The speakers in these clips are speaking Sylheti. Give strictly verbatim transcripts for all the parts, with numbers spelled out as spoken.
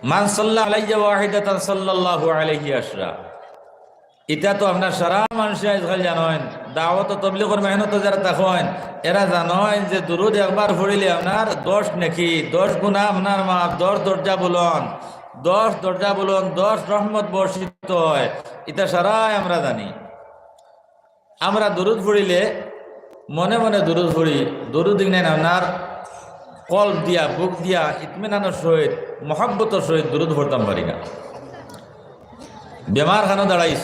মান সাল্লা আলাইয়া ওয়াহিদাতান সাল্লাল্লাহু আলাইহি আশরা। ইটা তো আপনার সারা মানষে আইজকাল জানইন, দাওয়াত ও তবলিগর মেহনতো যারা থাকইন, এরা জানইন যে দুরুদ একবার পড়িলে আপনার দশ নেকি, দশ গুনা আপনার মাফ, দশ দরজা বুলন্দ, দশ দরজা বুলন্দ, দশ রহমত বর্ষিত অয়। ইটা সারাই আমরা জানি। আমরা দুরুদ পড়িলে মনে মনে দুরুদ পড়ি, দুরুদ ইগনাইন আপনার কলব দিয়া, বুক দিয়া, ইতমিনানর সহিত, মহব্বতর সহিত দুরুদ পড়তাম পারি না। বেমার খানো দাঁড়াইছ,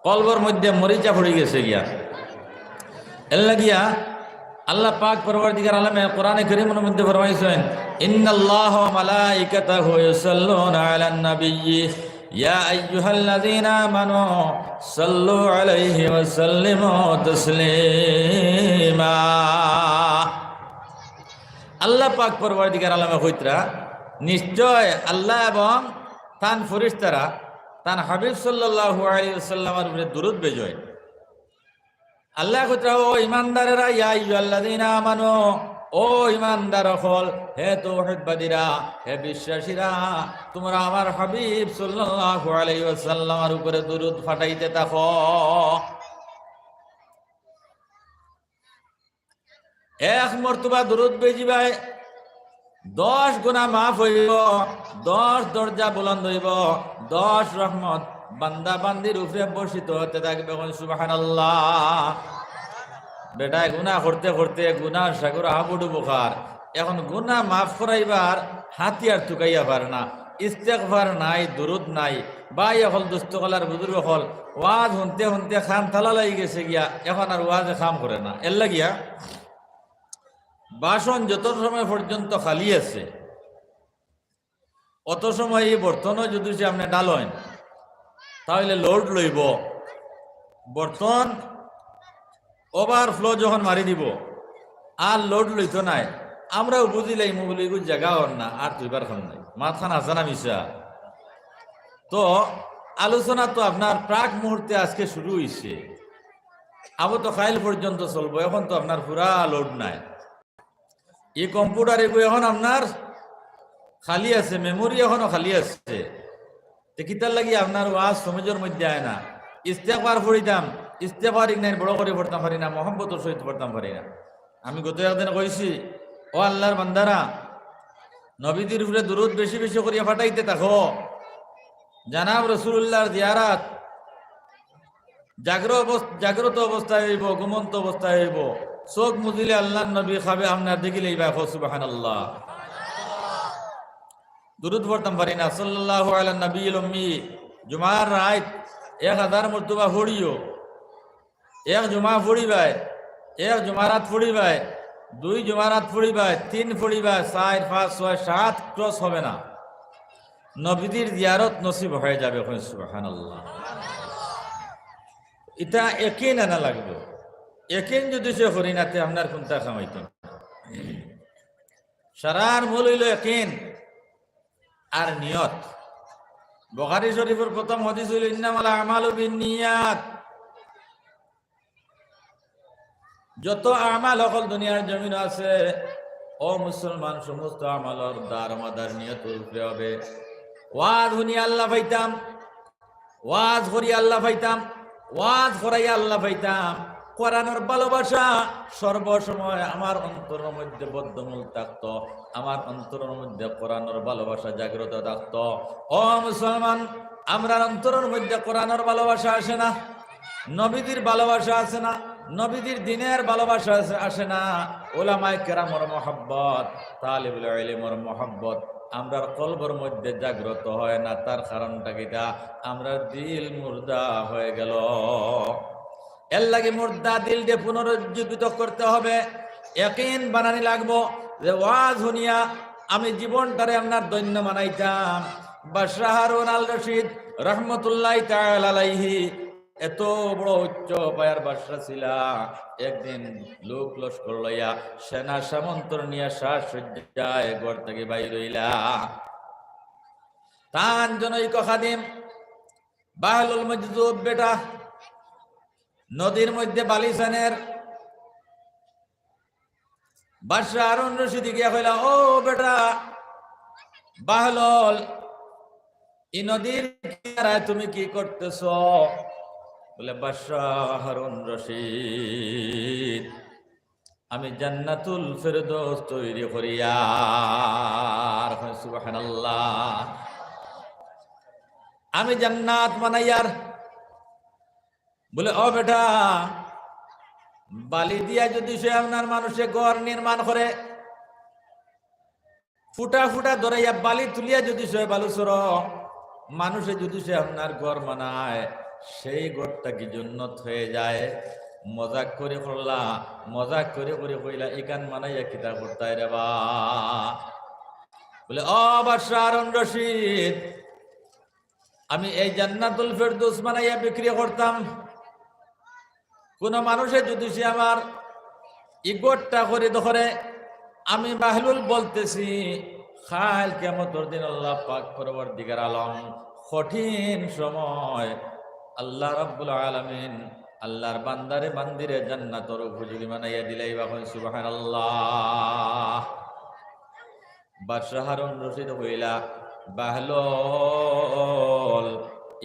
কলবর মধ্যে মরিচা পড়ি গেছে গিয়া। এর লাগিয়া আল্লাহ পাক পরওয়ারদিগার আলমে কোরআনে করিমর মধ্যে ফরমাইছেন, "ইন্নাল্লাহা ওয়া মালাইকাতাহু ইউসাল্লুনা আলান নাবিয়্যি, ইয়া আইয়ুহাল্লাযীনা আমানু সাল্লু আলাইহি ওয়া সাল্লিমু তাসলিমা।" আল্লাহ পাক পরওয়ারদিগার আলমে কইতরা, নিশ্চয় আল্লাহ এবং তান ফিরিস্তারা তান হাবিব সাল্লাল্লাহু আলাইহি ওয়াসাল্লামর উপরে দুরুদ বেজইন। আল্লাহ কইতরা, "ও ইমানদারেরা, ইয়া আইয়ুহাল্লাযীনা আমানু, ও ইমানদার অকল, হে তৌহিদবাদীরা, হে বিশ্বাসীরা, তুমরা আমার হাবিব সাল্লাল্লাহু আলাইহি ওয়াসাল্লামর উপরে দুরুদ ফাটাইতে থাকো।" এক মর্তবা দুরুদ বেজিবায়, দশ গুনা মাফ অইবো, দশ দরজা বুলন্দ অইবো, দশ রহমত বান্দা বান্দির উপরে বর্ষিত অইতে থাকবে। কইন সুবহানাল্লাহ। বেটায় গুনা করতে করতে গুনার সাগর হাবুডুবু খার। এখন গুনা মাফ করাইবার হাতিয়ার তুকাইয়া পারে না, ইস্তেগফার নাই, দুরুদ নাই। ভাই অকল, দোস্ত অকল আর বুজুর্গ অকল, ওয়াজ হুনতে হুনতে কান তালা লাগি গেছে গিয়া, এখন আর ওয়াজে কাম করে না। এর লাগিয়া বাসন যত সময় পর্যন্ত খালি আছে, অত সময় এই বর্তনও যদি সে আপনি ডালইন, তাহলে লোড লইবো। বর্তন ওভারফ্লো যখন মারি দিবো, আর লোড লইতো নায়। আমরাও বুঝিলাই মুবলিগুর জাগা অর না, আর তুইবার খান নাই। মাতখান আছে না মিছা? তো আলোচনা তো আপনার প্রাক মুহূর্তে আজকে শুরু অইছে, আবো তো কাইল পর্যন্ত চলবো। এখন তো আপনার পুরা লোড নাই। ই কম্পিউটার এগু এখন আপনার খালি আছে, মেমোরি এখনো খালি আছে। তে কিতার লাগি আপনার ওয়াজ সমঝর মধ্যে আয় না? ইস্তেগফার পড়িতাম, ইস্তেগফার ইগনাইন বড় করি পড়তাম পারি না, মহব্বতর সহিত পড়তাম পারি না। আমি গত একদিন কইছি, ও আল্লাহর বান্দারা, নবীজির উপরে দুরুদ বেশি বেশি করিয়া ফাটাইতে থাকো। জানাব রসুলুল্লাহর জিয়ারাত জাগ্র অবস-, জাগ্রত অবস্থায় অইবো, ঘুমন্ত অবস্থায় অইবো। চোখ মুজিলে আল্লাহর নবী খাবে আপনার দেখিলে ইবা কও সুবহানাল্লাহ। দুরুদ পড়তাম পারি না, সাল্লাল্লাহু আলা নবিয়িল উম্মি। জুমার রাইত এক হাজার মর্তবা পড়িও। এক জুমা পড়িবায়, এক জুমারাত পড়িবায়, দুই জুমারাত পড়িবায়, তিন পড়িবায়, চাইর, পাঁচ, ছয়, সাত ক্রস হবে না। নবীজির জিয়ারত নসিব হয়ে যাবে। কইন সুবহানাল্লাহ। ইটা একিন আনা লাগবো। একিন যদি সে করি না, তে আপনার কুনটা কামাইতো না। সারার মূল অইলো একিন আর নিয়ত। বুখারী শরীফর প্রথম হাদিস অইলো, "ইন্নামাল আমালু বিন্নিয়াত।" যত আমাল অকল দুনিয়ার জমিনো আছে, ও মুসলমান, সমস্ত আমলর দারমাদার নিয়তর উপরে হবে। ওয়াজ হুনি আল্লাহ পাইতাম, ওয়াজ করি আল্লাহ পাইতাম, ওয়াজ করাই আল্লাহ পাইতাম। কোরআনর ভালোবাসা সর্বসময় আমার অন্তরর মধ্যে বদ্ধমূল থাকতো, আমার অন্তরর মধ্যে কোরআনর ভালোবাসা জাগ্রত থাকতো। ও মুসলমান, আমরার অন্তরর মধ্যে কোরআনর ভালোবাসা আসে না, নবীজির ভালোবাসা আসে না, নবীজির দ্বীনের ভালোবাসা আসে, আসে না, উলামায়ে কেরামর মহব্বত, তালিবুল ইলমর মহব্বত আমরার কলবর মধ্যে জাগ্রত হয় না। তার কারণটা কিতা? আমরার দিল মুর্দা হয়ে গেল। এর লাগি মুর্দা দিলরে পুনরুজ্জীবিত করতে হবে। একিন বানানি লাগবো যে ওয়াজ হুনিয়া আমি জীবনটারে আপনার ধন্য বানাইতাম। বাদশাহ হারুন আল রশিদ রহমতুল্লাহি তাআলা আলাইহি এত বড় উচ্চ পায়ার বাদশা ছিলা, একদিন লোক লস্কর লইয়া সেনা সামন্তর নিয়া সাজসজ্জায় ঘর থাকি বাইর অইলা। তান জনৈক খাদিম বাহলুল মজজুব বেটা নদীর মধ্যে বালি সানের। বাদশা হারুন রশিদ গিয়া কইলা, "ও বেটা, বাহলুল, ই নদীর কিনারায় তুমি কি করতেছ? বলে, বাদশাহ হারুন রশিদ, আমি জান্নাতুল ফেরদৌস তৈরি করিয়ার। সুবহানাল্লাহ। আমি জান্নাত বানাইয়ার। বলে, ও বেটা, বালি দিয়া যদি সে আপনার মানুষে ঘর নির্মাণ করে, ফুটা ফুটা ধরাইয়া বালি তুলিয়া যদি সে বালুচর মানুষে যদি সে আপনার ঘর বানায়, সেই ঘরটা কি জন্নত হয়ে যায়? মজাক করে কইলা, মজাক করে করে কইলা, ইখান বানাইয়া কিতা করতায় রে বা? বলে, ও বাদশাহ হারুন রশিদ, আমি এই জান্নাতুল ফেরদৌস বানাইয়া বিক্রি করতাম। কোনো মানুষে যদি সে আমার ই ঘরটা খরিদ করে, আমি বাহলুল বলতেছি, কাল কিয়ামতর দিন আল্লাহ পাক পরওয়ারদিগার আলম কঠিন সময় আল্লাহ রাব্বুল আলামিন আল্লাহর বান্দারে বান্দিরে জান্নাতর উপযোগী বানাইয়া দিলাইবা। কই সুবহানাল্লাহ। বাদশাহ হারুন রশিদ কইলা, বাহলুল,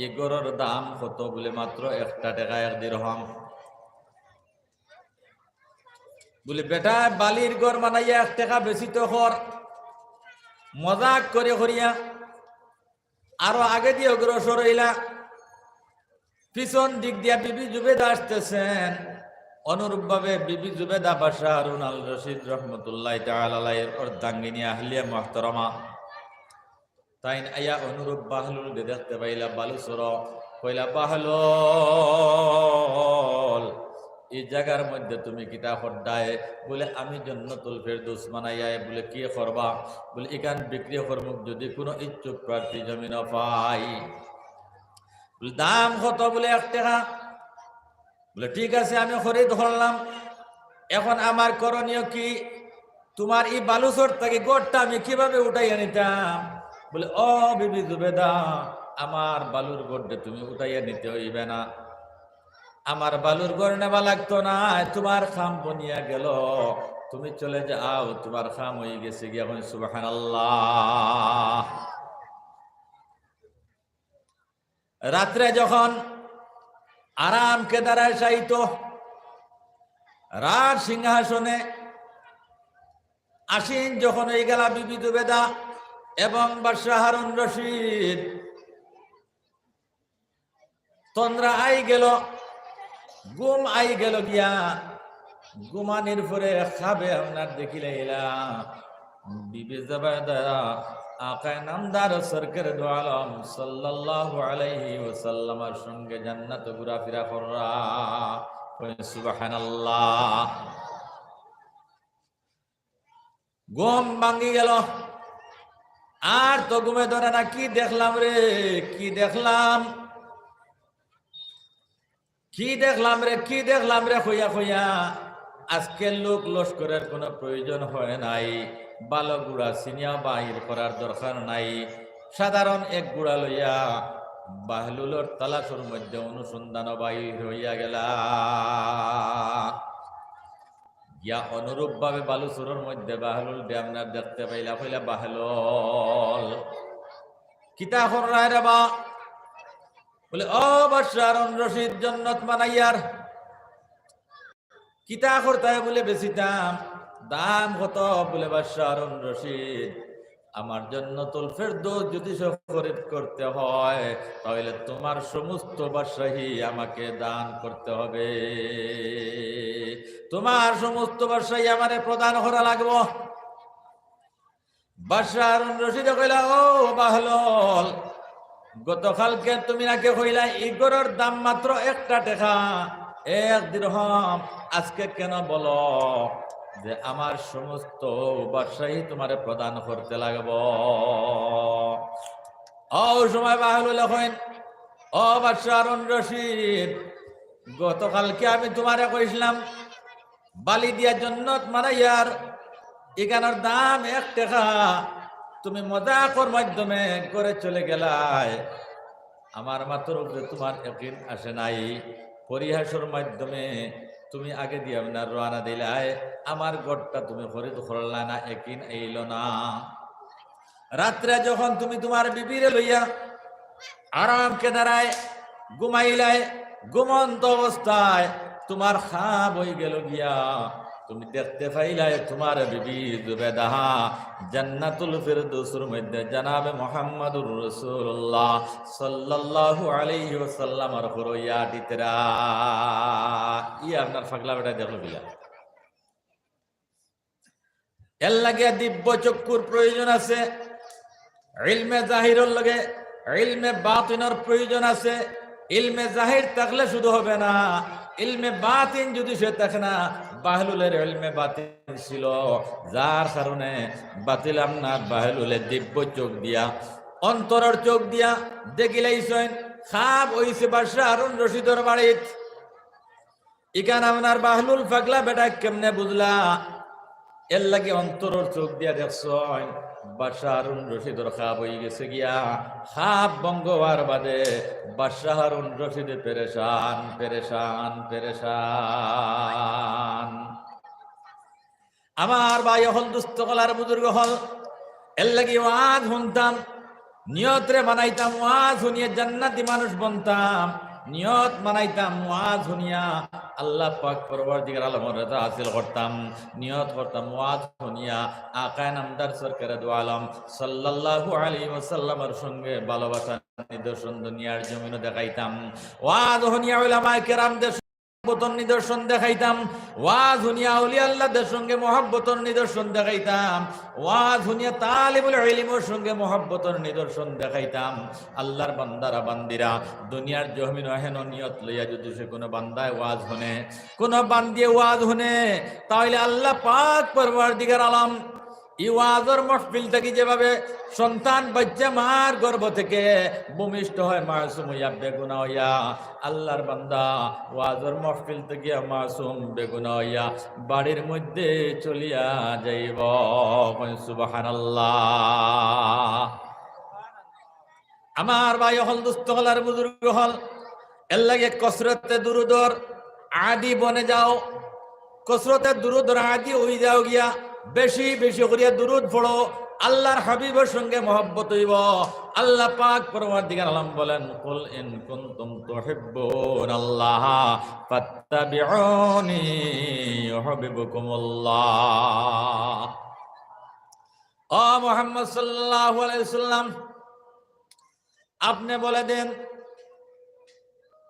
ই ঘরর দাম কত? বলে, মাত্র একটা টেকা, এক দিরহাম। বলে, বেটা, বালির ঘর বানাইয়া এক টেকা বেশি তো কর। মজাক করে করিয়া আরো আগে দিয়ে অগ্রসর হইলা। পিছন দিক দিয়া বিবি জুবেদা আসতেছেন। অনুরূপভাবে বিবি জুবেদা বাদশাহ হারুন আল রশিদ রহমতুল্লাহ তাআলা আলাইহির অর্ধাঙ্গিনী আহলিয়া মুহতারামা। তাইন আইয়া অনুরূপ বাহলুলরে দেখতে পাইলা বালুচর। কইলা, বাহলুল, ই জাগার মধ্যে তুমি কিতা কররায়? বলে, আমি জান্নাতুল ফেরদৌস বানাইয়ার। বলে, কি করবা? বলে, ইখান বিক্রি করমু যদি কোনো ইচ্ছুক প্রার্থী জমিনো পাই। বলে, দাম কত? বলে, এক টেকা। বলে, ঠিক আছে, আমি খরিদ করলাম। এখন আমার করণীয় কি? তোমার ই বালুচর থাকি ঘরটা আমি কিভাবে উঠাইয়া নিতাম? বলে, ও বিবি জুবেদা, আমার বালুর ঘরটা তুমি উঠাইয়া নিতে হইবে না। আমার বালুর ঘর নেবা লাগতো না, তোমার কাম বনিয়া গেল, তুমি চলে যাও, তোমার কাম হয়ে গেছে গিয়া। কই সুবহানাল্লাহ। রাত্রে যখন আরাম কেদারায় শায়িত, রাজ সিংহাসনে আসীন যখন হয়ে গেলা বিবি জুবেদা এবং বাদশাহ হারুন রশিদ, তন্দ্রা আই গেল, ঘুম আই গেল গিয়া। ঘুমানির পরে খাবে আপনার দেখিলাইলা বিবি জুবেদা আকায় নামদার সরকারে দু আলম সাল্লাল্লাহু আলাইহি ওয়াসাল্লামর সঙ্গে জান্নাতো ঘুরাফিরা কররা। কই সুবহানাল্লাহ। ঘুম ভাঙ্গি গেল, আর তো ঘুমে ধরে না। কি দেখলাম রে, কি দেখলাম, কি দেখলাম রে, কি দেখলাম রে কইয়া কইয়া আজকে লোক লস্করের কোনো প্রয়োজন হয় নাই। ভালো ঘুড়া চিনিয়া বাইর করার দরকার নাই। সাধারণ এক ঘুড়া লইয়া বাহলুলর তালাশর মধ্যে অনুসন্ধান বাইর হইয়া গেলা। গিয়া অনুরূপভাবে বালুচরর মধ্যে বাহলুলরে আপনার দেখতে পাইলা, কইলা, বাহলুল, কিতা কররায় রে বা? বলে, ও বাদশাহ হারুন রশিদ, জান্নাত বানাইয়ার। কিতা করতায়? বলে, বেচিতাম। দাম কত? বলে, বাদশাহ হারুন রশিদ, আমার জান্নাতুল ফেরদৌস যদি সে খরিদ করতে হয়, তাহলে তোমার সমস্ত বাদশাহী আমাকে দান করতে হবে। তোমার সমস্ত বাদশাহী আমারে প্রদান করা লাগবো। বাদশাহ হারুন রশিদে কইলা, ও বাহলুল, গতকালকে তুমি নাকি কইলা ই ঘরর দাম মাত্র একটা টেকা, এক দিরহাম, আজকে কেন বলো যে আমার সমস্ত বাদশাহী তোমারে প্রদান করতে লাগবো? ও সময় বাহলুলে কইন, ও বাদশাহ হারুন রশিদ, গতকালকে আমি তোমারে কইছিলাম বালি দিয়া জান্নাত বানাইয়ার, ইখানর দাম এক টেকা, তুমি মজাকর মাধ্যমে ঘরে চলে গেলায়। আমার মাতর উপরে তোমার একিন আসে নাই, পরিহাসর মাধ্যমে তুমি আগে দিয়া আপনার রওয়ানা দিলায়, আমার ঘরটা তুমি খরিদ করলায় না, একিন আইলো না। রাত্রে যখন তুমি তুমার বিবিরে লইয়া আরাম কেনারায় ঘুমাইলায়, ঘুমন্ত অবস্থায় তুমার খাব অইগেলো গিয়া, তুমি দেখতে পাইলায় তুমার বিবি জুবেদাহ জান্নাতুল ফিরদৌসর মধ্যে জনাবে মুহাম্মাদুর রাসূলুল্লাহ সাল্লাল্লাহু আলাইহি ওয়াসাল্লামর ঘরো আটিতরা। ই আপনার পাগলা বেটায় দেখলো কিলা? এর লাগিয়া দিব্য চক্ষুর প্রয়োজন আছে, ইলমে জাহিরর লগে ইলমে বাতিনর প্রয়োজন আছে। ইলমে জাহির থাকলে শুধু হবে না, ইলমে বাতিন যদি সে থাকে না, বাহলুলের ইলমে বাতিন ছিল, যার কারণে বাতিল আপনার বাহলুলে দিব্য চোখ দিয়া, অন্তরর চোখ দিয়া দেখিলাইছইন, খাব অইছে বাদশা হারুন রশিদর বাড়িত। ইখান আপনার বাহলুল পাগলা বেটায় কেমনে বুঝলা? এর লাগি অন্তরর চোখ দিয়া দেখছইন, বাদশা হারুন রশিদর খাব অইগেছে গিয়া, খাব ভঙ্গ অওয়ার বাদে বাদশা হারুন রশিদে পেরেশান, পেরেশান, পেরেশান। আমার ভাই অকল, দুস্ত অকল আর বুজুর্গ অকল, এর লাগি ওয়াজ হুনতাম, নিয়তরে বানাইতাম, ওয়াজ হুনিয়া জান্নাতি মানুষ বনতাম, নিয়ত বানাইতাম, ওয়াজ হুনিয়া আল্লাহ পাক পরওয়ারদিগার আলমর রেজা হাসিল করতাম, নিয়ত করতাম, ওয়াজ হুনিয়া আকায়ে নামদার সরকারে দু আলম সাল্লাল্লাহু আলাইহি ওয়াসাল্লামর সঙ্গে ভালোবাসার নিদর্শন দুনিয়ার জমিনো দেখাইতাম, ওয়াজ হুনিয়া উলামায়ে কেরামদের মহব্বতর নিদর্শন দেখাইতাম, ওয়াজ হুনিয়া আউলিয়া আল্লাহদের সঙ্গে মহব্বতর নিদর্শন দেখাইতাম, ওয়াজ হুনিয়া তালিবুল ইলমর সঙ্গে মহব্বতর নিদর্শন দেখাইতাম। আল্লাহর বান্দারা বান্দিরা, দুনিয়ার জমিনো হেন নিয়ত লইয়া যদি সে কোনো বান্দায় ওয়াজ হুনে, কোনো বান্দিয়ে ওয়াজ হুনে, তাহলে আল্লাহ পাক পরওয়ারদিগার আলম ই ওয়াজর মাহফিল থাকি যেভাবে সন্তান বাচ্চা মার গর্ভ থেকে ভূমিষ্ঠ হয় মাসুম অইয়া বেগুনা অইয়া, আল্লাহর বান্দা ওয়াজর মাহফিল থাকি মাসুম বেগুনা অইয়া বাড়ির মধ্যে চলিয়া যাইব। কইন সুবহানাল্লাহ। আমার ভাই অকল, দুস্ত অকল আর বুজুর্গ অকল, এর লাগি কসরতে দুরুদর আদি বনে যাও, কসরতে দুরুদর আদি অই যাও গিয়া, বেশি বেশি করিয়া দুরুদ পড়ো, আল্লাহর হাবিবর সঙ্গে মহব্বত অইব। আল্লাহ পাক পরওয়ারদিগার আলম বলেন, "কুল ইন কুনতুম তুহিব্বুনাল্লাহ ফাত্তাবিউনি ইউহিব্বুকুমুল্লাহ।" ও মুহাম্মদ সাল্লাল্লাহু আলাইহি ওয়াসাল্লাম, আপনে বলে দেন,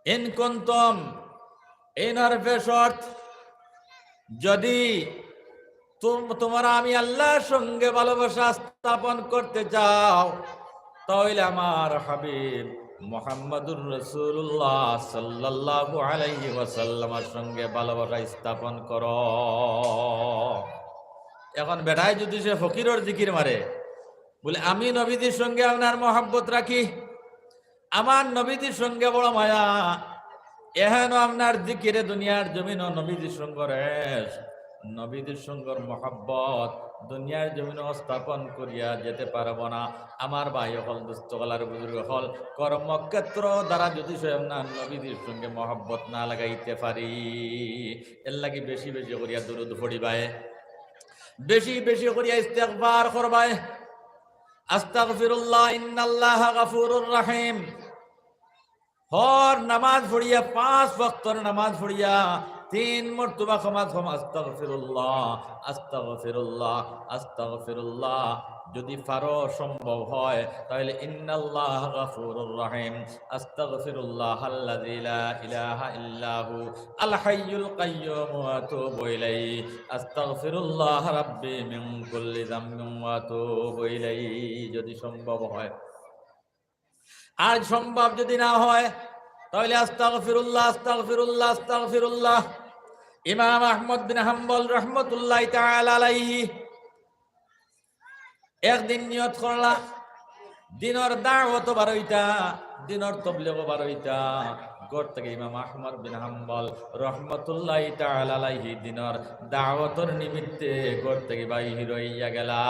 ইন কুনতুম, ইন হরফে শর্ত, যদি তুম-, তুমরা আমি আল্লাহর সঙ্গে ভালোবাসা স্থাপন করতে চাও, তাহলে আমার হাবিব মুহাম্মাদুর রাসূলুল্লাহ সাল্লাল্লাহু আলাইহি ওয়াসাল্লামের সঙ্গে ভালোবাসা স্থাপন করো। এখন বেটায় যদি সে ফকিরর জিকির মারে, বলে, "আমি নবীজির সঙ্গে আপনার মহব্বত রাখি, আমার নবীজির সঙ্গে বড় মায়া, এহেন আপনার জিকিরে দুনিয়ার জমিনো নবীজির সঙ্গর এশ, নবীজির সঙ্গর মহব্বত দুনিয়ার জমিনো স্থাপন করিয়া যেতে পারব না।" আমার ভাই অকল, দুস্ত অকল আর বুজুর্গ অকল, কর্মক্ষেত্র দ্বারা যদি সে আপনার নবীজির সঙ্গে মহব্বত না লাগাইতে পারি, এর লাগি বেশি বেশি করিয়া দুরুদ পড়িবায়, বেশি বেশি করিয়া ইস্তেগফার করবায়। আস্তাগফিরুল্লাহ, ইন্নাল্লাহা গাফুরুর রাহিম। হর নামাজ পড়িয়া, পাঁচ ওয়াক্তর নামাজ পড়িয়া তিন মর্তবা ক্ষমা ক্ষমা, আস্তাগফিরুল্লাহ, আস্তাগফিরুল্লাহ, আস্তাগফিরুল্লাহ। যদি পারো, সম্ভব হয়, তাহলে ইন্নাল্লাহা গাফুরুর রাহিম, আস্তাগফিরুল্লাহাল্লাযী লা ইলাহা ইল্লা হু, আল হাইয়ুল কাইয়্যুম ওয়া আতুবু ইলাইহি, আস্তাগফিরুল্লাহ রাব্বি মিন কুল্লি যামবিন ওয়া আতুবু ইলাইহি, যদি সম্ভব হয়। আর সম্ভব যদি না হয়, তাহলে আস্তাগফিরুল্লাহ, আস্তাগফিরুল্লাহ, আস্তাগফিরুল্লাহ। ইমাম আহমদ বিন হাম্বল রহমতুল্লাহি তাআলা আলাইহি একদিন নিয়ত করলা, দিনর দাওয়াতো বারইতা, দিনর তবলিগো বারইতা। ঘর থাকি ইমাম আহমদ বিন হাম্বল রহমতুল্লাহি তাআলা আলাইহি দিনর দাওয়াতর নিমিত্তে ঘর থাকি বাইর অইয়া গেলা।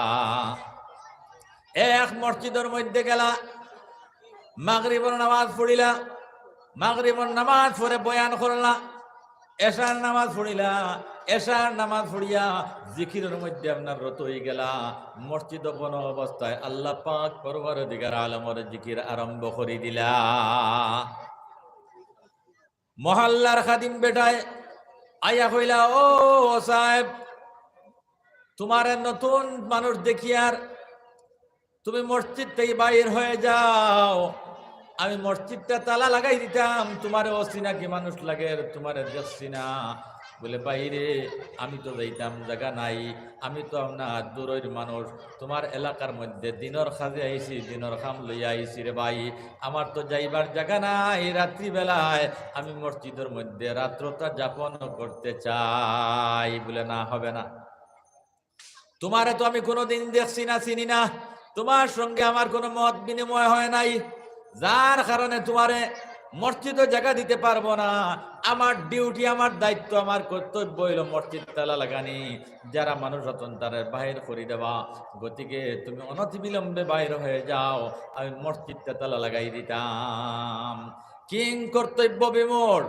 এক মসজিদর মধ্যে গেলা, মাগরিবর নামাজ পড়িলা, মাগরিবর নামাজ পড়ে বয়ান করলা, এশার নামাজ পড়িলা, এশার নামাজ পড়িয়া জিকিরর মধ্যে আপনার রত অইগেলা, মসজিদো বনো অবস্থায় আল্লাহ পাক পরওয়ারদিগার আলমর জিকির আরম্ভ করি দিলা। মহল্লার খাদিম বেটায় আইয়া কইলা, "ও, ও সাহেব, তুমারে নতুন মানুষ দেখিয়ার, তুমি মসজিদ থাকি বাইর হয়ে যাও, আমি মসজিদটা তালা লাগাই দিতাম, তুমারে অচিনাকি মানুষ লাগের, তুমারে দেখছি না।" বলে, "ভাইরে, আমি তো যাইতাম, জাগা নাই, আমি তো আপনার দূরর মানুষ, তুমার এলাকার মধ্যে দিনর কাজে আইছি, দিনর কাম লইয়া আইছি রে ভাই, আমার তো যাইবার জাগা নাই, রাত্রিবেলায় আমি মসজিদর মধ্যে রাত্রটা যাপন করতে চাই।" বলে, "না, হবে না, তুমারে তো আমি কোনোদিন দেখছি না, চিনি না, তুমার সঙ্গে আমার কোনো মত বিনিময় হয় নাই, যার কারণে তুমারে মসজিদো জাগা দিতে পারবো না। আমার ডিউটি, আমার দায়িত্ব, আমার কর্তব্য অইলো মসজিদ তালা লাগানি, যারা মানুষ আছইন তারে বাইর করি দেওয়া। গতিকে তুমি অনতিবিলম্বে বাইর হয়ে যাও, আমি মসজিদটা তালা লাগাই দিতাম।" কিং কর্তব্য বিমূঢ়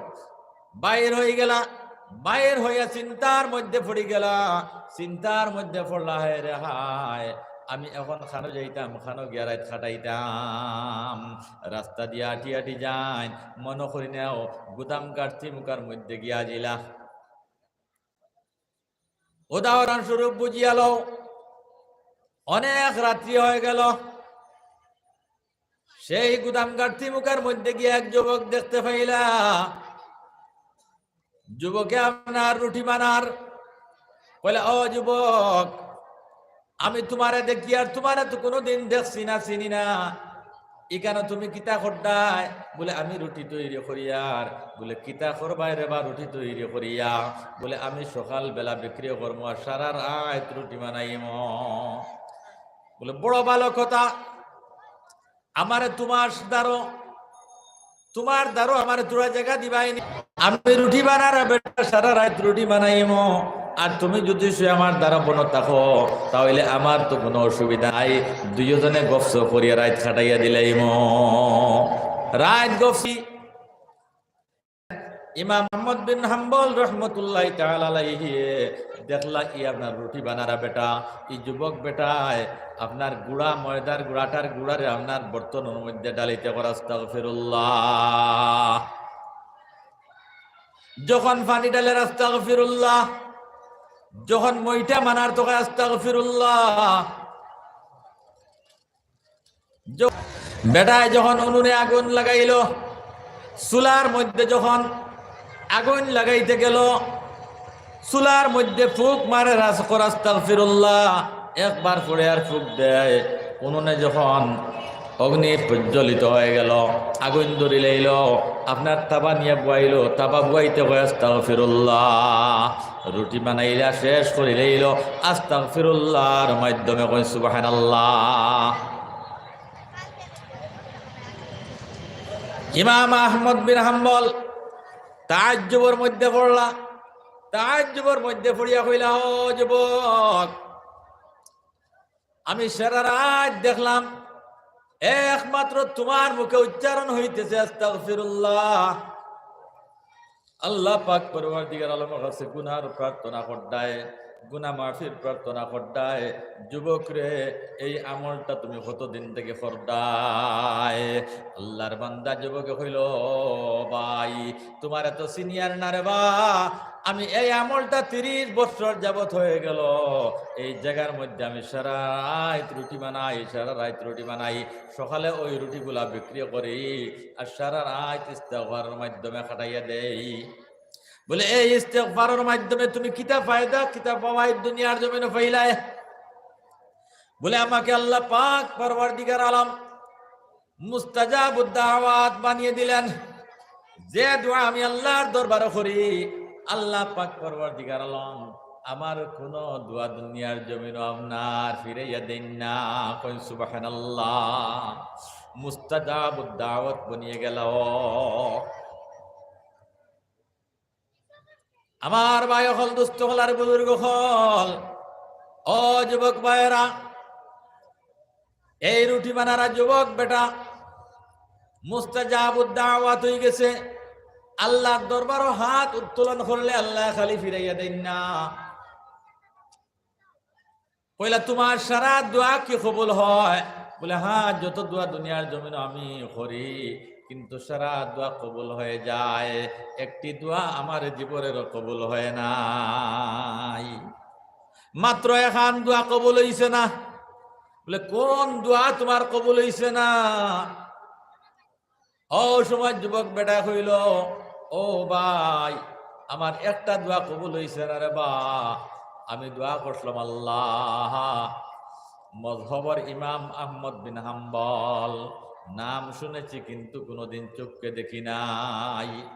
বাইর হইগেলা, বাইর হইয়া চিন্তার মধ্যে পড়িগেলা, চিন্তার মধ্যে পড়লা, "হায় রে হায়, আমি এখন কানো যাইতাম, কানো গিয়া রাইত কাটাইতাম?" রাস্তা দিয়া আটি আটি যাইন, মনো করি নেও গুদাম গার্থি মুখার মধ্যে গিয়া জিলা। উদাহরণস্বরূপ বুঝিয়া লও, অনেক রাত্রি হয়ে গেল, সেই গুদাম গার্থি মুখার মধ্যে গিয়া এক যুবক দেখতে পাইলা। যুবকে আপনার রুটি বানার, কইলা, "ও যুবক, আমি তুমারে দেখি আর তুমারে তো কোনোদিন দেখছি না, চিনি না, ইখানো তুমি কিতা কররায়?" বলে, "আমি রুটি তৈরি করিয়ার।" বলে, "কিতা করবায় রে বা রুটি তৈরি করিয়া?" বলে, "আমি সকালবেলা বিক্রি করমু আর সারা রাইত রুটি বানাইমু।" বলে, "বড় ভালো কথা, আমারে তুমার দ্বারো, তুমার দ্বারো আমারে থুড়া জাগা দিবায়নি। আমি রুটি বানার বেটা, সারা রাইত রুটি বানাইমু। আর তুমি যদি সে আমার দ্বারো বনো থাকো, তাইলে আমার তো কোনো অসুবিধা নাই, দুইওজনে গফসফ করিয়া রাইত কাটাইয়া দিলাইমু।" রাইত গফসি ইমাম আহমদ বিন হাম্বল রহমতুল্লাহি তাআলা আলাইহি দেখলা, ই আপনার রুটি বানারা বেটা, ই যুবক বেটায় আপনার গুঁড়া, ময়দার গুঁড়া, আটার গুঁড়ারে আপনার বর্তনর মধ্যে ডালিতে কর, আস্তাগফিরুল্লাহ। যখন পানি ডালের, আস্তাগফিরুল্লাহ। যখন মইটা বানার, তখন আস্তাগফিরুল্লাহ। য-, বেটায় যখন উনুনে আগুন লাগাইল, চুলার মধ্যে যখন আগুন লাগাইতে গেল, চুলার মধ্যে ফুক মারে, রাস-, কর আস্তাগফিরুল্লাহ, একবার পড়ে আর ফুক দেয়। উনুনে যখন অগ্নি প্রজ্বলিত হয়ে গেল, আগুন ধরিলাইল, আপনার তাবা নিয়া বুয়াইল, তাবা বুয়াইতে কয় আস্তাগফিরুল্লাহ। রুটি বানাইলা শেষ করিলাইল, আস্তাগফিরুল্লাহর মাধ্যমে কয় সুবহানাল্লাহ। ইমাম আহমদ বিন হাম্বল তাজ্জুবর মধ্যে পড়লা, তাজ্জুবর মধ্যে পড়িয়া কইলা, "ও যুবক, আমি সারা রাইত দেখলাম, একমাত্র তুমার মুখে উচ্চারণ হইতেছে আস্তাগফিরুল্লাহ।" আল্লাহ পাক পরওয়ারদিগার আলমর কাছে গুনার প্রার্থনা কররায়, গুনা মাফির প্রার্থনা কররায়। যুবক রে, এই আমলটা তুমি কতদিন থেকে কররায়? আল্লাহর বান্দা যুবকে কইল, "ভাই, তুমারে তো চিনিয়ার না রে বা, আমি এই আমলটা তিরিশ বছর যাবত হয়ে গেল। এই জাগার মধ্যে আমি সারা রাইত রুটি বানাই, সারা রাইত রুটি বানাই, সকালে ওই রুটিগুলা বিক্রি করি, আর সারা রাইত ইস্তেগফারর মাধ্যমে কাটাইয়া দেই।" বলে, "এই ইস্তেগফারর মাধ্যমে তুমি কিতা ফায়দা, কিতা ফাওয়াইদ দুনিয়ার জমিনো পাইলায়?" বলে, "আমাকে আল্লাহ পাক পরওয়ারদিগার আলম মুস্তাজাবুদ দাওয়াত বানিয়ে দিলেন। যে দোয়া আমি আল্লাহর দরবারে করি, আল্লাহ পাক পরওয়ারদিগার আলম আমার কোনো দোয়া দুনিয়ার জমিনো আপনার ফিরাইয়া দেন না।" কই সুবহানাল্লাহ। মুস্তাজাবুদ দাওয়াত বনিয়ে গেল। আমার ভাই অকল, দোস্ত অকল আর বুজুর্গ অকল, ও যুবক ভাইরা, এই রুটি বানারা যুবক বেটা মুস্তাজাবুদ দাওয়াত হয়ে গেছে। আল্লাহর দরবারো হাত উত্তোলন করলে আল্লায় খালি ফিরাইয়া দেইন না। কইলা, "তুমার সারা দোয়া কি কবুল হয়?" বলে, "হ্যাঁ, যত দোয়া দুনিয়ার জমিনো আমি করি, কিন্তু সারা দোয়া কবুল হয়ে যায়, একটি দোয়া আমার জীবনেরও কবুল হয় নাই।" মাত্র এখান দোয়া কবুল হইছে না। বলে, "কোন দোয়া তুমার কবুল হইছে না?" অউ সময় যুবক বেটায় কইলো, "ও ভাই, আমার একটা দোয়া কবুল হইছে না রে বা। আমি দোয়া করছিলাম, আল্লাহ, মজহবর ইমাম আহমদ বিন হাম্বল, নাম শুনেছি কিন্তু কোনোদিন চোখকে দেখি নাই।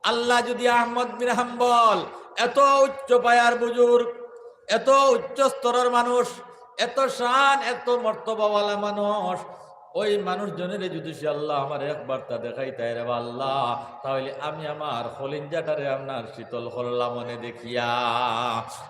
আল্লাহ, যদি আহমদ বিন হাম্বল এত উচ্চ পায়ার বুজুর্গ, এত উচ্চ স্তরের মানুষ, এত শান, এত মর্তবাওয়ালা মানুষ, ওই মানুষ জনরে যদি সে আল্লাহ আমার একবারতা দেখাইতায় রে বা আল্লাহ, তাহলে আমি আমার কলিঞ্জাটারে আপনার শীতল করলাম মনে দেখিয়া,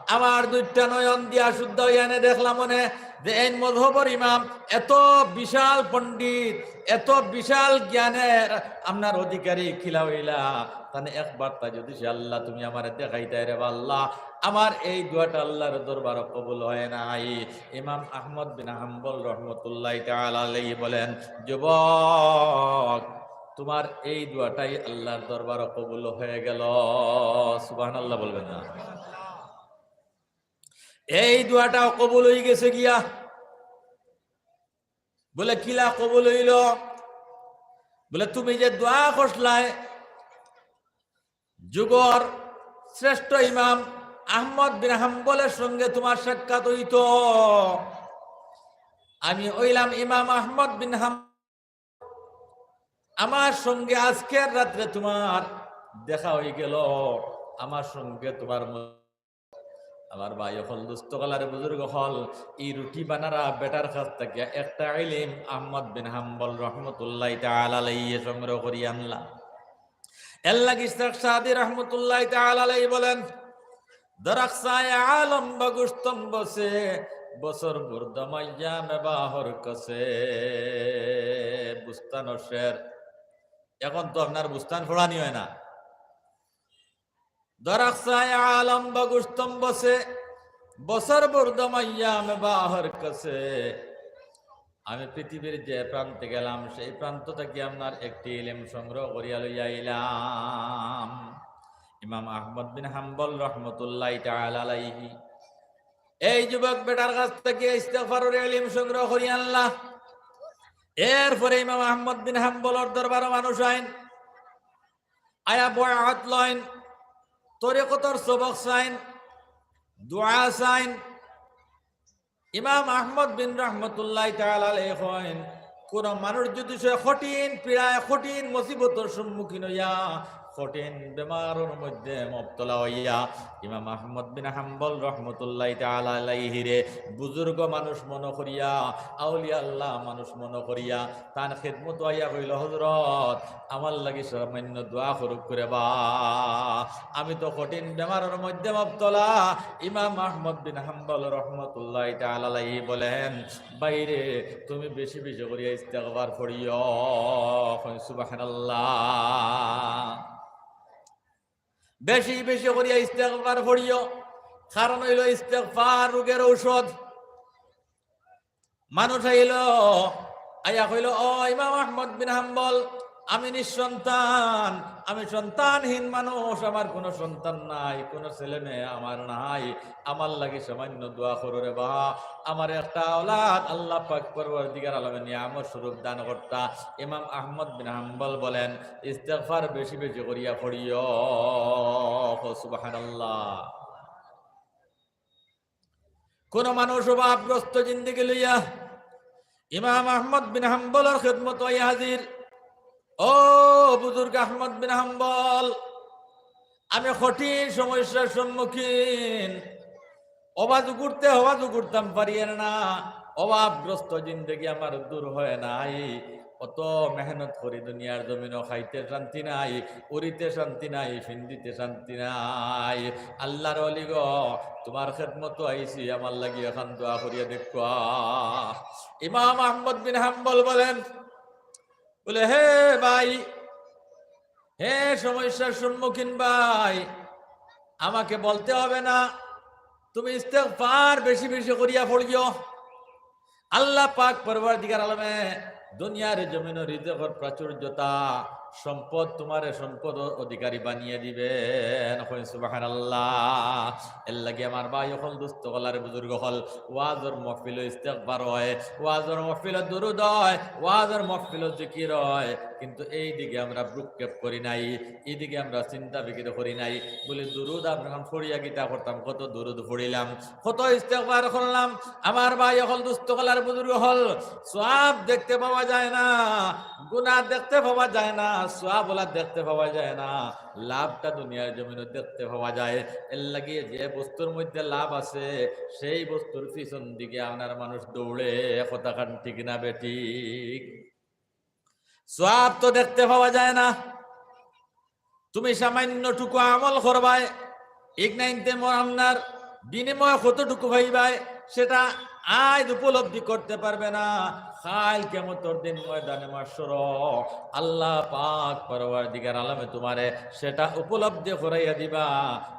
আমার দুইটা নয়ন দিয়া শুদ্ধ হইয়া এনে দেখলাম মনে যে এই মজহবর ইমাম এত বিশাল পণ্ডিত, এত বিশাল জ্ঞানের আপনার অধিকারী কিলা হইলা, তানে একবারতা যদি সে আল্লাহ তুমি আমারে দেখাইতায় রে বা আল্লাহ, আমার এই দোয়াটা আল্লাহর দরবারো কবুল হয় নাই।" ইমাম আহমদ বিন হাম্বল রহমতুল্লাহ তাআলা আলাইহি বলেন, "যুবক, তুমার এই দোয়াটাই আল্লাহর দরবারো কবুল হয়ে গেল।" সুবহানাল্লাহ বলবেন না? এই দোয়াটাও কবুল হয়ে গেছে গিয়া। বলে, "কিলা কবুল হইল?" বলে, "তুমি যে দোয়া করছলায়, যুগর শ্রেষ্ঠ ইমাম আহমদ বিন হাম্বলের সঙ্গে তুমার সাক্ষাৎ হইতো। আমি হইলাম ইমাম আহমদ বিন হাম-, আমার সঙ্গে আজকের রাত্রে তুমার দেখা হয়ে গেল, আমার সঙ্গে তুমার ম-, আমার ভাই অকল, দোস্ত অকল আর বুজুর্গ অকল, এই রুটি বানারা বেটার কাছ থাকিয়া একটা ইলিম আহমদ বিন হাম্বল রহমতুল্লাহ তাআলা আলাইহি সংগ্রহ করি আনলা।" এর লাগি শেখ সাদি রহমতুল্লাহ তাআলা আলাইহি বলেন, "দরাকসায় আলম বাগুস্তম বসে, বছর বুর্দমাইয়া মে বাহর কসে।" বুস্তানর শের। এখন তো আপনার বুস্তান ফোড়ানি হয় না। দরাকসায় আলম বাগুস্তম বসে, বছর বুর্দমাইয়া মে বাহর কসে। আমি পৃথিবীর যে প্রান্তে গেলাম, সেই প্রান্ত থাকি আপনার একটি ইলিম সংগ্রহ করিয়া লইয়া আইলাম। ইমাম আহমদ বিন হাম্বল রহমতুল্লাহ তাআলা আলাইহি এই যুবক বেটার কাছ থাকি ইস্তেগফারর ইলিম সংগ্রহ করি আনলা। এরপরে ইমাম আহমদ বিন হাম্বলর দরবারো মানুষ আইন, আয়া বয়াত লইন, তরিকতর সবক চাইন, দোয়া চাইন। ইমাম আহমদ বিন রহমতুল্লাহ তাআলা আলাইহি কইন, কোন মানুষ যদি সে কঠিন পীড়ায়, কঠিন মুসিবতর সম্মুখীন হইয়া, কঠিন বেমারর মধ্যে মুবতলা হইয়া, ইমাম আহমদ বিন হাম্বল রহমতুল্লাহ তাআলা আলাইহিরে বুজুর্গ মানুষ মনে করিয়া, আউলিয়া আল্লাহ মানুষ মনে করিয়া, তান খেদমত আইয়া কইল, "হযরত, আমার লাগি সামান্য দোয়া করুক রে বা, আমি তো কঠিন বেমারর মধ্যে মুবতলা।" ইমাম আহমদ বিন হাম্বল রহমতুল্লাহ তাআলা আলাইহি বলেন, "ভাইরে, তুমি বেশি বেশি করিয়া ইস্তেগফার পড়িও।" কইন, "সুবহানাল্লাহ।" বেশি বেশি করিয়া ইস্তেগফার পড়িও, কারণ হইলো ইস্তেগফার রোগের ঔষধ। মানুষ আইল, আইয়া কইল, "ও ইমাম আহমদ বিন হাম্বল, আমি নিঃসন্তান, আমি সন্তানহীন মানুষ, আমার কোনো সন্তান নাই, কোনো ছেলে মেয়ে আমার নাই, আমার লাগি সামান্য দোয়া করো রে বা, আমার একটা আওলাদ আল্লাহ পাক পরওয়ারদিগার আলমে নিয়ামত স্বরূপ দান করতা।" ইমাম আহমদ বিন হাম্বল বলেন, "ইস্তেগফার বেশি বেশি করিয়া পড়িও।" কও সুবহানাল্লাহ। কোন মানুষ অভাবগ্রস্ত জিন্দেগি লইয়া ইমাম আহমদ বিন হাম্বলর খেদমত হইয়া হাজির, "ও বুজুর্গ আহমদ বিন হাম্বল, আমি কঠিন সমস্যার সম্মুখীন, অবাজু করতে অবাজু করতাম পারি না, অভাবগ্রস্ত জিন্দেগি আমার দূর হয় নাই, অত মেহনত করি দুনিয়ার জমিনো, খাইতে শান্তি নাই, উড়িতে শান্তি নাই, ফিন্দিতে শান্তি নাই। আল্লাহর ওলি গো, তোমার খেদমতো আইছি, আমার লাগি এখান দোয়া করিয়া দেখবা।" ইমাম আহমদ বিন হাম্বল বলেন, বলে, "হে ভাই, হে সমস্যার সম্মুখীন ভাই, আমাকে বলতে হবে না, তুমি ইস্তেগফার বেশি বেশি করিয়া পড়িও। আল্লাহ পাক পরওয়ারদিগার আলমে দুনিয়ার জমিনো রিজিকর প্রাচুর্যতা, সম্পদ, তুমারে সম্পদ অধিকারী বানিয়ে দিবেন। কইন সুবহানাল্লাহ। এর লাগি আমার ভাই অকল, দুস্ত অকল আর বুজুর্গ অকল, ওয়াজর মহফিলো ইস্তেগফার অয়, ওয়াজর মহফিলো দুরুদ অয়, ওয়াজর মহফিলো জিকির অয়, কিন্তু এই দিকে আমরা ভ্রূক্ষেপ করি নাই, এই দিকে আমরা চিন্তা ফিকির করি নাই। বলি দুরুদ আমরা পড়িয়া কিতা করতাম, কত দুরুদ পড়িলাম, কত ইস্তেগফার করলাম। আমার ভাই অকল, দুস্ত অকল আর বুজুর্গ অকল, সওয়াব দেখতে পাওয়া যায় না, গুনাহ দেখতে পাওয়া যায় না, সওয়াব অলা দেখতে পাওয়া যায় না, লাভটা দুনিয়ার জমিনো দেখতে পাওয়া যায়। এর লাগি যে বস্তুর মধ্যে লাভ আছে, সেই বস্তুর পিছন দিকে আপনার মানুষ দৌড়ে। কথাখান ঠিক না বেঠিক? সওয়াব তো দেখতে পাওয়া যায় না। তুমি সামান্যটুকু আমল করবায়, ইগনাইনতে ম-, আপনার বিনিময়ে কতটুকু পাইবায়, সেটা আইজ উপলব্ধি করতে পারবে না। কাইল কিয়ামতর দিন ময়দানে মাহশরো আল্লাহ পাক পরওয়ারদিগার আলমে তুমারে সেটা উপলব্ধি করাইয়া দিবা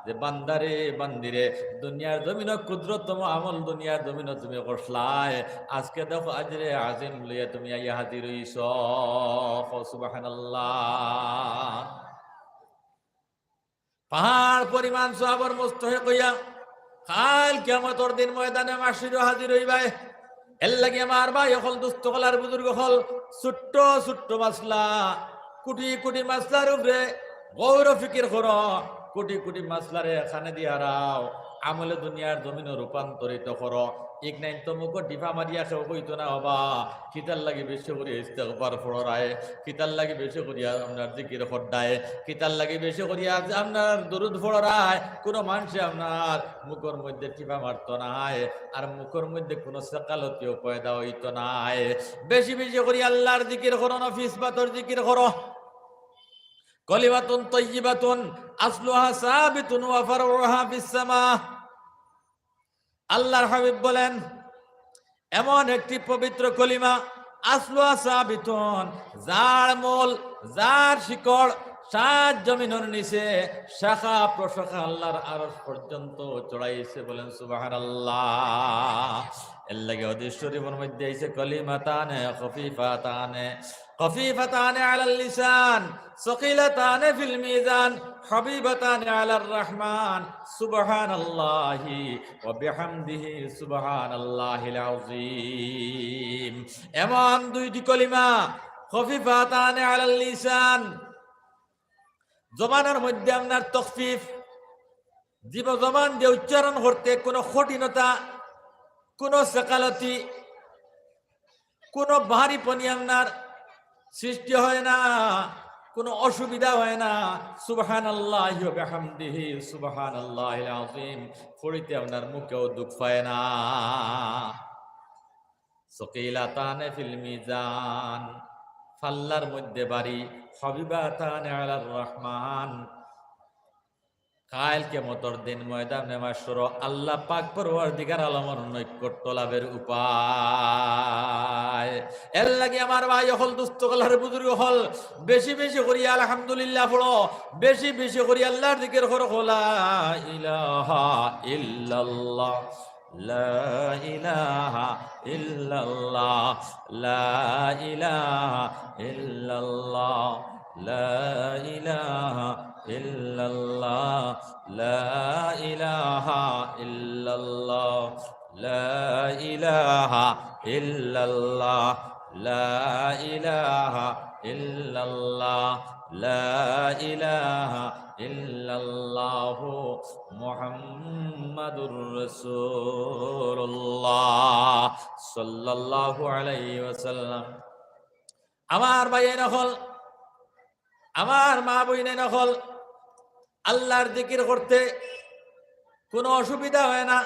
যে, বান্দারে, বান্দিরে, দুনিয়ার জমিনো ক্ষুদ্রতম আমল দুনিয়ার জমিনো তুমি করছলায়, আজকে দেখো আজরে আজিম লইয়া তুমি আইয়া হাজির অইছো। কও সুবহানাল্লাহ। পাহাড় পরিমাণ সওয়াবর মুস্তাহিক অইয়া কাইল কিয়ামতর দিন ময়দানে মাহশরো হাজির অইবায়। এর লাগি আমার ভাই অকল, দুস্ত অকল আর বুজুর্গ অকল, ছোট্ট ছোট্ট মাসলা, কোটি কোটি মাসলার উপরে গৌর ফিকির করো, কোটি কোটি মাসলারে কানেদি হারাও, আমলে দুনিয়ার জমিনো রূপান্তরিত করো। ইগনাইনতে মুখো টিফা মারিয়া কেউ কইতো না, "ওবা, কিতার লাগি বেশি করিয়া ইস্তেগফার পড়রায়, কিতার লাগি বেশি করিয়া আপনার জিকির কররায়, কিতার লাগি বেশি করিয়া আপনার দুরুদ পড়রায়।" কুনু মানষে আপনার মুখর মধ্যে টিফা মারতো নায়, আর মুখর মধ্যে কুনু সেকালতিও পয়দা অইতো নায়। বেশি বেশি করিয়া আল্লার জিকির করো, নফিস বাতর জিকির করো। কলিমাতুন তাইয়িবাতুন আসলুহা সাবিতুন ওয়া ফারউহা ফিস সামা। আল্লার হাবিব বলেন, এমন একটি পবিত্র কলিমা, আসলুহা সাবিতুন, যার মূল, যার শিকড় সাত জমিনর নিচে, শাখা প্রশাখা আল্লার আরশ পর্যন্ত ছড়াইছে। বলেন সুবহানাল্লাহ। এর লাগি হাদিস শরীফর মধ্যে আইছে, কলিমাতানে খফিফাতানে, খফিফাতানে আলাল লিসান, সকিলাতানে ফিল মিজান, হাবিবাতানে আলার রহমান, সুবহানাল্লাহি ওয়া বিহামদিহি, সুবহানাল্লাহিল আযীম। এমন দুইটি কলিমা, খফিফাতানে আলাল লিসান, জবানর মধ্যে আপনার তখফিফ, জীব জবান দিয়া উচ্চারণ করতে কুনু কঠিনতা, কুনু সেকালতি, কুনু ভারীপনি আপনার সৃষ্টি হয় না, কুনু অসুবিধা হয় না। সুবহানাল্লাহি ওয়া বিহামদিহি, সুবহানাল্লাহিল আযীম পড়িতে আপনার মুখেও দুখ পায় না। সকিলাতানে ফিল মিজান, পাল্লার মধ্যে ভারী, খফিফাতানে আলার রহমান। কাইল কিয়ামতর দিন ময়দানে মাহশরো আল্লাহ পাক পরওয়ারদিগার আলমর নৈকট্য লাভের উপায়। এর লাগি আমার ভাই অকল, দুস্ত অকল আর বুজুর্গ অকল, বেশি বেশি করি আলহামদুলিল্লাহ পড়ো, বেশি বেশি করি আল্লার জিকির করো। লা ইলাহা ইল্লাল্লাহ, লা ইলাহা ইল্লাল্লাহ, লা ইলাহা ইল্লাল্লাহ, লা ইলাহা ইল্লাল্লাহ, লা ইলাহা ইল্লাল্লাহ, লা ইলাহা ইল্লাল্লাহ, লা ইলাহা ইল্লাল্লাহ, লা ইলাহা ইল্লাল্লাহু মুহাম্মাদুর রাসূলুল্লাহ সাল্লাল্লাহু আলাইহি ওয়াসাল্লাম। আমার ভাইয়াইন অকল, আমার মা বইনাইন অকল, আল্লার জিকির করতে কুনু অসুবিধা হয় না।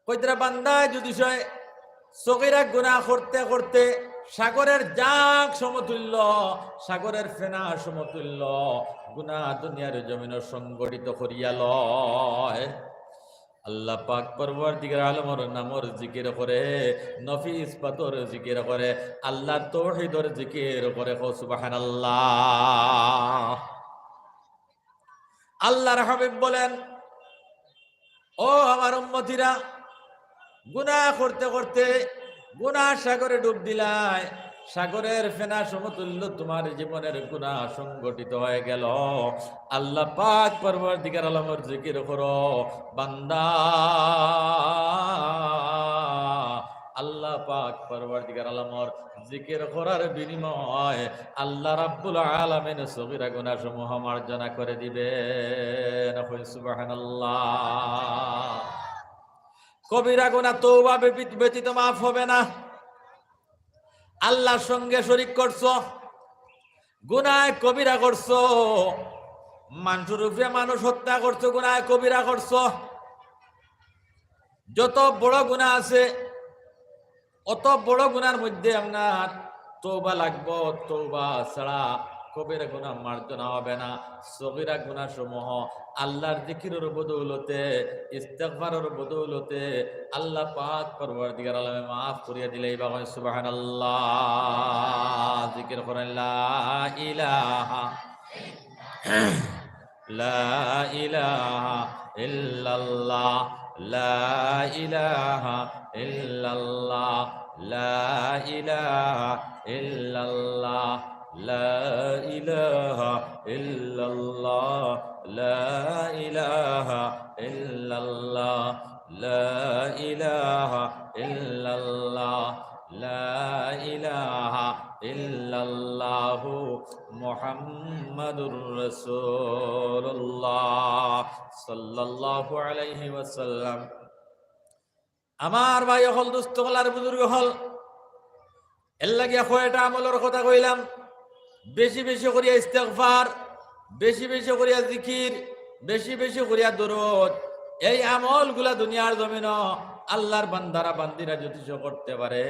কইতরা বান্দায় যদি সে সগীরা গুনাহ করতে করতে সাগরের জাগ সমতুল্য, সাগরের ফেনা সমতুল্য গুনাহ দুনিয়ার জমিনো সংগঠিত করিয়া লয়, আল্লাহ পাক পরওয়ারদিগার আলমর নামর জিকির করে, নফি ইসবাতর জিকির করে, আল্লাহর তৌহিদর জিকির করে। কও সুবহানাল্লাহ। আল্লাহর হাবিব বলেন, ও আমার উম্মতিরা, গুনাহ করতে করতে গুনাহ সাগরে ডুব দিলায়, সাগরের ফেনা সমতুল্য তোমার জীবনের গুনাহ সংগঠিত হয়ে গেল। আল্লাহ পাক পরওয়ারদিগার আলমর জিকির করো, বান্দা। আল্লাহ পাক পরওয়ারদিগার আলমর জিকির করার বিনিময়ে আল্লাহ রাব্বুল আলামিন সগীরা গুনাহ সমূহ মার্জনা করে দিবেন। কই সুবহানাল্লাহ। কবিরা গুনাহ তওবা ব্যতীত, ব্যতীত মাফ হবে না। আল্লাহর সঙ্গে শরিক করছো, গুনায় কবিরা করছো, মানুষের উপরে মানুষ হত্যা করছো, গুনায় কবিরা করছো। যত বড় গুনাহ আছে, অত বড় গুনার মধ্যে আপনার তওবা লাগবো, তওবা ছাড়া কবিরা গুনাহ মার্জনা হবে না। সগীরা গুনাহ সমূহ আল্লাহর জিকিরর বদৌলতে, ইস্তেগফারর বদৌলতে আল্লাহ পাক পরওয়ারদিগার আলমে মাফ করিয়া দিলে ইবা কই সুবহানাল্লাহ। জিকির করেন, লা ইলাহা لا إله إلا الله، لا إله إلا الله، لا إله إلا الله، لا إله إلا الله، لا إله إلا الله، لا إله إلا الله، لا إله إلا الله، মুহাম্মাদুর রাসূলুল্লাহ সাল্লাল্লাহু আলাইহি ওয়াসাল্লাম। আমার ভাই অকল, দোস্ত অকল আর বুজুর্গ অকল, এর লাগিয়া কয়টা আমলর কথা কইলাম। বেশি বেশি করিয়া ইস্তেগফার, বেশি বেশি করিয়া জিকির, বেশি বেশি করিয়া দরুদ। এই আমলগুলা দুনিয়ার জমিনো আল্লাহর বান্দারা বান্দিরা যদি সে করতে পারে,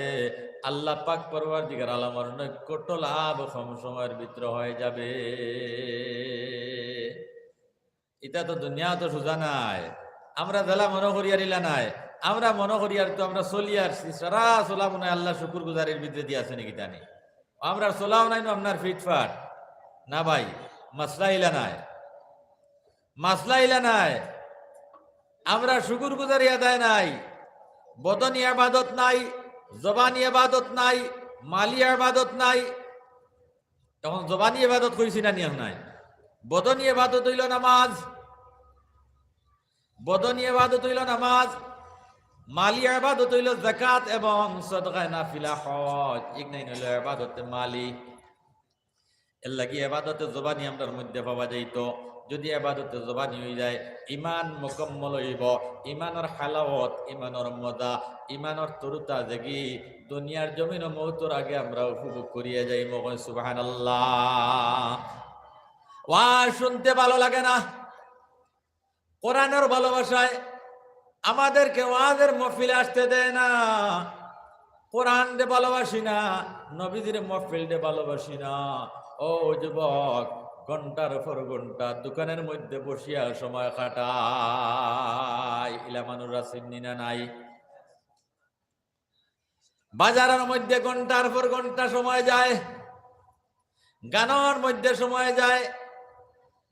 আল্লাহ পাক পরওয়ারদিগার আলমর নৈকট্য লাভ কম সময়ের ভিতরে হয়ে যাবে। ইটা তো দুনিয়া তো সোজা নায়। আমরা যেলা মনো করিয়ার ইলা নায়, আমরা মনো করিয়ার তো আমরা চলিয়ার, সারা চলা মনে হয় আল্লাহর শুকুর গুজারির ভিতরে দিয়া আছে নাকি জানি। আমরার চলাও নাই না আপনার ফিটফাট। না ভাই, মাসলা ইলা নায়, মাসলা ইলা নায়। আমরা শুকুর গুজারি আদায় নাই, বদনি ইবাদত নাই, জবানি ইবাদত নাই, মালি ইবাদত নাই। তখন জবানি ইবাদত কইছি না নিয়ম নাই। বদনি ইবাদত অইলো নামাজ, বদনি ইবাদত অইলো নামাজ, মালি ইবাদত অইলো যাকাত এবং সদকায়ে নাফিলা হজ। ইগনাইন অইলো ইবাদতে মালি। এর লাগি ইবাদতে জবানি আমরার মধ্যে পাওয়া যাইতো। যদি ইবাদতে জবানি অই যায়, ইমান মুকাম্মল অইবো, ইমানর হালাওত, ইমানর মজা, ইমানর তরুতাজেগি দুনিয়ার জমিনো মউতর আগে আমরা উপভোগ করিয়া যাইমু। কই সুবহানাল্লাহ। ওয়াজ শুনতে ভালো লাগে না, কোরআনর ভালোবাসায় আমাদেরকে ওয়াজের মহফিলে আসতে দেয় না। কোরআনরে ভালোবাসি না, নবীজির মহফিলরে ভালোবাসি না। ও যুবক, ঘন্টার পর ঘন্টা দোকানের মধ্যে বসিয়া সময় কাটায়, ইলা মানুষ আছইন নি না নাই? বাজারর মধ্যে ঘন্টার পর ঘন্টা সময় যায়, গানর মধ্যে সময় যায়।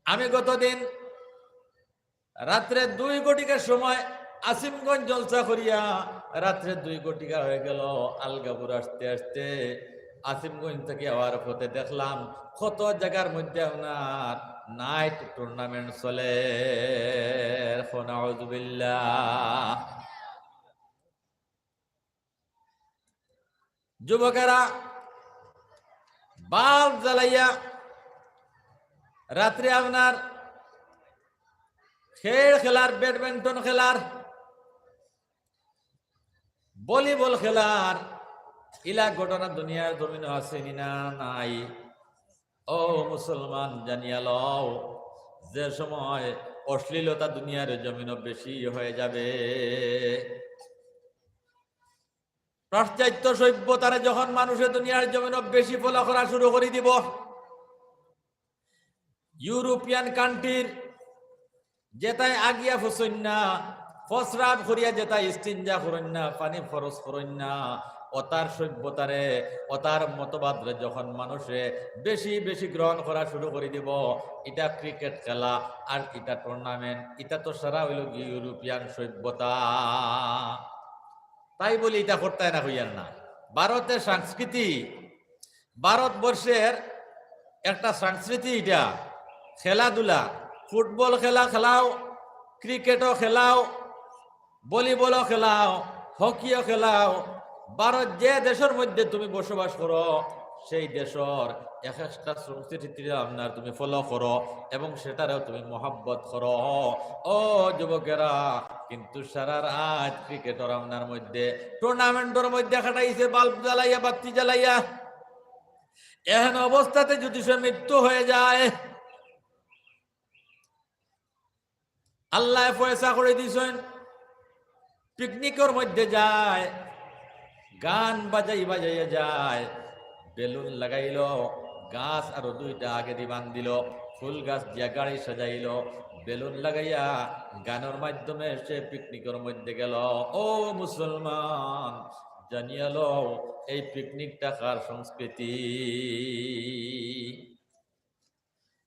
আমি গতদিন রাত্রে দুই ঘটিকার সময় আসিমগঞ্জ জলসা করিয়া রাত্রে দুই ঘটিকা হয়ে গেল। আলগাপুর আসতে আসতে আসিমগঞ্জ থাকি আওয়ার পথে দেখলাম কত জাগার মধ্যে আপনার night tournament চলের। নাউজুবিল্লাহ। যুবকেরা বাল্ব জ্বালাইয়া রাত্রে আপনার খেল খেলার, ব্যাডমিন্টন খেলার, ভলিবল খেলার, ইলা ঘটনা দুনিয়ার জমিনো আছে নি না নাই? ও মুসলমান, জানিয়া লও, যে সময় অশ্লীলতা দুনিয়ার জমিনো বেশি হয়ে যাবে, পাশ্চাত্য সভ্যতারে যখন মানুষে দুনিয়ার জমিনো বেশি follow করা শুরু করি দিব, ইউরোপিয়ান কান্ট্রির যেতায় আগিয়া ফুসইন না, প্রস্রাব করিয়া যেতা ইস্তিঞ্জা করইন না, পানি খরচ করইন না, অতার সভ্যতারে, অতার মতবাদরে যখন মানুষে বেশি বেশি গ্রহণ করা শুরু করি দিব, ইটা ক্রিকেট খেলা আর ইটা টুর্নামেন্ট, ইটা তো সারা অইলো গি ইউরোপিয়ান সভ্যতা। তাই বলি ইটা করতায় না কইয়ার না। ভারতের সংস্কৃতি, ভারতবর্ষের একটা সংস্কৃতি ইটা, খেলাধুলা, ফুটবল খেলা খেলাও, ক্রিকেটও খেলাও, ভলিবলও খেলাও, হকিও খেলাও। ভারত যে দেশর মধ্যে তুমি বসবাস করো, সেই দেশর এক একটা সংস্কৃতি আপনার তুমি ফলো করো এবং সেটারেও তুমি মহব্বত করো। ও যুবকেরা, কিন্তু সারা রাত ক্রিকেটর আপনার মধ্যে, টুর্নামেন্টর মধ্যে কাটাইছে, বাল্ব জ্বালাইয়া, বাতি জ্বালাইয়া। এহেন অবস্থাতে যদি সে মৃত্যু হয়ে যায়, আল্লায় পয়সা করি দিছইন, পিকনিকর মধ্যে যায়, গান বাজাই বাজাইয়া যায়, বেলুন লাগাইল, গাছ আরো দুইটা আগেদি বান্ধিল, ফুল গাছ দিয়া গাড়ি সাজাইল, বেলুন লাগাইয়া গানর মাধ্যমে সে পিকনিকর মধ্যে গেল। ও মুসলমান, জানিয়া লও, এই পিকনিকটা কার সংস্কৃতি?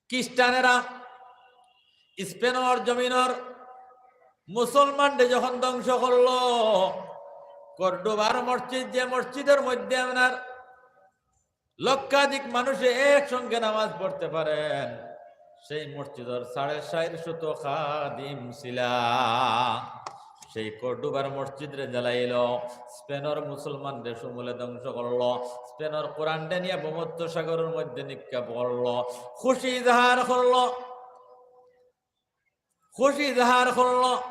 খ্রিস্টানেরা স্পেনর জমিনর মুসলমানরে যখন ধ্বংস করলো, কর্ডোবার মসজিদ, যে মসজিদর মধ্যে আপনার লক্ষাধিক মানুষে একসঙ্গে নামাজ পড়তে পারেন, সেই মসজিদর সাড়ে চাইর শত খাদিম ছিলা। সেই কর্ডোবার মসজিদরে জ্বালাইল, স্পেনর মুসলমানরে সমূলে ধ্বংস করলো, স্পেনর কোরআনরে নিয়া ভূমধ্য সাগরর মধ্যে নিক্ষেপ করলো, খুশি ইজহার করলো, খুশি ইজহার করলো,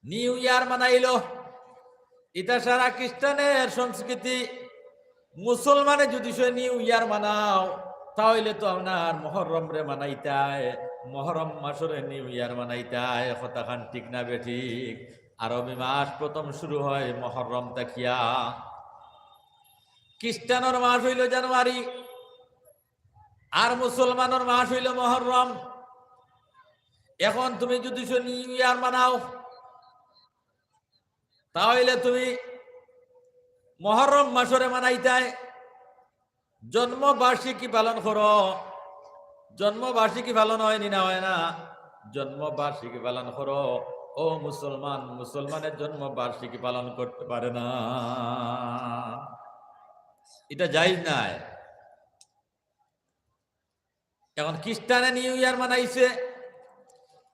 নিউ ইয়ার মানাইল। ইটা সারা খ্রিস্টানের সংস্কৃতি। মুসলমানে যদি সে নিউ ইয়ার মানাও, তাহলে তো আপনার মহরমরে মানাইতায়, মহরম মাসরে নিউ ইয়ার মানাইতায়। কথাখান ঠিক না বেঠিক? আরবি মাস প্রথম শুরু হয় মহরম থাকিয়া। খ্রিস্টানর মাস অইল জানুয়ারি, আর মুসলমানর মাস অইল মহরম। এখন তুমি যদি সে নিউ ইয়ার মানাও, তাহলে তুমি মহরম মাসরে মানাইতায়, জন্ম বার্ষিকী পালন করো। জন্ম বার্ষিকী পালন হয়নি না, হয় না? জন্ম বার্ষিকী পালন করো। ও মুসলমান, মুসলমানের জন্ম বার্ষিকী পালন করতে পারে না, এটা জায়েজ নাই। এখন খ্রিস্টানে নিউ ইয়ার মানাইছে,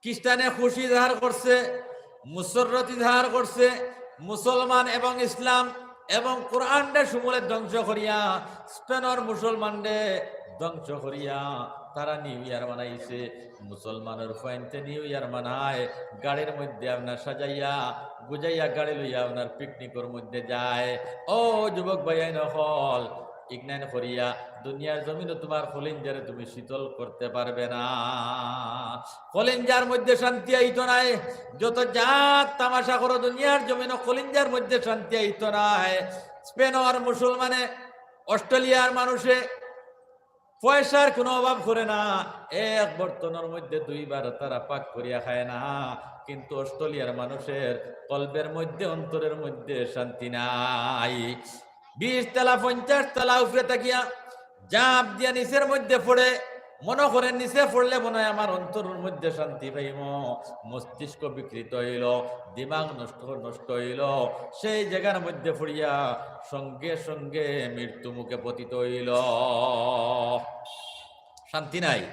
খ্রিস্টানে খুশি ইজহার করছে, মুসররত ইজহার করছে, মুসলমান এবং ইসলাম এবং কোরআনরে সমূলে ধ্বংস করিয়া, স্পেনর মুসলমানরে ধ্বংস করিয়া তারা নিউ ইয়ার মানাইছে। মুসলমানর ফুয়াইন্তে নিউ ইয়ার মানায়, গাড়ির মধ্যে আপনার সাজাইয়া গুজাইয়া গাড়ি লইয়া আপনার পিকনিকর মধ্যে যায়। ও যুবক ভাইয়াইন অকল, ইগনাইন করিয়া দুনিয়ার জমিনো তুমার কলিঞ্জারে তুমি শীতল করতে পারবে না। কলিঞ্জার মধ্যে শান্তি আইতো নায়, যত জাত তামাশা করো দুনিয়ার জমিনো কলিঞ্জার মধ্যে শান্তি আইতো নায়। স্পেনর মুসলমানে, অস্ট্রেলিয়ার মানুষে পয়সার কোনো অভাব করে না, এক বর্তনর মধ্যে দুইবার তারা পাক করিয়া খায় না। কিন্তু অস্ট্রেলিয়ার মানুষের কলবের মধ্যে, অন্তরের মধ্যে শান্তি নাই। বিশ তালা, পঞ্চাশ তালা উপরে থাকিয়া ঝাঁপ দিয়া নিচের মধ্যে পড়ে, মনে করে নিচে পড়লে মনে হয় আমার অন্তরের মধ্যে শান্তি পাইমু। মস্তিষ্ক বিকৃত হইল, দিমাগ নষ্ট, নষ্ট হইল। সেই জায়গার মধ্যে পড়িয়া সঙ্গে সঙ্গে মৃত্যু মুখে পতিত হইল। শান্তি নাই।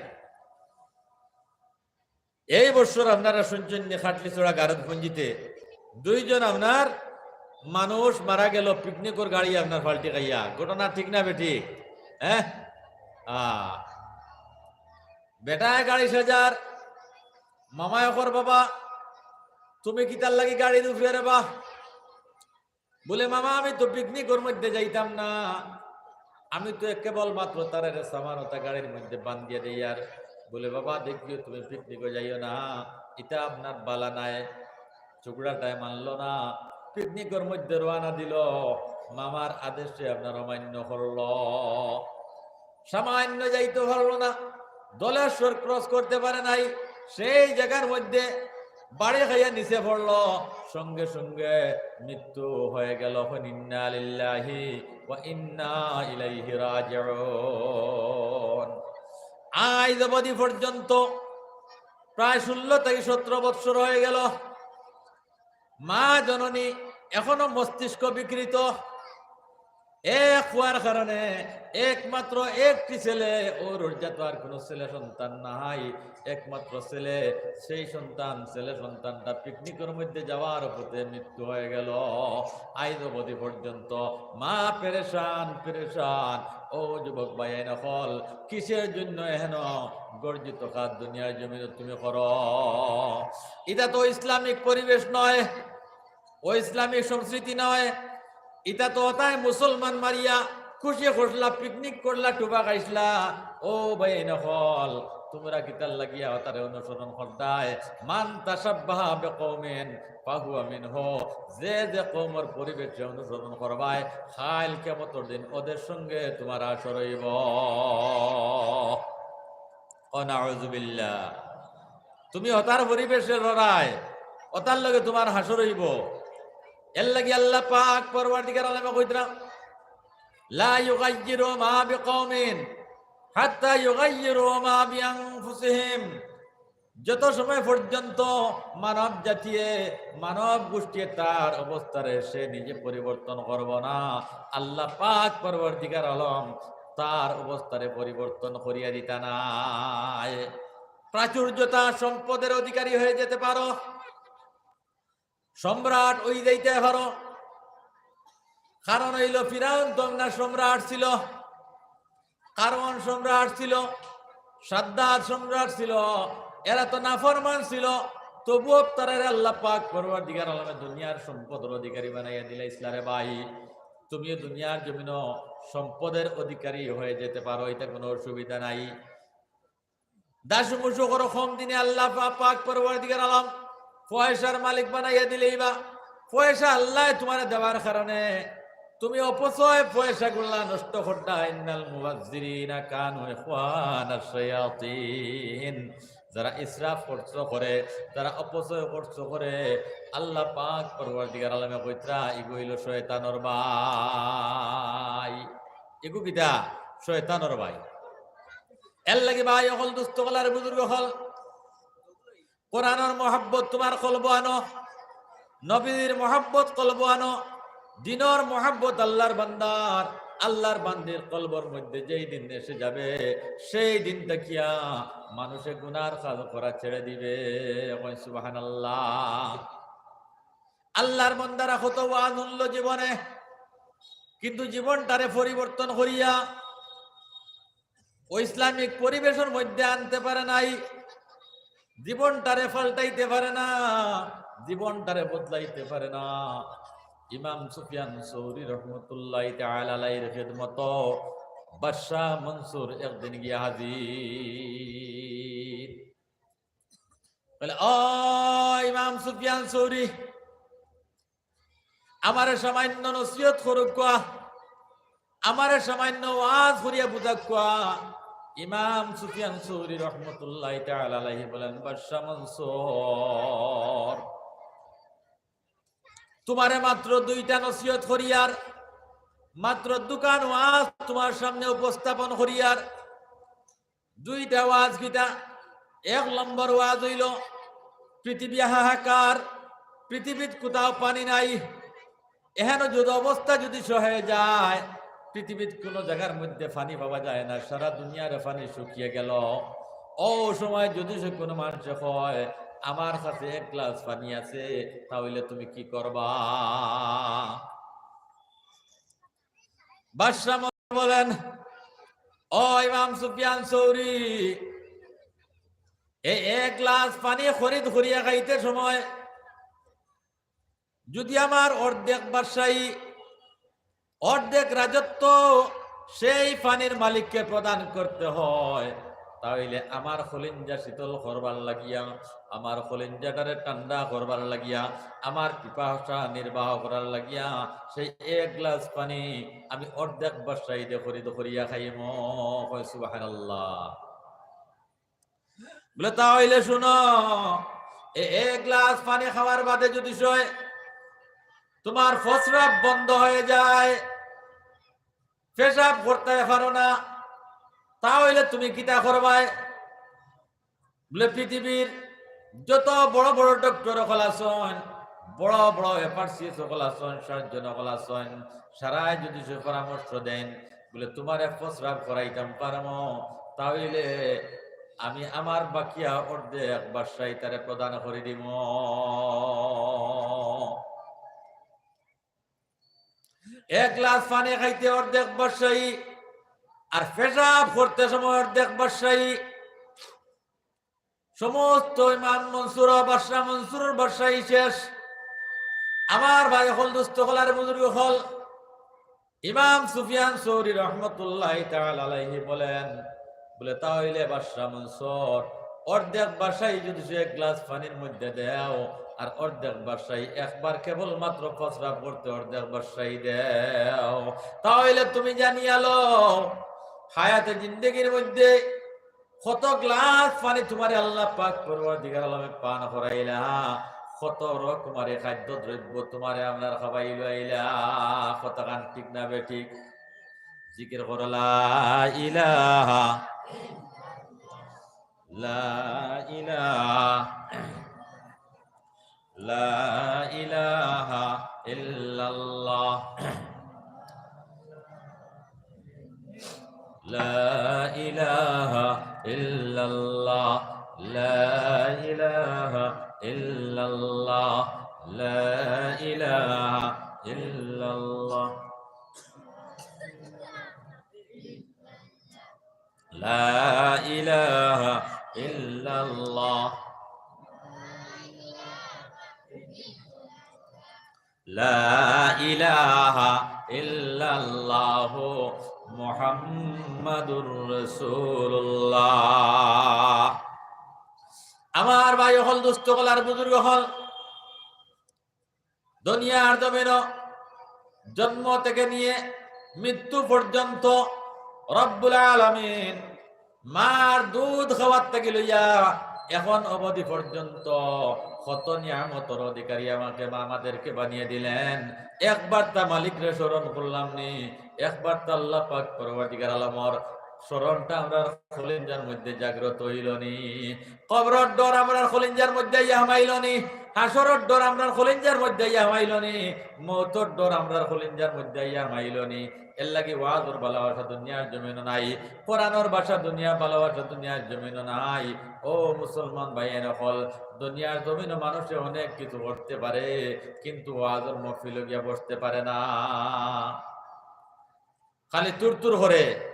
এই বছর আপনারা শুনছেন নি, খাটলিছড়া গারদপুঞ্জিতে দুইজন আপনার মানুষ মারা গেল, পিকনিকর গাড়ি আপনার ফাল্টি খাইয়া। ঘটনা ঠিক না বেঠিক? হ্যাঁ, আহ, বেটায় গাড়ি সাজার, মামায় কর, "বাবা, তুমি কিতার লাগি গাড়িত উঠবে রে বা?" বলে, "মামা, আমি তো পিকনিকর মধ্যে যাইতাম না, আমি তো কেবল মাত্র তারারে সামানতা গাড়ির মধ্যে বান্ধিয়া দেই।" আর বলে, "বাবা, দেখিও তুমি পিকনিকও যাইও না, ইটা আপনার বালা নায়।" ঝগড়াটায় মানলো না, পিকনিকর মধ্যে রওয়ানা দিল, মামার আদেশে আপনার অমান্য করলো। সামান্য যাইতে পারলো না, ধলেশ্বর ক্রস করতে পারে নাই। সেই জায়গার মধ্যে বাড়ি খাইয়া নিচে পড়লো, সঙ্গে সঙ্গে মৃত্যু হয়ে গেল। ইন্না লিল্লাহি ওয়া ইন্না ইলাইহি রাজিউন। আইজ অবধি পর্যন্ত প্রায় ষোলো থেকে সতেরো বৎসর হয়ে গেল। মা জননী এখনো মস্তিষ্ক বিকৃত। এক হওয়ার কারণে একমাত্র একটি ছেলে, ওর যত আর কোনো ছেলে সন্তান নাই, একমাত্র ছেলে, সেই সন্তান, ছেলে সন্তানটা পিকনিকর মধ্যে যাওয়ার পথে মৃত্যু হয়ে গেল। আইজ অবধি পর্যন্ত মা পেরেশান, পেরেশান। ও যুবক ভাইয়াইন অকল, কিসের জন্য এহেন গর্জিত কাজ দুনিয়ার জমিনে তুমি করো? ইটা তো ইসলামিক পরিবেশ নয়, ও ইসলামিক সংস্কৃতি নয়। ইটা তো অতায় মুসলমান মারিয়া খুশি করলা, পিকনিক করলা, টুবা খাইছলা। ও ভাইয়াইন অকল, তুমরা কিতার লাগিয়া অতারে অনুসরণ করতায়? মান তাশাব্বাহা বিকওমিন ফাহুয়া মিনহু। যে যে কওমর পরিবেশে অনুসরণ করবায়, কাইল কিয়ামতর দিন ওদের সঙ্গে তুমার হাশর অইবো। ও নাউজুবিল্লাহ। তুমি অতার পরিবেশে রইরায়, অতার লগে তুমার হাশর অইবো। এর লাগি আল্লাহ পাক পরওয়ারদিগার আলমে কইতরা, লা ইউগাইয়িরু মা বিকওমিন হাত্তা ইউগাইয়িরু মা বিআনফুসিহিম। যত সময় পর্যন্ত মানব জাতিয়ে, মানব গোষ্ঠীয়ে তার অবস্থারে সে নিজে পরিবর্তন করবো না, আল্লাহ পাক পরওয়ারদিগার আলম তার অবস্থারে পরিবর্তন করিয়া দিতা নায়। প্রাচুর্যতা, সম্পদের অধিকারী হয়ে যেতে পারো, সম্রাট অই যাইতে পারো। কারণ অইলো, ফিরাউন তো না সম্রাট ছিল, কারণ সম্রাট ছিল, সাদ্দাদ সম্রাট ছিল, এরা তো নাফরমান ছিল, তবুও তারারে আল্লাহ পাক পরওয়ারদিগার আলমে দুনিয়ার সম্পদর অধিকারী বানাইয়া দিলাইছলা রে ভাই। তুমিও দুনিয়ার জমিনো সম্পদের অধিকারী হয়ে যেতে পারো, ইটা কোনো অসুবিধা নাই। দাসু মুসু করো কম দিনে আল্লাহ পা-, পাক পরওয়ারদিগার আলম পয়সার মালিক বানাইয়া দিলাইবা। পয়সা আল্লায় তুমারে দেওয়ার কারণে তুমি অপচয় পয়সাগুলা নষ্ট করতায়। ইন্নাল মুবাজ্জিরিনা কানু ইখওয়ানাশ শায়াতিন। যারা ইসরাফ খরচ করে, যারা অপচয় খরচ করে, আল্লাহ পাক পরওয়ারদিগার আলমে কইতরা, ইগু অইলো শয়তানর ভাই। ইগু কিতা? শয়তানর ভাই। এর লাগি ভাই অকল, দুস্ত অকল আর বুজুর্গ অকল, কোরআনর মহব্বত তুমার কলবো আনো, নবীর মহব্বত কলবো আনো, দিনর মহব্বত আল্লাহর বান্দার, আল্লাহর বান্দির কলবর মধ্যে যেই দিন এসে যাবে, সেই দিন থাকিয়া মানুষে গুনার কাজ করা ছেড়ে দিবে। কই সুবহানাল্লাহ। আল্লাহর বান্দারা কত ওয়াজ হুনলো জীবনে, কিন্তু জীবনটারে পরিবর্তন করিয়া ও ইসলামিক পরিবেশর মধ্যে আনতে পারে নাই, জীবনটারে পাল্টাইতে পারে না, জীবনটারে বদলাইতে পারে না। ইমাম সুফিয়ান সৌরি রহমতুল্লাহি তাআলা আলাইহির খেদমত বাদশা মনসুর একদিন গিয়া হাজির। বলে, "ও ইমাম সুফিয়ান সৌরি, আমারে সামান্য নসিহত করুক্কা, আমারে সামান্য ওয়াজ করিয়া বুঝাউক্কা।" ইমাম সুফিয়ান সৌরি রহমতুল্লাহি তাআলা আলাইহি বলেন, "বাদশা মনসুর, তুমারে মাত্র দুইটা নসিহত করিয়ার, মাত্র দুখান ওয়াজ তুমার সামনে উপস্থাপন করিয়ার।" দুইটা ওয়াজ কিতা? এক নম্বর ওয়াজ অইলো, পৃথিবী হাহাকার, পৃথিবীত কোথাও পানি নাই। এহেন যদি অবস্থা যদি হয়ে যায়, পৃথিবীত কোনো জাগার মধ্যে পানি পাওয়া যায় না, সারা দুনিয়ার পানি শুকিয়ে গেল। ও সময় যদি সে কোনো মানুষে কয়, "আমার কাছে এক গ্লাস পানি আছে", তাহলে তুমি কি করবা? বাদশা বলেন, "ও ইমাম সুফিয়ান সৌরি, এই এক গ্লাস পানি খরিদ করিয়া খাইতে সময় যদি আমার অর্ধেক বাদশাহী, অর্ধেক রাজত্ব সেই পানির মালিককে প্রদান করতে হয়, তাহলে আমার কলিঞ্জা শীতল করবার লাগিয়া, আমার কলিঞ্জাটারে ঠান্ডা করবার লাগিয়া, আমার পিপাসা নির্বাহ করার লাগিয়া সেই এক গ্লাস পানি আমি অর্ধেক বাদশাহী দে খরিদ করিয়া খাইমু।" কয়, "সুবহানাল্লাহ।" বলে, "তাহলে শুনো, এ এক গ্লাস পানি খাওয়ার বাদে যদি সয় তোমার প্রস্রাব বন্ধ হয়ে যায়, পেশাব করতে পারো না, তা হইলে তুমি কিতা করবায়? বলে, পৃথিবীর যত বড় বড় ডক্টর অকল আছইন, বড় বড় এফআরসিএস অকল আছইন, সার্জন অকল আছইন, সারায় যদি সে পরামর্শ দেইন, বলে, তোমারে প্রস্রাব করাইতাম পারমু, তা হইলে আমি আমার বাকিয়া অর্ধেক বাদশাহী তারে প্রদান করি দিমু। এক গ্লাস পানি খাইতে অর্ধেক বাদশাহী, আর পেশাব করতে সময় অর্ধেক বাদশাহী। সমস্ত ইমাম মনসুর ও বাদশাহ মনসুরর বাদশাহী শেষ। আমার ভাই অকল, দোস্ত অকল আর বুজুর্গ অকল, ইমাম সুফিয়ান সৌরি রহমতুল্লাহি তাআলা আলাইহি বলেন, বলে, তা হইলে বাদশাহ মনসুর, অর্ধেক বাদশাহী যদি সে এক গ্লাস পানির মধ্যে দেও, আর অর্ধেক বাদশাহী একবার কেবলমাত্র প্রস্রাব করতে অর্ধেক বাদশাহী দেও, তা হইলে তুমি জানিয়া লও, হায়াতে জিন্দেগির মধ্যে কত গ্লাস পানি তোমারে আল্লাহ পাক পরওয়ারদিগার আলমে পান করাইলা, কত রকমারি খাদ্য দ্রব্য তোমারে আমরার খাবাইল আইলা, কতখান ঠিক না বেঠিক? জিকির করো, লা ইলাহা, লা ইলাহা, লা ইলাহা ইল্লাল্লাহ। لا إله إلا الله، لا إله إلا الله، لا إله إلا الله، لا إله إلا الله، لا إله إلا الله محمد رسول الله। আমার ভাই অকল, দোস্ত অকল আর বুজুর্গ অকল, দুনিয়ার জমিনো জন্ম থেকে নিয়ে মৃত্যু পর্যন্ত রব্বুল আলামিন মার দুধ খাওয়ার থাকি লইয়া এখন অবধি পর্যন্ত কত নিয়ামতর অধিকারী আমাকে, আমাদেরকে বানিয়ে দিলেন। একবার তা মালিকরে স্মরণ করলাম নি, একবার তা আল্লাহ পাক পরওয়ারদিগার আলমর স্মরণটা আমরার কলিজার মধ্যে জাগ্রত হইল নি? কবরর ডর আমরার কলিজার মধ্যে আইয়া হামাইল নি? হাশরর ডর আমরার কলিজার মধ্যে আইয়া হামাইল নি? মউতর ডর আমরার কলিজার মধ্যে আইয়া হামাইল নি? এর লাগি ওয়াজর ভালোবাসা দুনিয়ার জমিনো নাই, কোরআনর ভাষা দুনিয়া, ভালোবাসা দুনিয়ার জমিনো নাই। ও মুসলমান ভাইয়াইন অকল, দুনিয়ার জমিনো মানুষে অনেক কিছু করতে পারে, কিন্তু ওয়াজর মহফিলো গিয়া বসতে পারে না। খালি তুর তুর করে,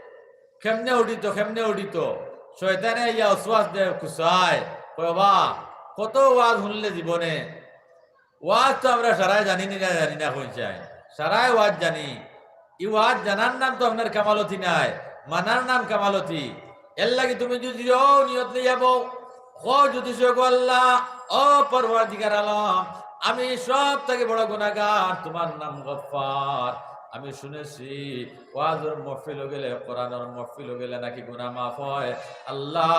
কেমনে উঠিত, কেমনে উঠিত। শয়তানে ইয়া ওয়াসওয়াস দেয়, খুসায়, কয়, "বাবা, কত ওয়াজ হুনলে জীবনে, ওয়াজ তো আমরা সারায় জানি নি না, জানি না কইন চাই, সারায় ওয়াজ জানি।" ই ওয়াজ জানার নাম তো আপনার কামালতি নায়, মানার নাম কামালতি। এর লাগি তুমি যদি ও নিয়ত লইয়া বও, ও যদি সে গো আল্লাহ, ও পরওয়ারদিগার আলম, আমি সব থাকি বড় গুনাহগার, তোমার নাম গফফার। আমি শুনেছি ওয়াজর মহফিলো গেলে, কোরআনর মহফিলো গেলে নাকি গুনাহ মাফ হয়। আল্লাহ,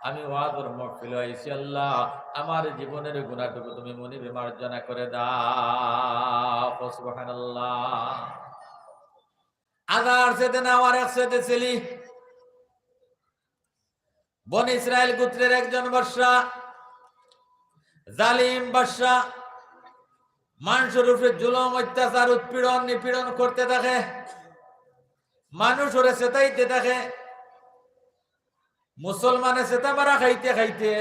আমি ওয়াজর মহফিলো আইছি, আল্লাহ, আমার জীবনের গুনাহটুকু তুমি মনিবে মার্জনা করে দাও। সুবহানাল্লাহ। আদার সেদে না, আর এক সেদে ছেলে। বনি ইসরাইল গোত্রের একজন বাদশা, জালিম বাদশা, মানুষর উপরে জুলুম, অত্যাচার, উৎপীড়ন, নিপীড়ন করতে থাকে, মানুষরে সেতাইতে থাকে। মুসলমানে সেতা মারা খাইতে খাইতে,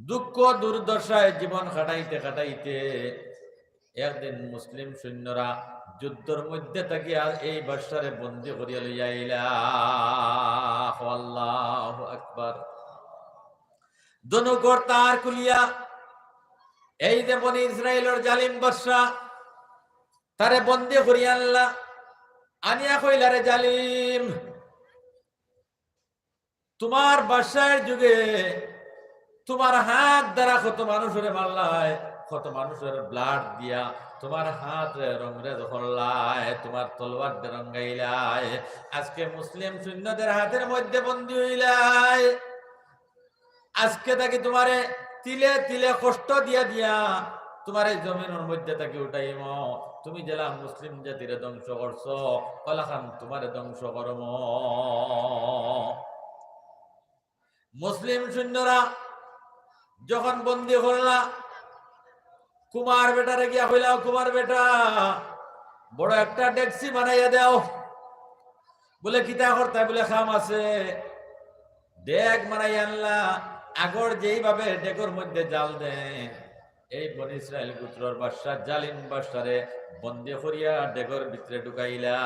দুঃখ দুর্দশায় জীবন কাটাইতে কাটাইতে, একদিন মুসলিম সৈন্যরা যুদ্ধর মধ্যে থাকিয়া এই বাদশারে বন্দী করিয়া লইয়া আইলা। আল্লাহু আকবার। ধনুকর তার খুলিয়া এই যে বনি ইসরাইলর জালিম বাদশা, তারে বন্দী করিয়া আনলা, আনিয়া কইলা, "রে জালিম, তোমার বাদশার যুগে তোমার হাত দ্বারা কত মানুষরে মারলায়, কত মানুষর blood দিয়া তোমার হাতরে রংরেজ করলায়, তোমার তলোয়াররে রঙ্গাইলায়। আজকে মুসলিম সৈন্যদের হাতের মধ্যে বন্দী হইলায়।" আজকে থাকি তুমারে তিলে তিলে কষ্ট দিয়া দিয়া তুমারে জমিনর মধ্যে থাকি উঠাইমু। তুমি যেলা মুসলিম জাতিরে ধ্বংস করছো, অলাখান তুমারে ধ্বংস করমু। মুসলিম সৈন্যরা যখন বন্দী করলা, কুমার বেটারে গিয়া কইলা, "কুমার বেটা, বড় একটা ডেকচি বানাইয়া দেও।" বলে, "কিতা করতায়?" বলে, "কাম আছে।" ডেক বানাইয়া আনলা, আগর যেইভাবে ডেকর মধ্যে জাল দেয়, এই বনি ইসরাইল গোত্রর বাদশা, জালিম বাদশারে বন্দী করিয়া ডেকর ভিতরে ঢুকাইলা।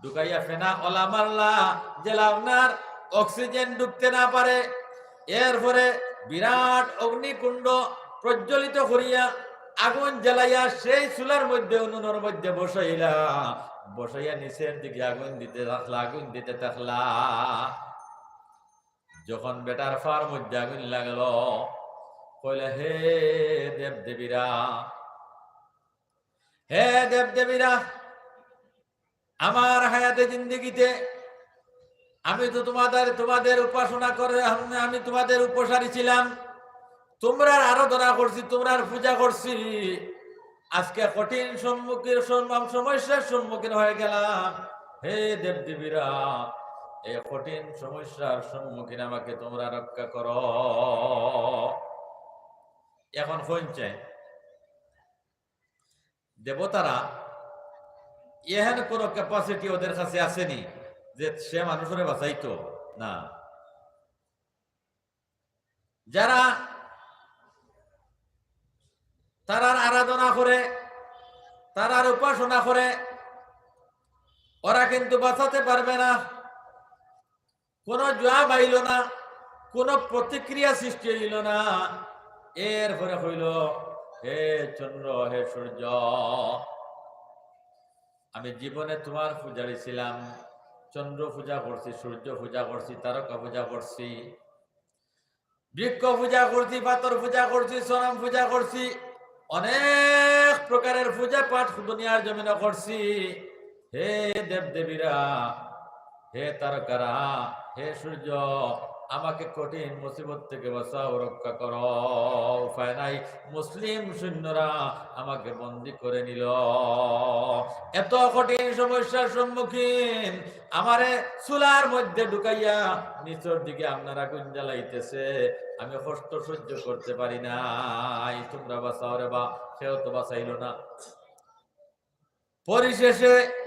ঢুকাইয়া ফেনা অলা মারলা, যেলা আপনার oxygen ঢুকতে না পারে। এরপরে বিরাট অগ্নিকুণ্ড প্রজ্বলিত করিয়া আগুন জ্বালাইয়া সেই চুলার মধ্যে, উনুনর মধ্যে বসাইলা। বসাইয়া নিচের দিকে আগুন দিতে থাকলা, আগুন দিতে থাকলা। যখন বেটার ফার মধ্যে আগুন লাগলো, কইলা, "হে দেবদেবীরা, হে দেবদেবীরা, আমার হায়াতে জিন্দেগিতে আমি তো তোমাদের, তোমাদের উপাসনা করে, আমি, আমি তোমাদের উপসারী ছিলাম, তোমরার আরাধনা করছি, তোমরার পূজা করছি। আজকে কঠিন সম্মুখীন, সম-, সমস্যার সম্মুখীন হয়ে গেলাম। হে দেবদেবীরা, এই কঠিন সমস্যার সম্মুখীন আমাকে তোমরা রক্ষা করো।" এখন কইন চাই, দেবতারা এহেন কোনো capacity ওদের কাছে আসেনি যে সে মানুষরে বাঁচাইতো না। যারা তারার আরাধনা করে, তারার উপাসনা করে, ওরা কিন্তু বাঁচাতে পারবে না। কোনো জবাব আইল না, কোনো প্রতিক্রিয়া সৃষ্টি হইল না। এরপরে কইল, "হে চন্দ্র, হে সূর্য, আমি জীবনে তোমার পূজারী ছিলাম, চন্দ্র পূজা করছি, সূর্য পূজা করছি, তারকা পূজা করছি, বৃক্ষ পূজা করছি, পাথর পূজা করছি, সনম পূজা করছি, অনেক প্রকারের পূজা পাঠ দুনিয়ার জমিনে করছি। হে দেবদেবীরা, হে তারকারা, হে সূর্য, আমাকে কঠিন মুসিবত থেকে বাঁচাও, রক্ষা করো, উপায় নাই। মুসলিম সৈন্যরা আমাকে বন্দী করে নিল, এত কঠিন সমস্যার সম্মুখীন, আমারে চুলার মধ্যে ঢুকাইয়া নিচের দিকে আপনারা আগুন জ্বালাইতেছে, আমি কষ্ট সহ্য করতে পারি নাই, তোমরা বাঁচাও রে বা।" কেউ তো বাঁচাইল না। পরিশেষে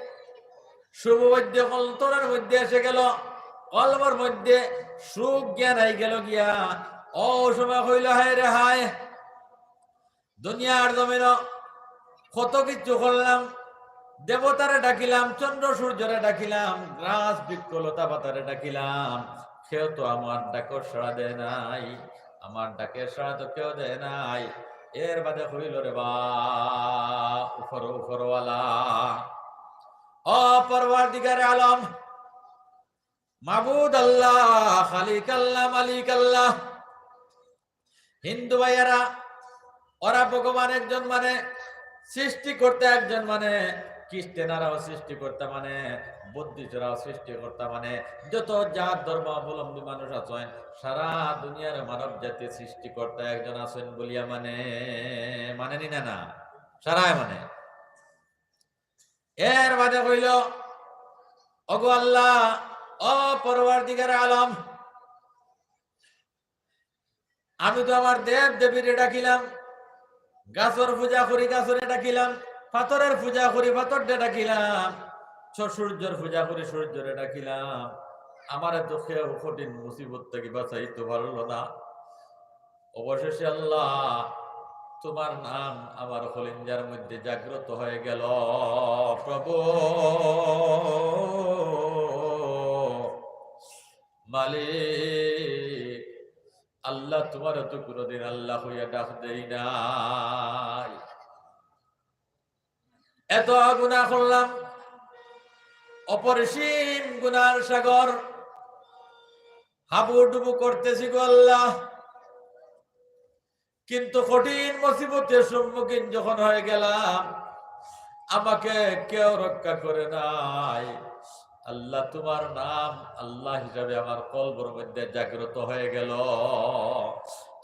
শুভ মধ্যে অন্তরের মধ্যে এসে গেল, কলবর মধ্যে সুখ জ্ঞান আই গেল গিয়া। ও সময় কইল, "হায় রে হায়, দুনিয়ার জমিন কত কিছু করলাম, দেবতারে ডাকিলাম, চন্দ্র সূর্যরে ডাকিলাম, গাছ বৃক্ষ লতা পাতারে ডাকিলাম, কেউ তো আমার ডাকর সাড়া দেয় নাই, আমার ডাকের সাড়া তো কেউ দেয় নাই।" এর বাদে কইল রে বা উপর, উপরওয়ালা, ও পরওয়ারদিগারে আলম, মাবুদ আল্লাহ, খালিক আল্লাহ, মালিক আল্লাহ। হিন্দু ভাইয়ারা, ওরা ভগবান একজন মানে, সৃষ্টিকর্তা একজন মানে, খ্রিস্টানরাও সৃষ্টিকর্তা মানে, বুদ্ধিস্টরাও সৃষ্টিকর্তা মানে, যত জাত ধর্ম অবলম্বী মানুষ আছেন, সারা দুনিয়ার মানব জাতির সৃষ্টিকর্তা একজন আছেন বলিয়া মানে, মানেনি না? না, সারায় মানে। এর বাদে কইল, "ওগো আল্লাহ, ও পরওয়ারদিগার আলম, আমি তো আমার দেব দেবীরে ডাকিলাম, গাছর পূজা করি, গাছরে ডাকিলাম, পাথরের পূজা করি, পাথররে ডাকিলাম, স-, সূর্যর পূজা করি, সূর্যরে ডাকিলাম, আমারে তো কেউ কঠিন মুসিবত থেকে বাঁচাইতে পারলো না। অবশেষে আল্লাহ, তোমার নাম আমার কলিঞ্জার মধ্যে জাগ্রত হয়ে গেল, প্রভু মালিক, আল্লাহ, তোমারে তো কোনোদিন আল্লাহ হইয়া ডাক দেই নাই। এত গুনাহ করলাম, অপরিসীম গুনার সাগর, হাবুডুবু করতেছি গো আল্লাহ। কিন্তু কঠিন মুসিবতের সম্মুখীন যখন হয়ে গেলাম, আমাকে কেউ রক্ষা করে নাই, আল্লাহ, তুমার নাম আল্লাহ হিসাবে আমার কলবর মধ্যে জাগ্রত হয়ে গেল।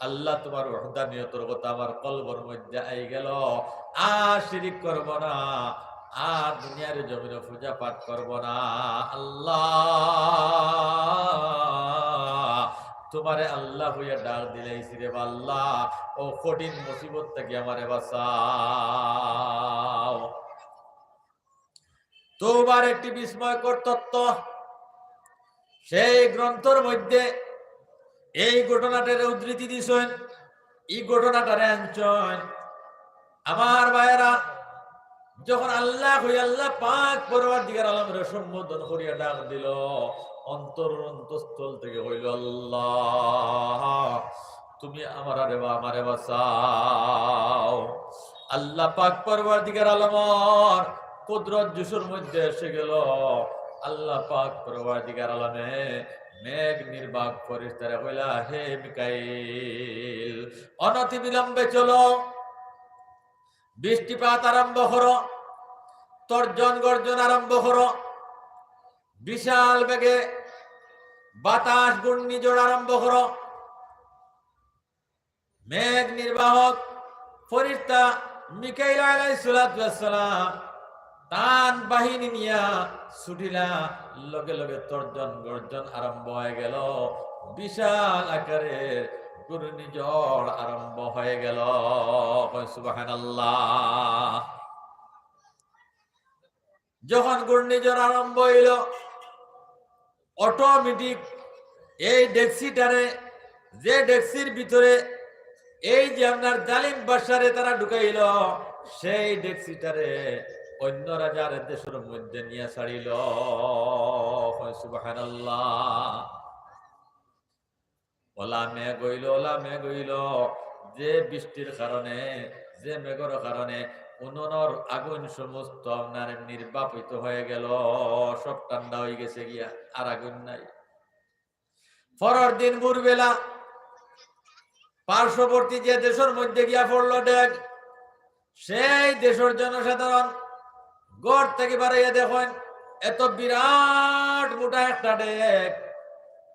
আল্লাহ, তুমার ওয়াহদানিয়তর কথা আমার কলবর মধ্যে আই গেল। আর শিরিক করব না, আর দুনিয়ার জমিনে পূজা পাঠ করব না। আল্লাহ, তুমারে আল্লাহ কইয়া ডাক দিলাইছি রে বা আল্লাহ, অউ কঠিন মুসিবত থাকি আমারে বাঁচাও। তওবার একটি বিস্ময়কর তত্ত্ব। সেই গ্রন্থর মধ্যে এই ঘটনাটারে উদ্ধৃতি দিছইন, ই ঘটনাটারে আনছইন। আমার ভাইরা, যখন আল্লাহ কই, আল্লাহ পাক পরওয়ারদিগার আলমরে সম্বোধন করিয়া ডাক দিল, অন্তর অন্তঃস্থল থাকি কইল, "আল্লাহ, তুমি আমারে বা-, আমারে বাঁচাও।" আল্লাহ পাক পরওয়ারদিগার আলমর কুদরত জোশর মধ্যে এসে গেল। আল্লাহ পাক পরওয়ারদিগার আলমে মেঘ নির্বাহক ফেরেশতারে কইলা, "হে মিকাইল, অনতিবিলম্বে চলো, বৃষ্টিপাত আরম্ভ করো, তর্জন গর্জন আরম্ভ করো, বিশাল বেগে বাতাস ঘূর্ণিঝড় আরম্ভ করো।" মেঘ নির্বাহক ফেরেশতা মিকাইল আলাইহিস সালাতু ওয়াস সালাম তান বাহিনী নিয়া ছুটিলা, লগে লগে তর্জন গর্জন আরম্ভ হয়ে গেল, বিশাল আকারের ঘূর্ণিঝড় আরম্ভ হয়ে গেল। কয় সুবহানাল্লাহ। যখন ঘূর্ণিঝড় আরম্ভ হইল, অটোমেটিক এই ডেক্সিটারে, যে ডেক্সির ভিতরে এই যে আপনার জালিম বাদশারে তারা ঢুকাইল, সেই ডেক্সিটারে অন্য রাজার দেশর মধ্যে নিয়া ছাড়িল। কয় সুবহানাল্লাহ। ওলা মেঘ হইল, ওলা মেঘ হইল, যে বৃষ্টির কারণে, যে মেঘর কারণে উনুনর আগুন সমস্ত আপনার নির্বাপিত হয়ে গেল, সব ঠান্ডা হয়ে গেছে গিয়া, আর আগুন নাই। পরের দিন ভোরবেলা পার্শ্ববর্তী যে দেশর মধ্যে গিয়া পড়ল ডেক, সেই দেশর জনসাধারণ ঘর থাকি বারাইয়া দেখইন, এত বিরাট মোটা একটা ডেক,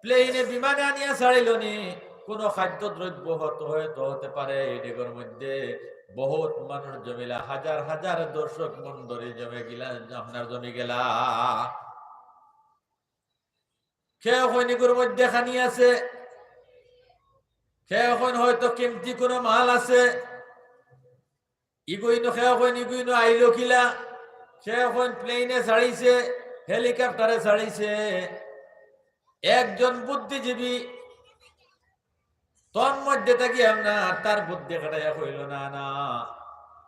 প্লেনে বিমানে আনিয়া ছাড়িল নি, কোনো খাদ্যদ্রব্য হয়তো, হয়তো হতে পারে। এই ডেকর মধ্যে বহুত মানুষ জমিলা, হাজার হাজার দর্শক মণ্ডলী জমে গিলা, আপনার জমি গেলা। কেউ কইন ইগুর মধ্যে খানি আছে, কেউ কইন হয়তো কিমতি কোনো মাল আছে। ইগুইনো কেউ কইন ইগুইনো আইলো কিলা, কেউ কইন প্লেনে ছাড়িছে, হেলিকপ্টারে ছাড়িছে। একজন বুদ্ধিজীবী তন্মধ্যে থাকি আপনার তার বুদ্ধি খাটাইয়া কইল, "না, না,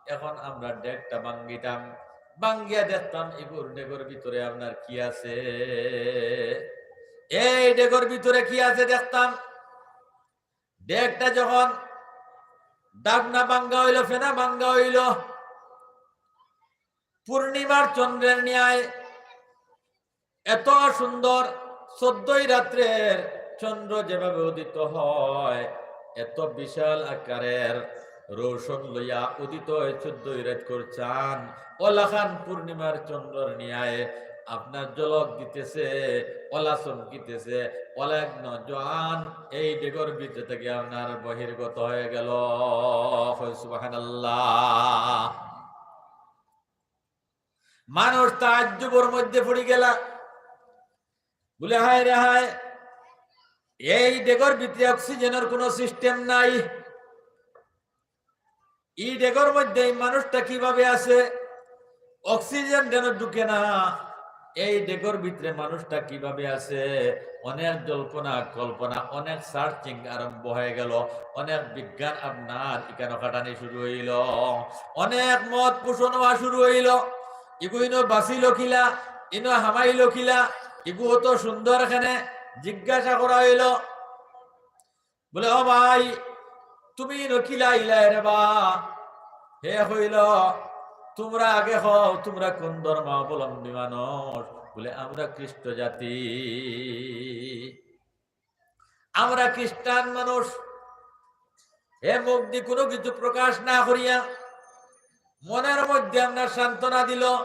এখন আমরা ডেকটা ভাঙ্গিতাম, ভাঙ্গিয়া দেখতাম ইগুর ডেকর ভিতরে আপনার কি আছে, এই ডেকর ভিতরে কি আছে দেখতাম।" ডেকটা যখন ডাবনা ভাঙ্গা হইল, ফেনা ভাঙ্গা হইল, পূর্ণিমার চন্দ্রের ন্যায় এত সুন্দর চোদ্দই রাত্রের চন্দ্র যেভাবে উদিত হয়, এত বিশাল আকারের রৌশন লইয়া উদিত হয় চোদ্দই রাইতর চান, ওলাখান পূর্ণিমার চন্দ্রর ন্যায় আপনার ঝলক দিতেছে, ওলা চমকিতেছে, ওলা এক নওজোয়ান এই ডেকর ভিতরে থাকি আপনার বহির্গত হয়ে গেল। কই সুবহানাল্লাহ। মানুষ তাজ্জুবর মধ্যে পড়ি গেলা, বলে, "হায় রে হায়, এই ডেকর ভিতরে অক্সিজেনের কোনো সিস্টেম নাই, এই ডেকর মধ্যে এই মানুষটা কিভাবে আছে? অক্সিজেন যেন ঢুকে না, এই ডেকর ভিতরে মানুষটা কিভাবে আছে?" অনেক জল্পনা কল্পনা, অনেক সার্চিং আরম্ভ হয়ে গেল, অনেক বিজ্ঞান আপনার ইখানো খাটানি শুরু হইল, অনেক মত পোষণ হওয়া শুরু হইল। ইগু ইনো বাঁচিল কিলা, ইনো হামাইল কিলা, ইগু অত সুন্দর কেনে জিজ্ঞাসা করা হইল। বলে, "ও ভাই, তুমি ইনো কিলা আইলায় রে বা?" হে কইল, "তুমরা আগে কও, তুমরা কোন ধর্মাবলম্বী মানুষ?" বলে, "আমরা খ্রিস্ট জাতি।" আমরা খ্রিস্টান মানুষ। হে মুখদি কোনো কিছু প্রকাশ না করিয়া মনের মধ্যে আপনার সান্ত্বনা দিল,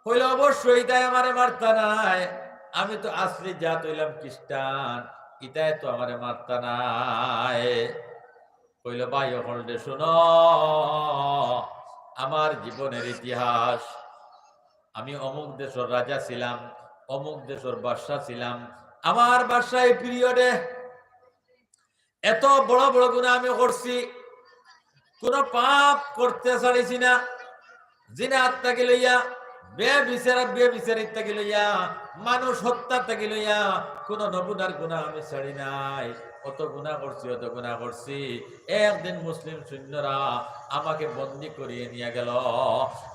কইল, "অবশ্যই ইতায় আমারে মারতা নায়, আমি তো আসলি জাত অইলাম খ্রিস্টান, ইতায় তো আমারে মারতা নায়।" কইল, "ভাই অকল রে, শুনো আমার জীবনের ইতিহাস। আমি অমুক দেশর রাজা ছিলাম, অমুক দেশর বাদশা ছিলাম। আমার বাদশাহী পিরিয়ডে এত বড় বড় গুনাহ আমি করছি, কোনো পাপ করতে ছাড়ছি না। জিনা থাকি লইয়া, বেবিচার, বেবিচারি থাকি লইয়া, মানুষ হত্যা থাকি লইয়া, কোনো নমুনার গুনাহ আমি ছাড়ি নাই। অত গুনাহ করছি, অত গুনাহ করছি। একদিন মুসলিম সৈন্যরা আমাকে বন্দি করিয়া নিয়া গেল,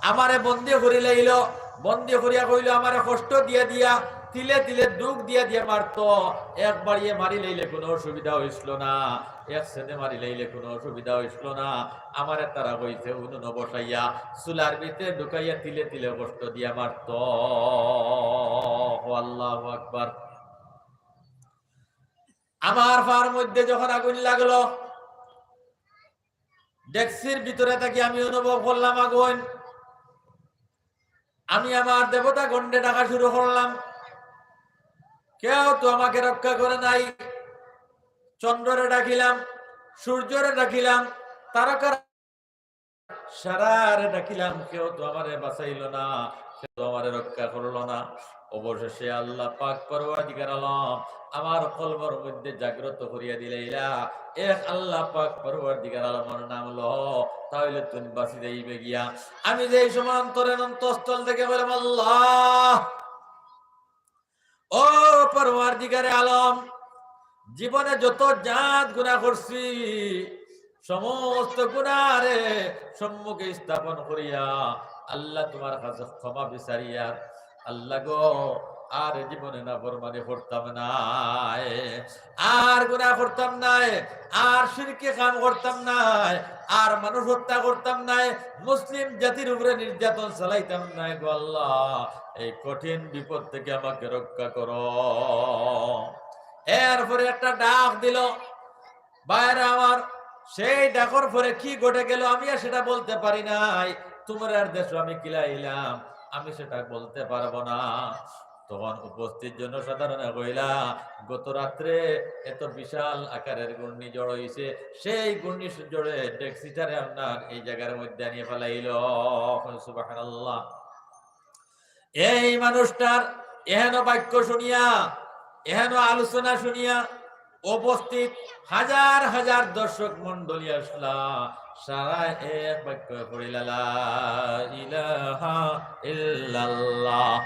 আমারে বন্দি করি লাইল, বন্দি করিয়া কইল, আমারে কষ্ট দিয়া দিয়া, তিলে তিলে দুখ দিয়া দিয়া মারতো। এক বাড়িয়ে মারি লাইলে কোনো অসুবিধা অইছিল না, এক সেদে মারি লাইলে কোনো অসুবিধা অইছিল না। আমারে তারা কইছে উনুনো বসাইয়া, চুলার ভিতরে ঢুকাইয়া তিলে তিলে কষ্ট দিয়া মারতো।" ও আল্লাহু আকবার। আমার পার মধ্যে যখন আগুন লাগলো, ডেকচির ভিতরে থাকি আমি অনুভব করলাম আগুন। আমি আমার দেবতাগণরে ডাকা শুরু করলাম, কেউ তো আমাকে রক্ষা করে নাই। চন্দ্ররে ডাকিলাম, সূর্যরে ডাকিলাম, তারকার সারারে ডাকিলাম, কেউ তো আমারে বাঁচাইল না, কেউ তো আমারে রক্ষা করল না। অবশেষে আল্লাহ পাক পরওয়ারদিগার আলম আমার কলবর মধ্যে জাগ্রত করিয়া দিলাইলা, এক আল্লাহ পাক পরওয়ারদিগার আলমর নাম লো, তাইলে তুমি বাঁচি যাইবে গিয়া। আমি যেই সময় অন্তরে অন্তঃস্থল থেকে বললাম, "আল্লাহ, ও পরওয়ারদিগারে আলম, জীবনে যত জাত গুনাহ করছি, সমস্ত গুনাহরে সম্মুখে স্থাপন করিয়া আল্লাহ তোমার কাছে ক্ষমা বিচারিয়া, আল্লাহ গো, আর জীবনে নাফরমানি করতাম নায়, আর গুনাহ করতাম নায়, আর শিরকি কাম করতাম নায়, আর মানুষ হত্যা করতাম নায়, মুসলিম জাতির উপরে নির্যাতন চালাইতাম নায় গো আল্লাহ, এই কঠিন বিপদ থেকে আমাকে রক্ষা করো।" এরপরে একটা ডাক দিল, ভাইরা আমার, সেই ডাকর পরে কি ঘটে গেল আমি আর সেটা বলতে পারি নাই। তোমরার দেশো আমি কিলা আইলাম, আমি সেটা বলতে পারবো না। তখন উপস্থিত জনসাধারণে কইলা, "গত রাত্রে এত বিশাল আকারের ঘূর্ণিঝড় হইছে, সেই ঘূর্ণিঝড়ে ডেকচিটারে আপনার এই জায়গার মধ্যে আনিয়া ফালাইল।" সুবহানাল্লাহ। এই মানুষটার এহেন বাক্য শুনিয়া, এহেন আলোচনা শুনিয়া উপস্থিত হাজার হাজার দর্শক মণ্ডলী আসলা, সারা এক বাক্য পড়িলা, "লা ইলাহা ইল্লাল্লাহ,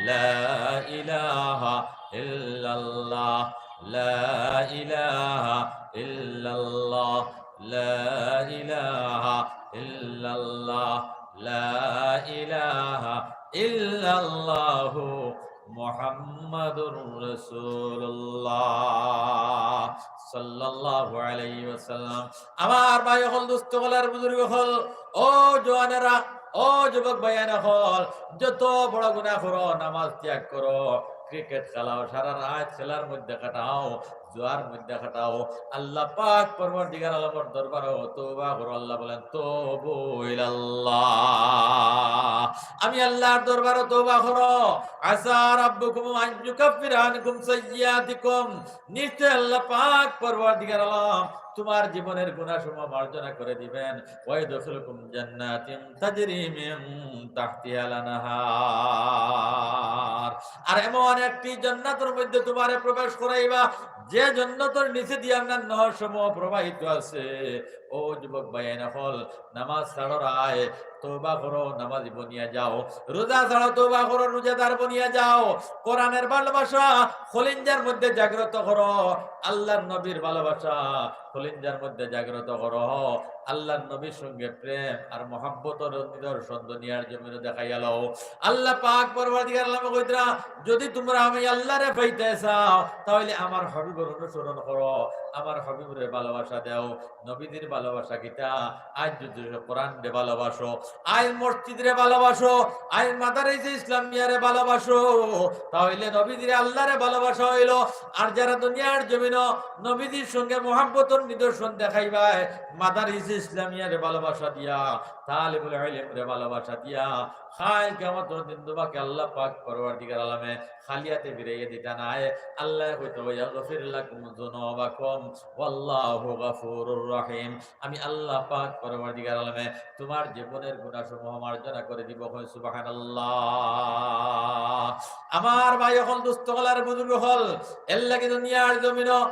লা ইলাহা ইল্লাল্লাহ, লা ইলাহা ইল্লাল্লাহ, লা ইলাহা ইল্লাল্লাহ, লা ইলাহা ইল্লাল্লাহু মুহাম্মাদুর রাসূলুল্লাহ সাল্লাল্লাহু আলাইহি ওয়াসাল্লাম।" আমার ভাই অকল, দোস্ত অকল আর বুজুর্গ অকল, ও জোয়ানেরা, ও যুবক ভাইয়াইন অকল, যত বড় গুনাহ করো, নামাজ ত্যাগ করো, ক্রিকেট খেলাও, সারা রাত খেলার মধ্যে কাটাও, জুয়ার মধ্যে কাটাও, আল্লাহ পাক পরওয়ারদিগার আলমর দরবারো তওবা করো। আল্লাহ বলেন, "তুবু ইলাল্লাহ।" আমি আল্লাহর দরবারো তওবা করো। আসা রাব্বুকুম আন ইউকাফিরা আনকুম সাইয়্যিআতিকুম। নিশ্চয় আল্লাহ পাক পরওয়ারদিগার আলম তোমার জীবনের গুনাহসমূহ মার্জনা করে দিবেন। ওয়া ইউদখিলকুম জান্নাতিন তাজরি মিন তাহতিহাল আনহার। আর এমন একটি জান্নাতর মধ্যে তোমারে প্রবেশ করাইবা, যে জান্নাতর নিচে দিয়া আপনার নহরসমূহ প্রবাহিত আছে। ও যুবক ভাইয়াইন অকল, নামাজ ছাড়ো রায়, তওবা করো, নামাজি বনিয়া যাও। রোজা ছাড়ো, তওবা করো, রোজাদার বনিয়া যাও। কোরআনের ভালোবাসা কলিঞ্জার মধ্যে জাগ্রত করো। আল্লাহর নবীর ভালোবাসা কলিঞ্জার মধ্যে জাগ্রত করো। আল্লাহর নবীর সঙ্গে প্রেম আর মহব্বতর নিদর্শন দুনিয়ার জমিনে দেখাইয়া লও। আল্লাহ পাক পরওয়ারদিগার আলমে কইতরা, "যদি তোমরা আমি আল্লাহরে পাইতে চাও, তাহলে আমার হাবিবর অনুসরণ করো, আমার হাবিবরে ভালোবাসা দাও।" নবীজির ভালোবাসা কিতা? আইজ যদি কোরআনরে ভালোবাসো, আইজ মসজিদরে ভালোবাসো, আইজ মাদারিসে ইসলামিয়ারে ভালোবাসো, তাহলে নবীজিরে আল্লাহরে ভালোবাসা অইলো। আর যারা দুনিয়ার জমিনো নবীজির সঙ্গে মহব্বতর নিদর্শন দেখাইবায়, মাদারিসে ইসলামিয়ারে ভালোবাসা দিয়া, তালিবুল ইলমরে ভালোবাসা দিয়া, কাইল কিয়ামতর দিন তুমাকে আল্লাহ পাক পরওয়ারদিগার আলমে খালি আতে ফিরাইয়া দিতা নায়। আল্লায় কইতা, "ওয়া ইয়াগফির লাকুম যুনুবাকুম ওয়াল্লাহু গাফুরুর রহিম।" আমি আল্লাহ পাক পরওয়ারদিগার আলমে তুমার জীবনর গুনাহসমূহ মার্জনা করি দিবো। কইন সুবহানাল্লাহ। আমার ভাই অকল, দুস্ত অকল আর বুজুর্গ অকল, এরলাগি দুনিয়ার জমিনো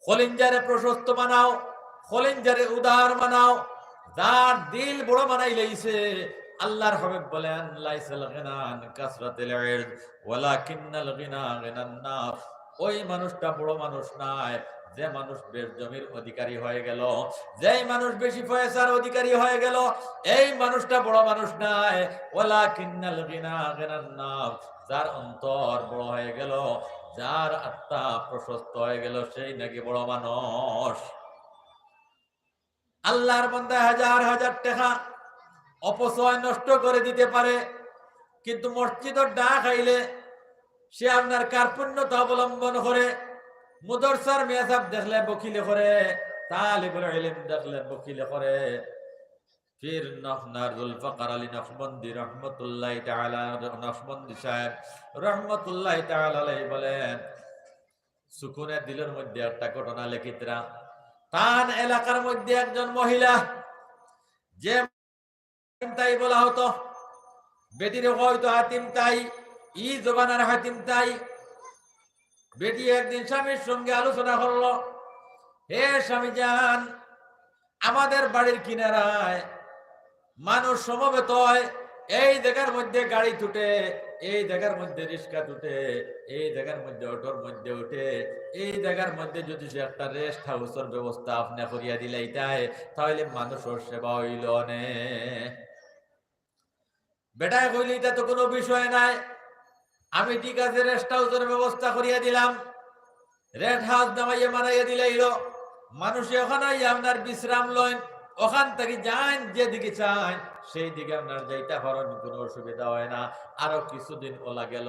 কলিঞ্জারে প্রশস্ত বানাও, কলিঞ্জারে উদার বানাও। যার দিল বড় বানাইলাইছে, আল্লাহর হাবিব বলেন, "লাইসাল গিনা আন কাসরাতিল ইরদ, ওয়ালাকিন্নাল গিনা গিনান নাফস।" ওই মানুষটা বড় মানুষ নায়, যে মানুষ বেশ জমির অধিকারী হয়ে গেল, যেই মানুষ বেশি পয়সার অধিকারী হয়ে গেল, এই মানুষটা বড় মানুষ নায়। ওয়ালাকিন্নাল গিনা গিনান নাফস, যার অন্তর বড় হয়ে গেল, যার আত্মা প্রশস্ত হয়ে গেল, সেই নাকি বড় মানুষ। আল্লাহর বান্দা হাজার হাজার টাকা অপচয় নষ্ট করে দিতে পারে, কিন্তু মসজিদর ডাক আইলে সে আপনার কার্পণ্যতা অবলম্বন করে, মুদরসার মেসাব দেখলে বকিলে করে, তালিবুল ইলম দেখলে বকিলে করে। পীর নখনার জুলফিকার আলী নকশবন্দি রহমতুল্লাহি তাআলা, নকশবন্দি সাহেব রহমতুল্লাহি তাআলা আলাইহি বলেন, সুকুনে দিলর মধ্যে একটা ঘটনা লেখিতরা। তান এলাকার মধ্যে একজন মহিলা, যে তাই বলা হতো, বেটিরে হয়তো হাতিম তাই, ই জমানার হাতিম তাই। বেটি একদিন স্বামীর সঙ্গে আলোচনা করলো, "হে স্বামী জান, আমাদের বাড়ির কিনারায় মানুষ সমবেত হয়, এই জায়গার মধ্যে গাড়ি তুটে, এই জায়গার মধ্যে রিক্সা তুটে, এই জায়গার মধ্যে অটোর মধ্যে উঠে, এই জায়গার মধ্যে যদি সে একটা রেস্ট হাউসর ব্যবস্থা আপনে করিয়া দিলাইতায়, তাহলে মানুষর সেবা হইল নে।" বেটায় কইল, "ইটা তো কোনো বিষয় নায়, আমি ঠিক আছে রেস্ট হাউসর ব্যবস্থা করিয়া দিলাম, রেস্ট হাউস নামাইয়া বানাইয়া দিলাইল, মানুষে ওখানে আইয়া আপনার বিশ্রাম লইন, ওখান থাকি যাইন যেদিকে চাইন, সেই দিকে আপনার যাইতা পারইন, কোনো অসুবিধা হয় না।" আরো কিছুদিন ওলা গেল,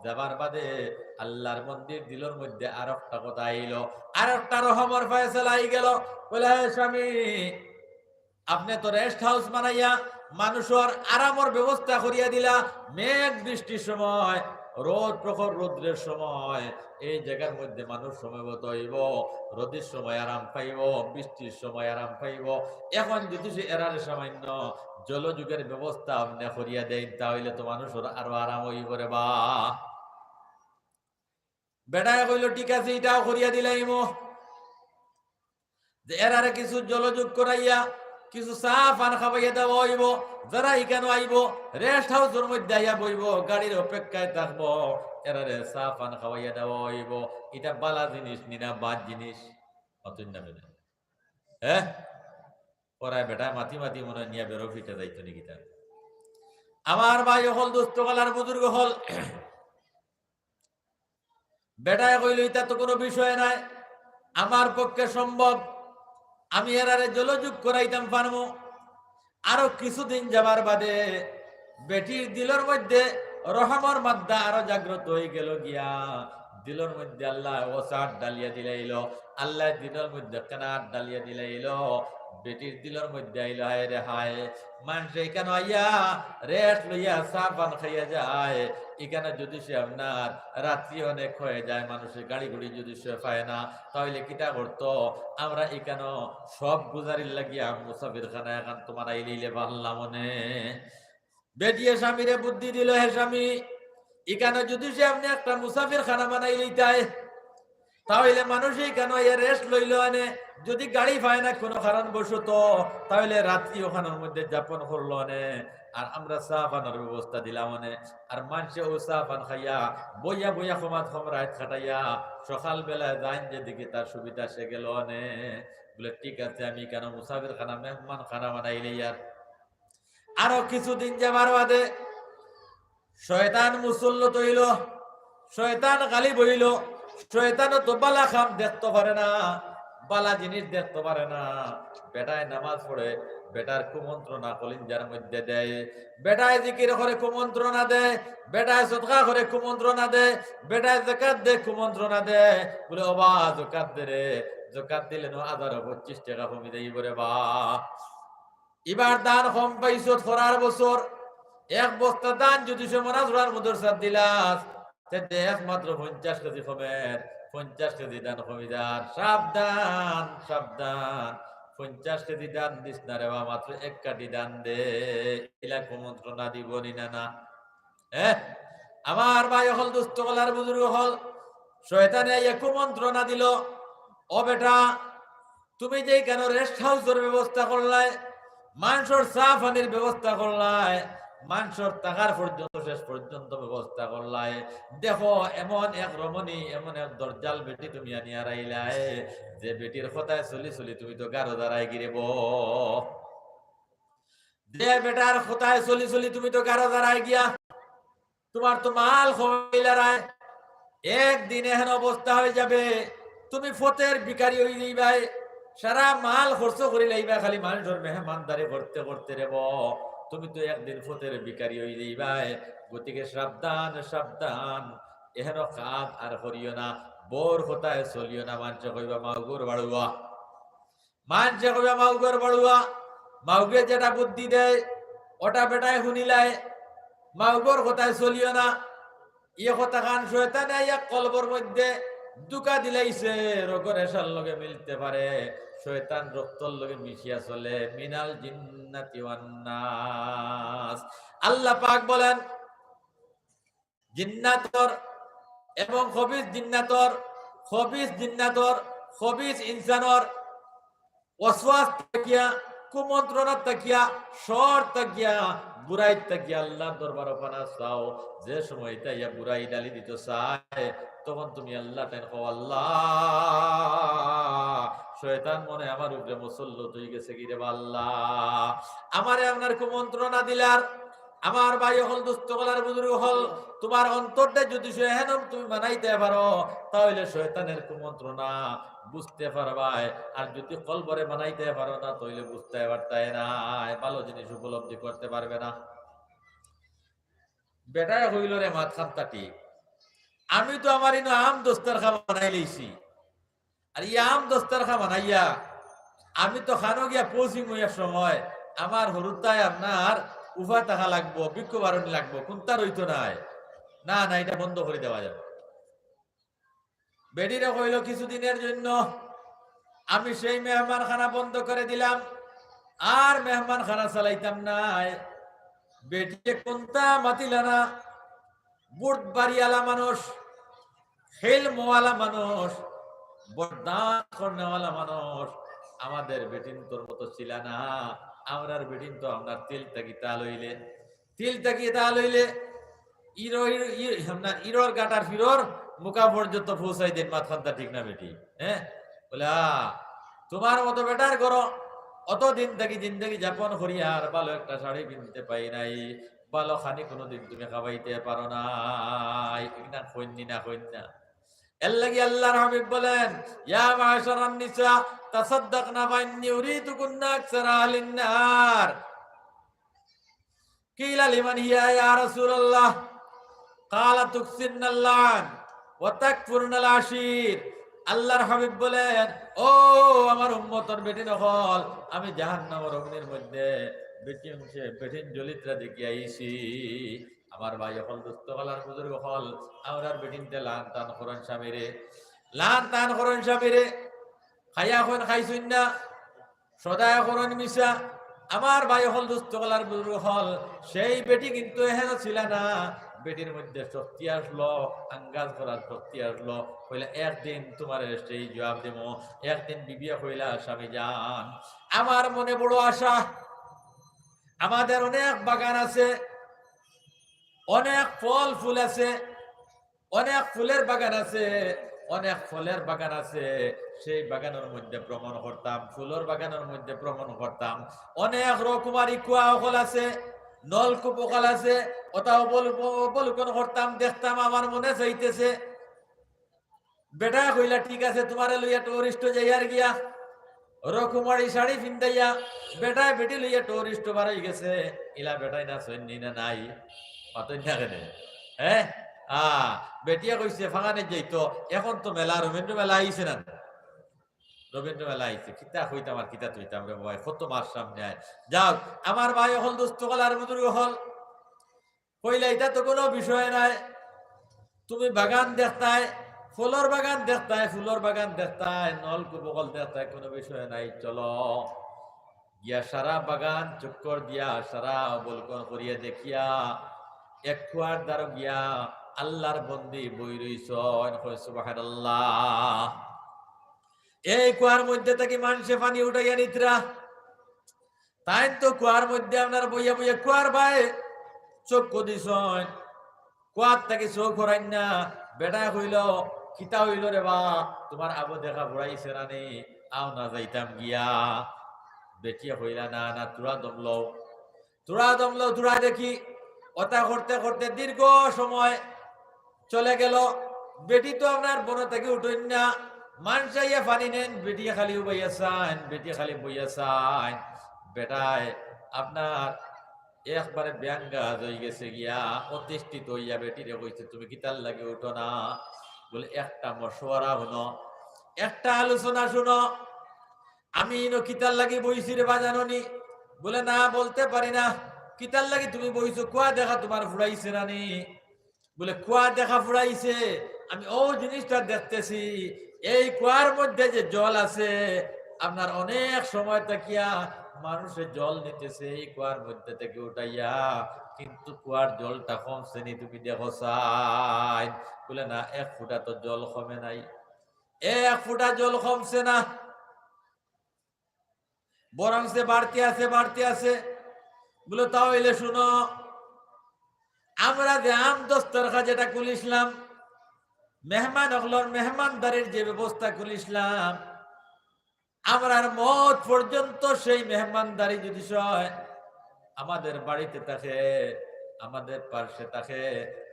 যাবার বাদে আল্লাহর বন্দির দিলর মধ্যে আর একটা কথা আইল, আর একটা রহমর ফয়সালা আই গেল। বলে, "হে স্বামী, আপনে তো রেস্ট হাউস বানাইয়া মানুষর আরামর ব্যবস্থা করিয়া দিলা, মেঘ বৃষ্টির সময়, রোদ, প্রখর রৌদ্রের সময় এই জায়গার মধ্যে মানুষ সমবেত হইব, রোদের সময় আরাম পাইব, বৃষ্টির সময় আরাম পাইব। এখন যদি সে এরারে সামান্য জলযোগের ব্যবস্থা আপনে করিয়া দেইন, তাহলে তো মানুষর আরো আরাম হইব রে বা।" বেটায় কইল, "ঠিক আছে, ইটাও করিয়া দিলাইমু, যে এরারে কিছু জলযোগ করাইয়া কিছু চা পান খাওয়াইয়া দেওয়া হইব, যারা ইখানো আইব, রেস্ট হাউসর মধ্যে আইয়া বইব, গাড়ির অপেক্ষায় থাকব, এরারে চা পান খাওয়াইয়া দেওয়া হইব।" ইটা বালা জিনিস নি না বাদ জিনিস? অতএব না বেটা। হ্যাঁ? ওরা বেটায় মাতি মাতি মনে হয় নিয়া বেরো ফিটা যাইতো নাকি তার। আমার ভাই অকল, দুস্ত অকল আর বুজুর্গ অকল, বেটায় কইল, "ইটা তো কোনো বিষয় নায়, আমার পক্ষে সম্ভব, আমি এরারে জলযোগ করাইতাম পারমু।" আরো কিছুদিন যাবার বাদে বেটির দিলর মধ্যে রহমর মাদ্দা আরো জাগ্রত হয়ে গেল গিয়া, দিলর মধ্যে আল্লাহ ওসাআত ডালিয়া দিলাইল, আল্লাহ দিলর মধ্যে কেনাত ডালিয়া দিলাইল, বেটির দিলর মধ্যে আইল, "হায় রে হায়, মানষে ইখানো আইয়া রেস্ট লইয়া চা পান খাইয়া যায়, ইখানো যদি সে আপনার রাত্রি অনেক হয়ে যায়, মানুষে গাড়ি গুড়ি যদি সে পায় না, তাহলে কিতা করতো? আমরা ইখানো সব গুজারির লাগিয়া মুসাফিরখানা এখান তোমার আইলে পারলাম নে।" বেটিয়ে স্বামীরে বুদ্ধি দিল, "হে স্বামী, ইখানো যদি সে আপনে একটা মুসাফিরখানা বানাই লইতায়, তাহলে মানুষে ইখানো আইয়া রেস্ট লইল আনে, যদি গাড়ি পায় না কোনো কারণবশত, তাহলে রাত্রি ওখানোর মধ্যে যাপন করলো আনে, আর আমরা চা পানর ব্যবস্থা দিলাম আনে, আর মানষে ও চা পান খাইয়া বইয়া বইয়া কমাত কম রাত কাটাইয়া সকালবেলা যাইন যেদিকে তার সুবিধা সে গেল আনে।" বলে, "ঠিক আছে, আমি ইখানো মুসাফিরখানা, মেহমানখানা বানাই লইয়ার।" আরো কিছুদিন যাবার বাদে শয়তান মুসল্লত হইল, শয়তান গালিব হইল, শয়তানও তো বালা কাম দেখতে পারে না, বালা জিনিস দেখতে পারে না। বেটায় নামাজ পড়ে, বেটার কুমন্ত্রণা কলিঞ্জার মধ্যে দেয়, বেটায় জিকির করে কুমন্ত্রণা দেয়, বেটায় সদকা করে কুমন্ত্রণা দেয়, বেটায় যাকাত দেয় কুমন্ত্রণা দেয়। বলে, "ও বা, যাকাত দে রে, যাকাত দিলে নু হাজারো পঁচিশ টাকা কমি যাইব রে বা।" ইবার ধান কম পাইছত খরার বছর, এক বস্তা ধান যদি সে মনাছড়ার মাদ্রাসাত দিলাস, তে একমাত্র পঞ্চাশ কেজি কমের, পঞ্চাশ কেজি ধান কমি যার। সাবধান, সাবধান, পঞ্চাশ কেজি ধান দিস না রে বা, মাত্র এক কাঠি ধান দে। ইলা কুমন্ত্রণা দিবো নি না, না? হ্যাঁ, আমার ভাই অকল, দোস্ত অকল আর বুজুর্গ অকল, শয়তানে আইয়া কুমন্ত্রণা দিল, "ও বেটা, তুমি যে কেন রেস্ট হাউসের ব্যবস্থা করলায়, মানষর চা পানির ব্যবস্থা করলায়, মানষর থাকার পর্যন্ত, শেষ পর্যন্ত ব্যবস্থা করলায়, দেখো, এমন এক রমণী, এমন এক দরজাল বেটি তুমি আনিয়া রাইলায়, যে বেটির কথায় চলি চলি তুমি তো গারো দাঁড়ায় গিরে বো।" যে বেটার কথায় চলি চলি তুমি তো গারো দাঁড়ায় গিয়া, তোমার তো মাল কমাইলারায়। একদিন এহেন অবস্থা হয়ে যাবে, তুমি ফতের ভিখারি হয়ে যাইবায়, সারা মাল খরচ করি লাইবা, খালি মানুষের মেহমানদারি করতে করতে রে বো। তুমি তো একদিন ফতের ভিখারি হয়ে যাইবায়। গতিকে সাবধান, সাবধান, এহেন কাজ আর করিও না, বউর কথায় চলিও না, মানষে কইবা মাউগর বাড়ুয়া। মানষে কইবা মাউগর বাড়ুয়া, মাউগে যেটা বুদ্ধি দেয়, ওটা বেটায় হুনিলায়, মাউগর কথায় চলিও না। ই কথাখান শয়তানে আইয়া কলবর মধ্যে ধুকা দিলাইছে, রোগর রেশার লগে মিলতে পারে, শয়তান রক্তর লগে মিশিয়া চলে, মিনাল জিন্নাতি ওয়ান নাস। আল্লাহ পাক বলেন, জিন্নাতর এবং খবিস জিন্নাতর, খবিস জিন্নাতর, খবিস ইনসানর ওয়াসওয়াস থাকিয়া, কুমন্ত্রণা থাকিয়া, শর থাকিয়া, বুরাই থাকিয়া আল্লাহর দরবারো পানা চাও। যে সময় ইতা ইয়া বুরাই ডালি দিত চায়, তখন তুমি আল্লাহ টাইন কও, "আল্লাহ, শয়তান মনে আমার উপরে মুসল্লত হয়ে গেছে গিরে বা আল্লাহ, আমারে আপনার কুমন্ত্রণা দিলার।" আমার ভাই অকল, দোস্ত অকল আর বুজুর্গ অকল, তোমার অন্তরটা যদি সে এহেন তুমি বানাইতে পারো, তাহলে শয়তানের কুমন্ত্রণা বুঝতে পারবায়। আর যদি কলবরে বানাইতে পারো না, তাহলে বুঝতে পারতায় না, ভালো জিনিস উপলব্ধি করতে পারবে না। বেটায় কইল, "রে মাতখান্তা ঠিক, আমি তো আমার ইনো আম দস্তারখান বানাই লইছি, আর ই আম দস্তারখান বানাইয়া আমি তো খানো গিয়া পৌঁছিমু এক সময়, আমার হুরুতায় আপনার উফা থাকা লাগবো, ভিক্ষু বারনি লাগবো, কুন্তা রইতো নায়। না, না, এটা বন্ধ করে দেওয়া যাবে।" বেটিরে কইল, "কিছুদিনের জন্য আমি সেই মেহমানখানা বন্ধ করে দিলাম, আর মেহমানখানা চালাইতাম নায়।" বেটিয়ে কুন্তা মাতিলা না, বুট বাড়িওয়ালা মানুষ, হেলমওয়ালা মানুষ, বরদাস্ত করনেওয়ালা মানুষ। আমাদের বেটিন্তর মতো ছিলা না। আমরার বেটিন্ত আপনার তিল থাকি তাল অইলে, তিল থাকি তাল অইলে ইরো-, ইরো-, ই-, আপনার ইরোর গাটার ফিরোর মুখা পর্যন্ত পৌঁছাই দেন, মাতখান্তা ঠিক না বেটি? হ্যাঁ? বলে, "আ, তোমার মতো বেটার ঘরো অত দিন থাকি জিন্দেগি যাপন করি আর ভালো একটা শাড়ি পিনতে পাই নাই, ভালো খানি কোনোদিন তুমি খাওয়াইতে পারো নাই।" ঠিক না? কইন নি না, কইন না? এর লাগি আল্লাহর হাবিব বলেন, "ইয়া মাশারান নিসা, তাসাদ্দাকনা ফা ইন্নী উরিতুকুন্না আকসারা আহলিন নার।" কিলা লিমান হিয়া ইয়া রাসূলুল্লাহ? ক্বালা তুকসিরনাল লান ওয়া তাকফুরনাল আশীর। আল্লাহর হাবিব বলেন, "ও আমার উম্মতর বেটিন অকল, আমি জাহান্নামর অগ্নির মধ্যে বেটিন সে, বেটিন জ্বলিত্রা দেখিয়া আইছি।" আমার ভাই অকল, দোস্ত অকল আর বুজুর্গ অকল, আমরার বেটিন্তে লান তান করইন স্বামীরে, লান তান করইন স্বামীরে। খাইয়া কইন খাইছইন না, সদায় করইন মিছা। আমার ভাই অকল, দোস্ত অকল আর বুজুর্গ অকল, সেই বেটি কিন্তু এহেন ছিলা না। বেটির মধ্যে শক্তি আসলো, আঙ্গাজ করার শক্তি আসলো। কইলা, "একদিন তোমারে সেই জবাব দিমু।" একদিন বিবিয়ে কইলা, "স্বামী জান, আমার মনে বড় আশা, আমাদের অনেক বাগান আছে, অনেক ফল ফুল আছে, অনেক ফুলের বাগান আছে, অনেক ফলের বাগান আছে, সেই বাগানর মধ্যে ভ্রমণ করতাম, ফুলর বাগানর মধ্যে ভ্রমণ করতাম, অনেক রকমারি কুয়া অকল আছে, নলকূপ অকল আছে, ওটা অবল-, অবলোকন করতাম, দেখতাম, আমার মনে চাইতেছে।" বেটায় কইলা, "ঠিক আছে, তোমারে লইয়া টুরিস্ট যাইয়ার গিয়া, রকমারি শাড়ি পিন্দাইয়া বেটায় বেটি লইয়া টুরিস্ট বারই গেছে।" ইলা বেটায় না, সৈন্যি না নাই, মাতইন না কেনে? হ্যাঁ? আ, বেটিয়ে কইছে, "ফাগানে যাইতো, এখন তো মেলা, রবীন্দ্র মেলা আইছে না?" রবীন্দ্র মেলা আইছে, কিতা কইতাম আর কিতা থইতাম রে ভাই, কত মাস সামনে আয়। যাও, আমার ভাই অকল, দোস্ত অকল আর বুজুর্গ অকল, কইলা, "ইটা তো কুনু বিষয় নায়, তুমি বাগান দেখতায়, ফলর বাগান দেখতায়, ফুলর বাগান দেখতায়, নলকূপ অকল দেখতায়, কুনু বিষয় নাই, চলো।" গিয়া সারা বাগান চক্কর দিয়া, সারা অবলোকন করিয়া দেখিয়া, এক কুয়ার ধারো গিয়া আল্লার বন্দি বই রইছইন। কয়, "সুবহানাল্লাহ।" এই কুয়ার মধ্যে থাকি মানষে পানি উঠাইয়া নিতরা। তাইন তো কুয়ার মধ্যে আপনার বইয়া বইয়া কুয়ার বায় চক্ষু দিছইন, কুয়ার থাকি চোখ হরাইন না। বেটায় কইল, "কিতা অইল রে বা, তুমার আবু দেখা ফুরাইছে না নি? আও না যাইতাম গিয়া।" বেটিয়ে কইলা, "না না, থুড়া দম লও, থুড়া দম লও, থুড়া দেখি।" অতা করতে করতে দীর্ঘ সময় চলে গেল। বেটি তো আপনার বনো থাকি উঠইন না, মানষে আইয়া পানি নেইন, বেটি খালি উবাইয়া চাইন, বেটি খালি বইয়া চাইন। বেটায় আপনার একবারে বেয়াঙ্গাজ অইগেছে গিয়া, অতিষ্ঠিত অইয়া বেটিরে কইছে, "তুমি কিতার লাগি উঠো না?" বলে, "একটা মশওয়ারা হুনো, একটা আলোচনা হুনো, আমি ইনো কিতার লাগি বইছি রে বা জানো নি?" বলে, "না, বলতে পারি না।" "কিতার লাগি তুমি বইছো? কুয়া দেখা তুমার ফুরাইছে না নি?" বলে, "কুয়া দেখা ফুরাইছে, আমি অউ জিনিসটা দেখতেছি, এই কুয়ার মধ্যে যে জল আছে, আপনার অনেক সময় থাকিয়া মানষে জল নিতেছে এই কুয়ার মধ্যে থাকি উঠাইয়া, কিন্তু কুয়ার জলটা কমছে নি, তুমি দেখো চাইন।" বলে, "না, এক ফুটা তো জল কমে নাই, এক ফুটা জল কমছে না।" বরং সে বাড়তি আছে, বাড়তি আছে। বলে, "তা অইলে হুনো, আমরা যে আম দস্তরখান যেটা খুলিছলাম, মেহমান অকলর মেহমানদারির যে ব্যবস্থা খুলিছলাম, আমরার মউত পর্যন্ত সেই মেহমানদারি যদি সে আমাদের বাড়িতে থাকে, আমাদের পার্শ্বে থাকে,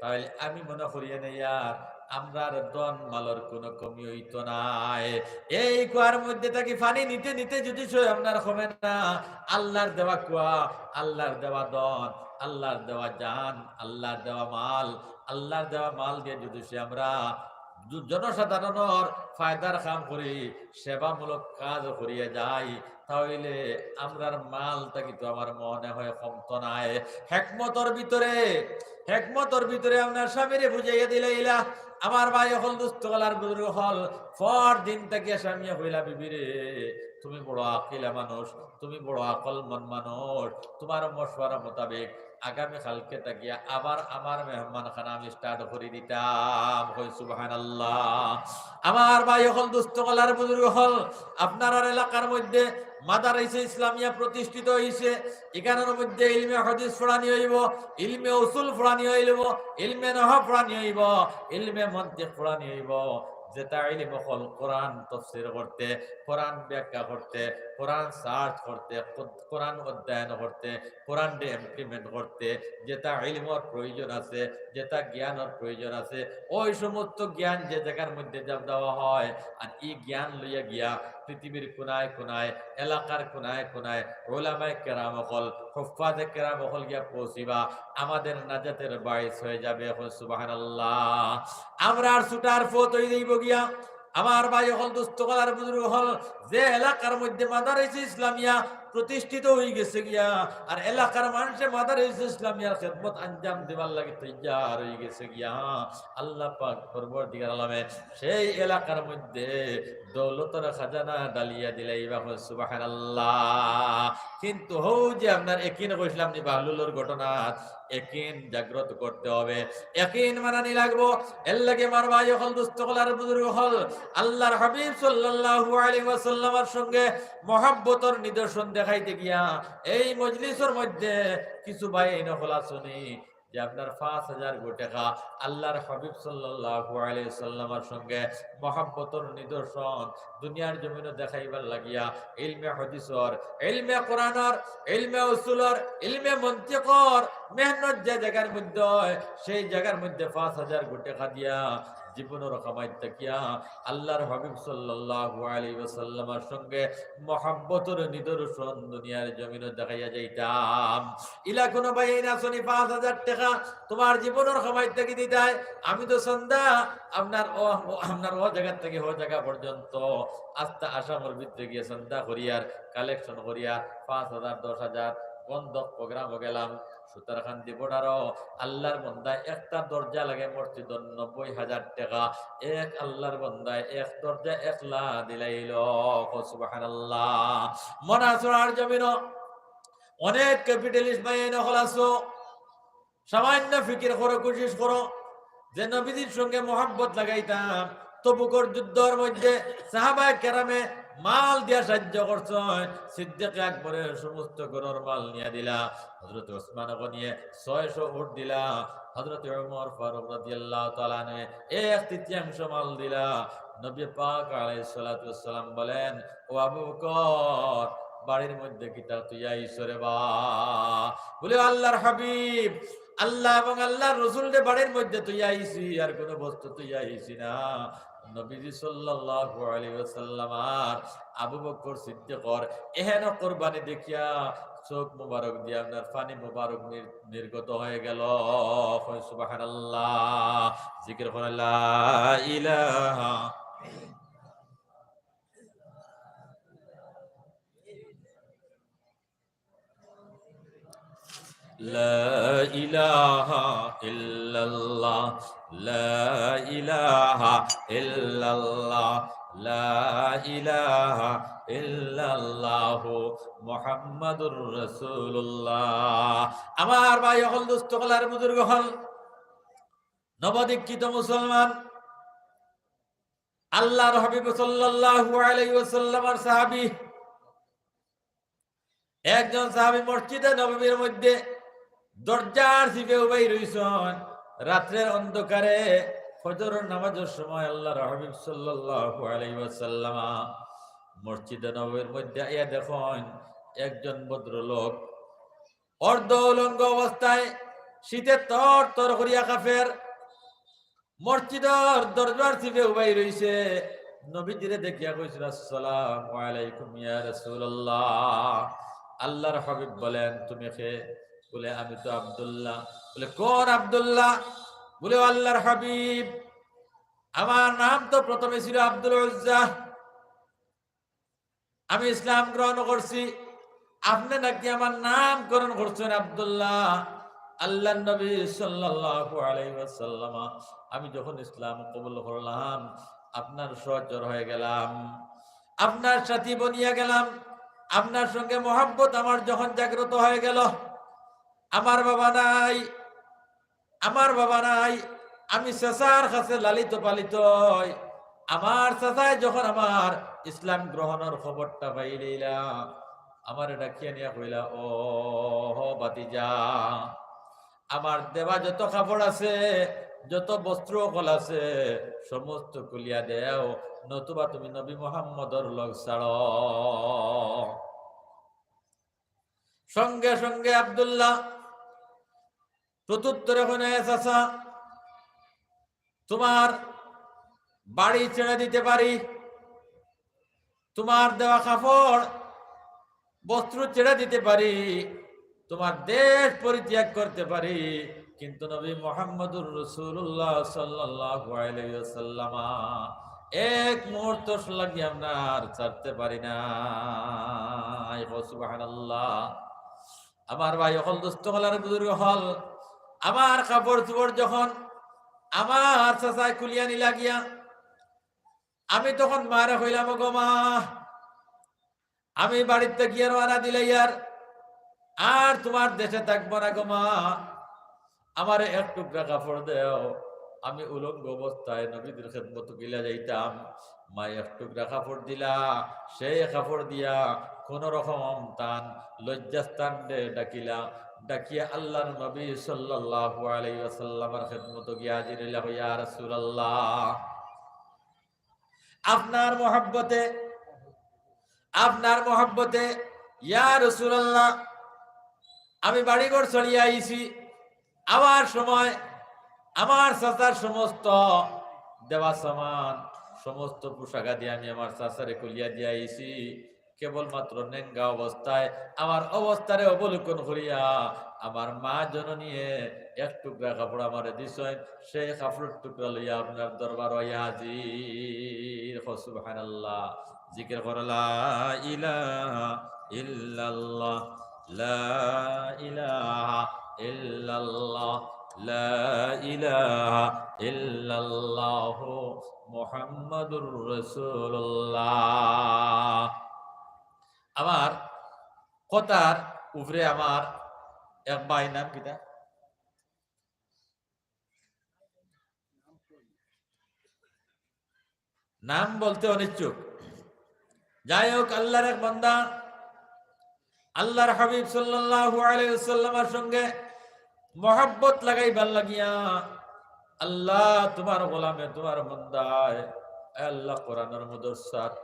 তাইলে আমি মনে করি এনে আর আমরার ধন মালর কুনু কমি অইতো নায়।" এই কুয়ার মধ্যে থাকি পানি নিতে নিতে যদি সে আপনার কমে না, আল্লার দেওয়া কুয়া, আল্লার দেওয়া ধন, আল্লার দেওয়া জান, আল্লার দেওয়া মাল, আল্লার দেওয়া মাল দিয়া যদি সে আমরা জু-, জনসাধারণর ফায়দার কাম করি, সেবামূলক কাজ করিয়া যাই, তা অইলে আমরার মাল থাকি তো আমার মনে হয় কমতো নায়। হেকমতর ভিতরে, হেকমতর ভিতরে আপনার স্বামীরে বুঝাইয়া দিলাইলা। আমার ভাই অকল, দুস্ত অকল আর বুজুর্গ অকল, পর দিন থাকিয়া স্বামীয়ে কইলা, "বিবিরে, তুমি বড় আকিলা মানুষ, তুমি বড় আকলমন মানুষ, তুমার মশওয়ারা মোতাবেক আগামী কালকে থাকিয়া আবার আমার মেহমানখানা আমি start করি দিতাম।" কই, "সুবহানাল্লাহ।" আমার ভাই অকল, দুস্ত অকল আর বুজুর্গ অকল, আপনারার এলাকার মধ্যে মাদারিসে ইসলামিয়া প্রতিষ্ঠিত অইছে, ইখানর মধ্যে ইলমে হাদিস পড়ানি অইবো, ইলমে উসুল পড়ানি অইবো, ইলমে নাহু পড়ানি অইবো, ইলমে মন্তিক পড়ানি অইবো, যেটা ইলম অকল কোরআন তফসির করতে, কোরআন ব্যাখ্যা করতে, কোরআন search করতে, কো-, কোরআন অধ্যয়ন করতে, কোরআনরে implement করতে, যেটা ইলমর প্রয়োজন আছে, যেটা জ্ঞানর প্রয়োজন আছে, ওই সমস্ত জ্ঞান যে জাগার মধ্যে যা দেওয়া হয়, আর ই জ্ঞান লইয়া গিয়া পৃথিবীর কোনায় কোনায়, এলাকার কোনায় কোনায় উলামায়ে কেরাম অকল, হুফফাজে কেরাম অকল গিয়া পৌঁছিবা, আমাদের নাজাতের বাইস হয়ে যাবে। এখন সুবহানাল্লাহ। আমরার ছুটার পথ অই যাইবো গিয়া। আমার ভাই অকল, দুস্ত অকল আর বুজুর্গ অকল, যে এলাকার মধ্যে মাদারিসে ইসলামিয়া প্রতিষ্ঠিত অই গেছে গিয়া, আর এলাকার মানষে মাদারিসে ইসলামিয়ার খেদমত আঞ্জাম দিবার লাগি তৈয়ার অই গেছে গিয়া, আল্লাহ পাক পরওয়ারদিগার আলমে সেই এলাকার মধ্যে দৌলতর খাজানা ডালিয়া দিলাইবা। সুবহানাল্লাহ। কিন্তু হউ যে আপনার একিন কইছলাম নি বাহলুলর ঘটনা, একিন জাগ্রত করতে হবে, একিন মানানি লাগবো। এর লাগি আমার ভাই অকল, দুস্ত অকল আর বুজুর্গ অকল, আল্লাহর হাবিব সাল্লাল্লাহু আলাইহি ওয়াসাল্লামের সঙ্গে মহব্বতর নিদর্শন দেখাইতে গিয়া এই মজলিসর মধ্যে কিছু ভাইয়াইন অকল আছইন নি, যে আপনার পাঁচ হাজার গো টেকা আল্লাহর হাবিব সাল্লাল্লাহু আলাইহি ওয়াসাল্লামের সঙ্গে মহব্বতর নিদর্শন দুনিয়ার জমিনো দেখাইবার লাগিয়া ইলমে হাদিসর, ইলমে কোরআনর, ইলমে উসুলর, ইলমে মন্তিকর মেহনত যে জাগার মধ্যে হয়, সেই জাগার মধ্যে পাঁচ হাজার গো টেকা দিয়া জীবনর কামাই থাকিয়া আল্লাহর হাবিব সাল্লাল্লাহু আলাইহি ওয়াসাল্লামের সঙ্গে মহব্বতর নিদর্শন দুনিয়ার জমিনো দেখাইয়া যাইতাম। ইলা কোনো ভাইয়াইন আছইন নি, পাঁচ হাজার টেকা তুমার জীবনর কামাই থাকি দিতায়, আমি তো চান্দা আপনার ও, ও, আপনার ও জাগা থাকি ও জাগা পর্যন্ত আস্তা আসামর ভিতরে গিয়া চান্দা করিয়ার, collection করিয়ার, পাঁচ হাজার, দশ হাজার, বন্ধক program-ও গেলাম, সুতারকান্দি বর্ডারো আল্লাহর বন্দায় একটা দরজা লাগে মসজিদর নব্বই হাজার টেকা, এক আল্লাহর বন্দায় এক দরজা একলা দিলাইল। কও সুবহানাল্লাহ। মনাসরার জমিনো অনেক ক্যাপিটালিস্ট ভাইয়াইন অকল আছো, সামান্য ফিকির করো, কোশিশ করো যে নবীজির সঙ্গে মহব্বত লাগাইতাম। তবুকর যুদ্ধর মধ্যে সাহাবায়ে কেরামে মাল দিয়া সাহায্য করছইন। সিদ্দিকে আকবরে সমস্ত ঘরর মাল নিয়া দিলা। হযরত ওসমান গনিয়ে ছয়শ উট দিলা। হযরত ওমর ফারুক রাদিয়াল্লাহু তাআলা আনহু এক তৃতীয়াংশ মাল দিলা। নবী পাক আলাইহিস সালাতু ওয়াস সালাম বলেন, "ও আবু বকর, বাড়ির মধ্যে কিতা থইয়া আইছো রে বা?" বলে, "আল্লাহর হাবিব, আল্লাহ এবং আল্লাহর রসুলরে বাড়ির মধ্যে থইয়া আইছি, আর কোনো বস্তু থইয়া আইছি না।" নবীজি সাল্লাল্লাহু আলাইহি ওয়াসাল্লাম আর আবু বকর সিদ্দিকর এহেন কুরবানি দেখিয়া চোখ মোবারক দিয়া আপনার পানি মোবারক নির-, নির্গত হয়ে গেল। কই সুবহানাল্লাহ। জিকির করে লা ইলাহা لا إله إلا الله، لا إله إلا الله، لا إله إلا الله، محمد رسول الله। আমার ভাই অকল, দোস্ত অকল আর বুজুর্গ অকল, নবদীক্ষিত মুসলমান, আল্লাহর হাবিব সাল্লাল্লাহু আলাইহি ওয়াসাল্লামর সাহাবী, একজন সাহাবী মসজিদে নববীর মধ্যে দরজার চিপে উবাই রইছইন। রাত্রের অন্ধকারে ফজরর নামাজর সময় আল্লাহর হাবিব সাল্লাল্লাহু আলাইহি ওয়াসাল্লাম মসজিদে নববীর মধ্যে আইয়া দেখইন একজন ভদ্রলোক অর্ধ উলঙ্গ অবস্থায় শীতে তর তর করিয়া কাঁপের, মসজিদর দরজার চিপে উবাই রইছে। নবীজিরে দেখিয়া কইছইন, "আসসালামু আলাইকুম ইয়া রাসূলুল্লাহ।" আল্লাহর হাবিব বলেন, "তুমি কে?" বলে, "আমি তো আব্দুল্লাহ।" বলে, "কোন আব্দুল্লাহ?" বলে, "ও আল্লাহর হাবিব, আমার নাম তো প্রথমে ছিল আব্দুল উজ্জা, আমি ইসলাম গ্রহণ করছি, আপনে নাকি আমার নামকরণ করছইন আব্দুল্লাহ।" আল্লাহর নবী সাল্লাল্লাহু আলাইহি ওয়াসাল্লাম, আমি যখন ইসলাম কবুল করলাম, আপনার সহচর হয়ে গেলাম, আপনার সাথী বনিয়া গেলাম, আপনার সঙ্গে মহব্বত আমার যখন জাগ্রত হয়ে গেল, আমার বাবা নাই, আমার বাবা নাই, আমি চাচার কাছে লালিত পালিত অই। আমার চাচায় যখন আমার ইসলাম গ্রহণর খবরটা পাইলিলা, আমারে ডাকিয়া নিয়া কইলা, "ও ভাতিজা, আমার দেওয়া যত কাপড় আছে, যত বস্ত্র অকল আছে, সমস্ত খুলিয়া দেও, নতুবা তুমি নবী মুহাম্মদর লগ ছাড়ো।" সঙ্গে সঙ্গে আব্দুল্লাহ প্রত্যুত্তরে কইন, "এ চাচা, তোমার বাড়ি ছেড়ে দিতে পারি, তোমার দেওয়া কাপড় বস্ত্র ছেড়ে দিতে পারি, তোমার দেশ পরিত্যাগ করতে পারি, কিন্তু নবী মুহাম্মদুর রাসূলুল্লাহ সাল্লাল্লাহু আলাইহি ওয়াসাল্লাম এক মুহূর্ত লাগি আপনার ছাড়তে পারি না।" কও সুবহানাল্লাহ। আমার ভাই অকল, দোস্ত অকল আর বুজুর্গ অকল, আমার কাপড় চোপড় যখন আমার চাচায় খুলিয়া নিলা গিয়া, আমি তখন মারে কইলাম, "ও গো মা, আমি বাড়িত গিয়া রওয়ানা দিলাইয়ার, আর তোমার দেশে থাকবো না গো মা, আমারে এক টুকরা কাপড় দেও, আমি উলঙ্গ অবস্থায় নবীজির খেদমতো গিলা যাইতাম।" মায় এক টুকরা কাপড় দিলা, সেই কাপড় দিয়া কোনো রকম তান লজ্জাস্থানরে ডাকিলা, ডাকিয়া আল্লাহর নবী সাল্লাল্লাহু আলাইহি ওয়াসাল্লামর খেদমতো গিয়া হাজির অইলা, কইয়া, "ইয়া রাসূলুল্লাহ, আপনার মহব্বতে, আপনার মহব্বতে, ইয়া রাসূলুল্লাহ, আমি বাড়িঘর ছাড়িয়া আইছি, আওয়ার সময় আমার চাচার সমস্ত দেওয়া সামান, সমস্ত পোশাক আদি আমি আমার চাচারে খুলিয়া দিয়া আইছি। কেবলমাত্র নেঙ্গা অবস্থায় আমার অবস্থারে অবলোকন করিয়া আমার মা জননীয়ে এক টুকরা কাপড় আমারে দিছইন, সেই কাপড়র টুকরা লইয়া আপনার দরবার অইয়া হাজির।" কও সুবহানাল্লাহ। জিকির করো, লা ইলাহা ইল্লাল্লাহ, লা ইলাহা ইল্লাল্লাহ, লা ইলাহা ইল্লাল্লাহু মুহাম্মাদুর রাসূলুল্লাহ। আমার কথার উপরে আমার এক ভাই, নাম কিতা? নাম বলতে অনিচ্ছুক। যাই হোক, আল্লাহর এক বান্দা আল্লাহর হাবিব সাল্লাল্লাহু আলাইহি ওয়াসাল্লামের সঙ্গে মহব্বত লাগাইবার লাগিয়া, আল্লাহ, তোমার গোলামে, তোমার বান্দায়, আয় আল্লাহ, কোরআনের মুদরসাত,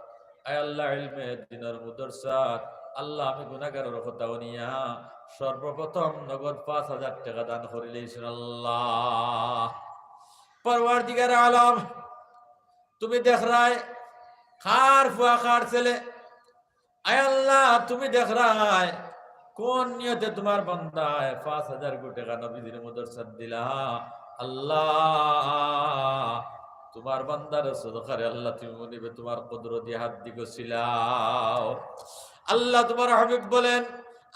আয় আল্লাহ, ইলমে দ্বীনের মুদরসাত, আল্লাহ, আমি গুনাহগারের কথা হুনিয়া সর্বপ্রথম নগদ পাঁচ হাজার টেকা দান করিলিছইন আল্লাহ। পরওয়ারদিগারে আলম, তুমি দেখরায় কার ফুয়া কার ছেলে। আয় আল্লাহ, তুমি দেখরায় কোন নিয়তে তোমার বান্দায় পাঁচ হাজার টেকা নবীজির মুদরসাত দিলা। আল্লাহ, তোমার বান্দার সদকারে আল্লাহ তুমি মনিবে তোমার কুদরতি হাত দি গছিলাও। আল্লাহ, তোমার হাবিব বলেন,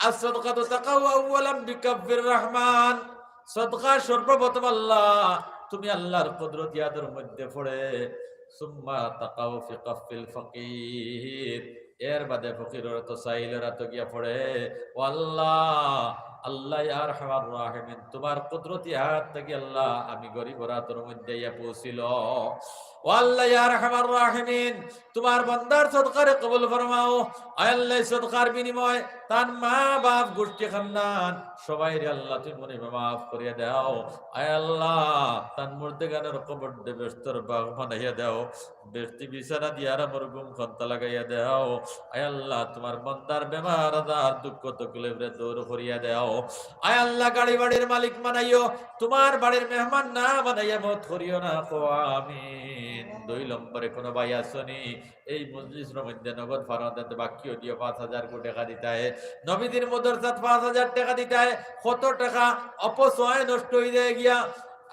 "আস-সাদকাতু তাকাউ আউয়ালান বিকাফির রহমান।" সদকা সর্বপ্রথম আল্লাহ, তুমি আল্লাহর কুদরতি হাতর মধ্যে পড়ে, সুম্মা তাকাউ ফি কাফিল ফকির, এর বাদে ফকিরর আতো, সাইলর আতো গিয়া পড়ে। ও আল্লাহ, আল্লাহ ইয়া আরহামার রাহিমিন, তোমার কুদরতি হাত থাকি আল্লাহ আমি গরিবর আতর মধ্যে আইয়া পৌঁছিল। ও আল্লাহ ইয়া আরহামার রাহিমিন, তোমার বান্দার সদকারে কবুল ফরমাও। আয় আল্লাহ, এই সদকার বিনিময়ে তান মা বাপ, গোষ্ঠী খান্দান সবাইরে আল্লাহ তুমি মনিবে মাফ করিয়া দেও। আয় আল্লাহ, তান মুর্দেগানর কবররে বেহেস্তর বাগ বানাইয়া দেও। বেহেস্তি বিছানা দিয়া আরামর ঘুম খান্তা লাগাইয়া দেও। আয় আল্লাহ, তোমার বান্দার বেমার আজার, দুঃখ তকলিফরে দূর করিয়া দেও। আয় আল্লাহ, গাড়ি বাড়ির মালিক বানাইও, তোমার বাড়ির মেহমান না বানাইয়া মউত করিও না। কও আমিন। দুই নম্বরে কোনো ভাই আছনি এই মজলিসর মধ্যে নগদ ফারত দিতে বাকি অইলিও পাঁচ হাজার টেকা দিতায়, নবীজির মুদরসাত পাঁচ হাজার টেকা দিতায়, কত টেকা অপচয় নষ্ট অই যায় গিয়া।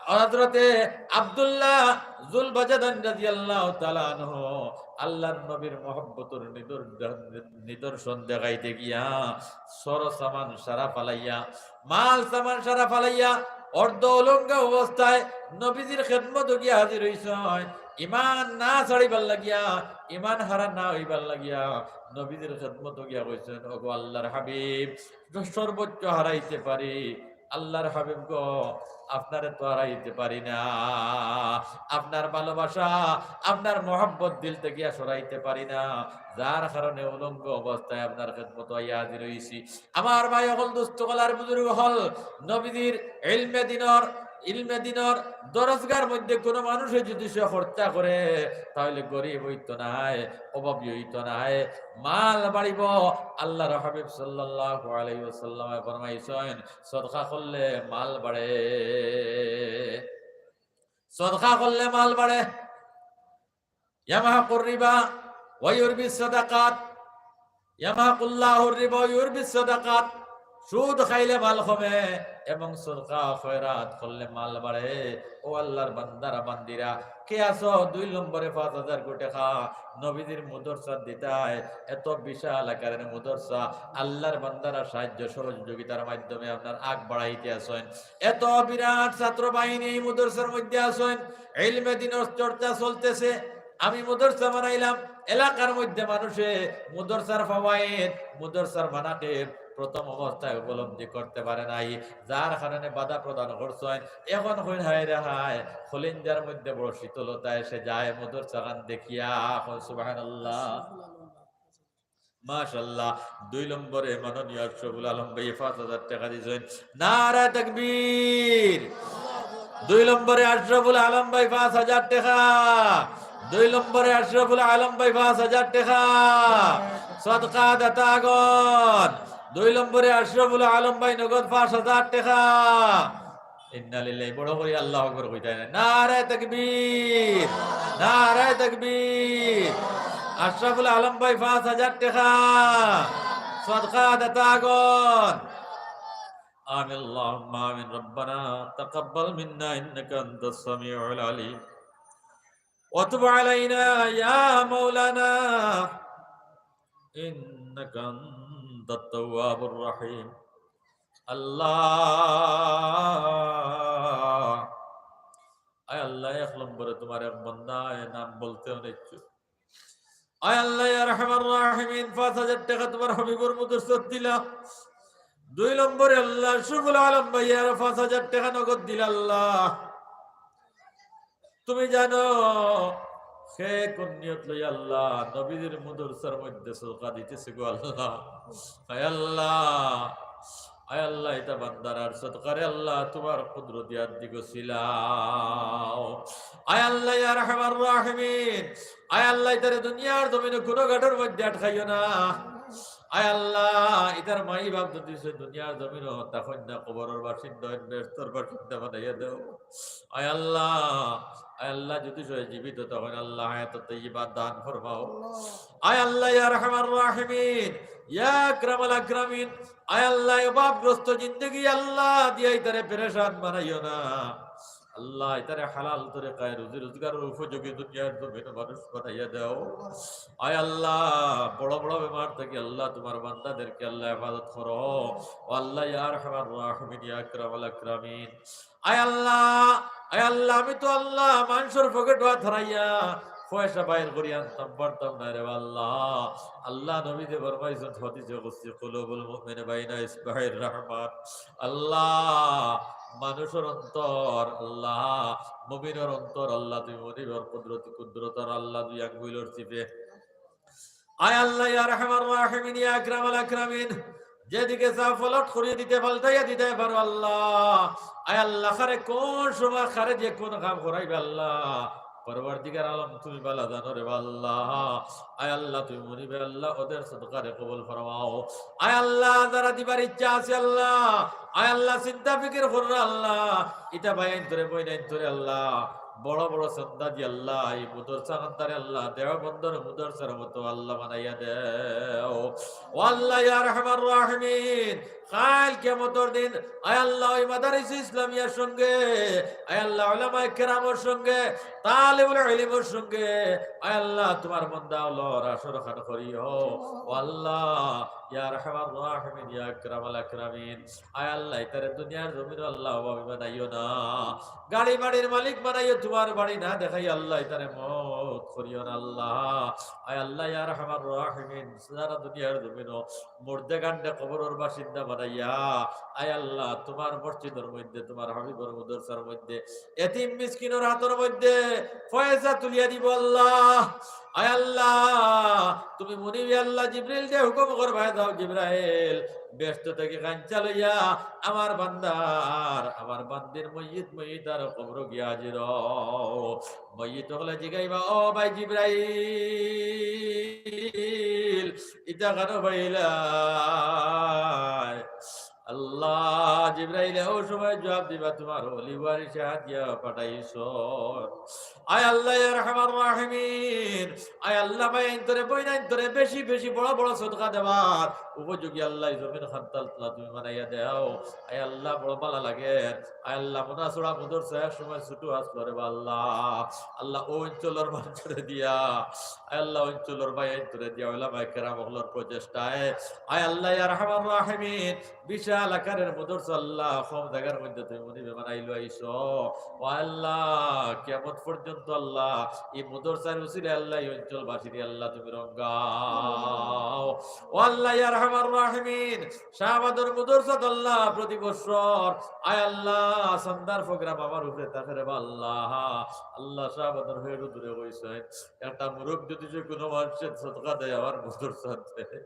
হযরতে আব্দুল্লাহ জুল বাজাদান রাদিয়াল্লাহু তাআলা আনহু আল্লাহর নবীর মহব্বতর নিদর-, নিদর্শন দেখাইতে গিয়া সর সামান সারা ফালাইয়া, মাল সামান সারা ফালাইয়া, অর্ধ উলঙ্গ অবস্থায় নবীজির খেদমতো গিয়া হাজির অইছইন। ইমান না ছাড়িবার লাগিয়া, ইমান হারা না অইবার লাগিয়া নবীজির খেদমতো গিয়া কইছইন, "ওগো আল্লাহর হাবিব, সর্বোচ্চ হারাইতে পারি, আল্লাহর হাবিব গো, আপনারে তো হারাইতে পারি না, আপনার ভালোবাসা, আপনার মহব্বত দিল থাকি আর সরাইতে পারি না, যার কারণে উলঙ্গ অবস্থায় আপনার খেদমতো আইয়া হাজির অইছি।" আমার ভাই অকল, দোস্ত অকল আর বুজুর্গ অকল, নবীজির ইলমে দ্বীনর, ইলমে দ্বীনর দরসগার মধ্যে কোনো মানুষে যদি সে খরচা করে, তাহলে গরিব অইতো নায়, অভাবী অইতো নায়, মাল বাড়িবো। আল্লাহর হাবিব সাল্লাল্লাহু আলাইহি ওয়াসাল্লামে ফরমাইছইন, সদকা করলে মাল বাড়ে, সদকা করলে মাল বাড়ে। ইয়ামহাকুর রিবা ওয়া ইউরবিস সাদাকাত, ইয়ামহাকুল্লাহুর রিবা ওয়া ইউরবিস সাদাকাত। সুদ খাইলে মাল কমে এবং সদকা খয়রাত করলে মাল বাড়ে। ও আল্লাহর বান্দারা বান্দিরা, কে আছো দুই নম্বরে পাঁচ হাজার টেকা নবীজির মুদরসাত দিতায়? এত বিশাল আকারের মুদরসা, আল্লাহর বান্দারা সাহায্য সহযোগিতার মাধ্যমে আপনার আগ বাড়াইতে আছইন। এত বিরাট ছাত্র বাহিনী এই মুদরসার মধ্যে আছইন, ইলমে দ্বীনর চর্চা চলতেছে। আমি মুদরসা বানাইলাম, এলাকার মধ্যে মানুষে মুদরসার ফাওয়ায়েদ, মুদরসার মানাকিব প্রথম অবস্থায় উপলব্ধি করতে পারে নাই, যার কারণে বাধা প্রদান করছইন। এখন কইন, "হায় রে হায়, কলিজার মধ্যে বড় শীতলতা এসে যায় মুদরসাখান দেখিয়া।" কইন, "সুবহানাল্লাহ।" মাশাআল্লাহ। দুই নম্বরে মাননীয় আশরাফুল আলম ভাই পাঁচ হাজার টেকা দিছইন। নারায়ে তাকবীর। দুই নম্বরে আশরাফুল আলম ভাই পাঁচ হাজার টেকা। দুই নম্বরে আশরাফুল আলম ভাই পাঁচ হাজার টেকা। সদকা দাতাগণ। দুই নম্বরে আশরাফুল আলম ভাই নগদ পাঁচ হাজার টেকা। ইন্না লিল্লাহি, বড় করি আল্লাহু আকবার কইতায় নায়। নারায়ে তাকবীর, নারায়ে তাকবীর। আশরাফুল আলম ভাই পাঁচ হাজার টেকা। সদকা দাতাগণ। আমিন, আল্লাহুম্মা আমিন। রব্বানা তাকাব্বাল মিন্না ইন্নাকা আনতাস সামিউল আলিম। ওয়া তুব আলাইনা ইয়া মাওলানা ইন্নাকা আনতাত তাওয়াবুর রহিম। আল্লাহ, আয় আল্লাহ, এক নম্বরে তুমার এক বান্দায় নাম বলতে অনিচ্ছুক। আয় আল্লাহ, ইয়া আরহামার রাহিমিন, পাঁচ হাজার টেকা তুমার হাবিবর মাদ্রাসাত দিলা। দুই নম্বরে আল্লাহ, সুফল আলম ভাইয়ারে পাঁচ হাজার টেকা নগদ দিলা আল্লাহ। তুমি জানো, হে কোন নিয়ত লই আল্লাহ নবীজির মাদ্রাসার মধ্যে সদকা দিতেছে গো আল্লাহ। আয় আল্লাহ, আয় আল্লাহ, ইতা বান্দার আর সদকারে আল্লাহ তুমার কুদরতি আত দি গছিলাও। আয় আল্লাহ, ইয়া আরহামার রাহিমিন, আয় আল্লাহ, ইতারে দুনিয়ার জমিনো কুনু ঘাটর মধ্যে আটকাইও না। আয় আল্লাহ, ইতার মাই বাপ যদি সে দুনিয়ার জমিনো থাকইন না, কবরর বাসিন্দা অইন, বেহেস্তর বাসিন্দা বানাইয়া দেও। আয় আল্লাহ, আয় আল্লাহ, যদি সে জীবিত থাকইন, আল্লাহ হায়াতে তাইয়্যিবা দান ফরমাও। আয় আল্লাহ, ইয়া আরহামার রাহিমিন, ইয়া আকরামাল আকরামিন, আয় আল্লাহ, অভাবগ্রস্ত জিন্দেগি আল্লাহ দিয়া ইতারে পেরেশান বানাইও না। আল্লাহ, ইতারে হালাল তরিকায় রুজি রোজগারর উপযোগী দুনিয়ার জমিনো মানুষ বানাইয়া দেও। আয় আল্লাহ, বড় বড় বেমার থাকি আল্লাহ তুমার বান্দাদেরকে আল্লাহ হেফাজত করো। ও আল্লাহ, ইয়া আরহামার রাহিমিন, ইয়া আকরামাল আকরামিন। আয় আল্লাহ, আয় আল্লাহ, আমি তো আল্লাহ মানষর পকেটো আত হারাইয়া পয়সা বাইর করি আনতাম পারতাম না রে আল্লাহ। আল্লাহ নবীয়ে ফরমাইছইন হাদিসে কুদসি, কুলুবুল মুমিনি বাইনা ইসবাইর রহমান। আল্লাহ, মানষর অন্তর, আল্লাহ, মুমিনর অন্তর, আল্লাহ, তুমি মনিবর কুদরতি কুদরতর আল্লাহ দুই আঙ্গুইলর চিপে। আয় আল্লাহ, ইয়া আরহামার রাহিমিন, ইয়া আকরামাল আকরামিন, যেদিকে চাও পলট করিয়া দিতে, পাল্টাইয়া দিতে পারো আল্লাহ। আয় আল্লাহ, কারে কোন সময় কারে যে কোন কাম করাইবে আল্লাহ, পরওয়ারদিগার আলম তুমি ভালা জানো রে আল্লাহ। আয় আল্লাহ, তুমি মনিবে আল্লাহ, ওদের সদকারে কবুল ফরমাও। আয় আল্লাহ, যারা দিবার ইচ্ছা আছে আল্লাহ, আয় আল্লাহ, চিন্তা ফিকির কররা আল্লাহ, ইতা ভাইয়াইন্তরে বইনাইন্তরে আল্লাহ, বড় বড় চান্দা দি আল্লাহ, ই মাদ্রাসা খানতারে আল্লাহ, দেওবন্দর মাদ্রাসার মতো আল্লাহ বানাইয়া দেও। ও আল্লাহ, ইয়া আরহামার রাহিমিন, কাইল কিয়ামতর দিন, আয় আল্লাহ, ওই মাদারিস ইসলামিয়ার সঙ্গে, আয় আল্লাহ, উলামায়ে কেরামর সঙ্গে, তালিবুল ইলমর সঙ্গে, আয় আল্লাহ, তুমার বান্দা অকলর হাশর খান করিও। ও আল্লাহ, ইয়া আরহামার রাহিমিন, ইয়া আকরামাল আকরামিন, আয় আল্লাহ, ইতারে দুনিয়ার জমিনো আল্লাহ অভাবী বানাইও না। গাড়ি বাড়ির মালিক বানাইও, তুমার বাড়ি না দেখাই আল্লাহ, ইতারে মউত করিও না আল্লাহ। আয় আল্লাহ, ইয়া আরহামার রাহিমিন, যারা দুনিয়ার জমিনো মুর্দে গান্ডে কবরর বাসিন্দা বানাইয়া, আয় আল্লাহ, তুমার মসজিদর মধ্যে, তুমার হাবিবর মাদ্রাসার মধ্যে, এতিম মিসকিনর হাতর মধ্যে পয়সা তুলিয়া দিবো আল্লাহ। আয় আল্লাহ, তুমি মনিবে আল্লাহ, জিব্রাইলরে হুকুম করবায়, যাও জিব্রাইল, বেহেস্ত থাকি খাঞ্চা লইয়া আমার বান্দার, আমার বান্দির মইয়িত, মইয়িতর কবরো গিয়া হাজির অও। মইয়িত অকলে জিগাইবা, "ও ভাই জিব্রাইল, ইতা কানো পাইলায়?" আল্লাহ, জিব্রাইলে অউ সময় জুয়াব দিবা, "তুমার ওলি ওয়ারিসে হাদিয়া পাঠাইছইন।" আয় আল্লাহ, ইয়া আরহামার রাহিমিন, আয় আল্লাহ, ভাইয়াইন্তরে, বইনাইন্তরে বেশি বেশি বড় বড় সদকা দেবার উপযোগী আল্লাহ, ই জমিন খান্তাল তুলা তুমি বানাইয়া দেও। আয় আল্লাহ, বড় ভালা লাগে। আয় আল্লাহ, মনাছড়া মাদ্রাসা এক সময় ছুটু আছলো রে বা আল্লাহ। আল্লাহ, অউ অঞ্চলর মানষরে দিয়া, আয় আল্লাহ, অউ অঞ্চলর ভাইয়াইন্তরে দিয়া, উলামায়ে কেরাম অকলর প্রচেষ্টায়, আয় আল্লাহ, ইয়া আরহামার রাহিমিন, বিশাল আকারের মাদ্রাসা আল্লাহ, কম জাগার মধ্যে তুমি মনিবে বানাইলাইছো। ও আল্লাহ, কিয়ামত পর্যন্ত আল্লাহ, ই মাদ্রাসার উসিলায় আল্লাহ, ই অঞ্চলবাসীরে আল্লাহ তুমি রঙ্গাও। ও আল্লাহ, ইয়া আরহামার রাহিমিন, শাহবাদর মাদ্রাসাত আল্লাহ প্রতি বছর, আয় আল্লাহ, চান্দার program আমার উপরে থাকে রে বা আল্লাহ। আল্লাহ, শাহবাদর হেডু দূরে কইছইন, একটা মুরুখ যদি যে কুনু মানষে সদকা দেয় আমার মাদ্রাসাত দেয়,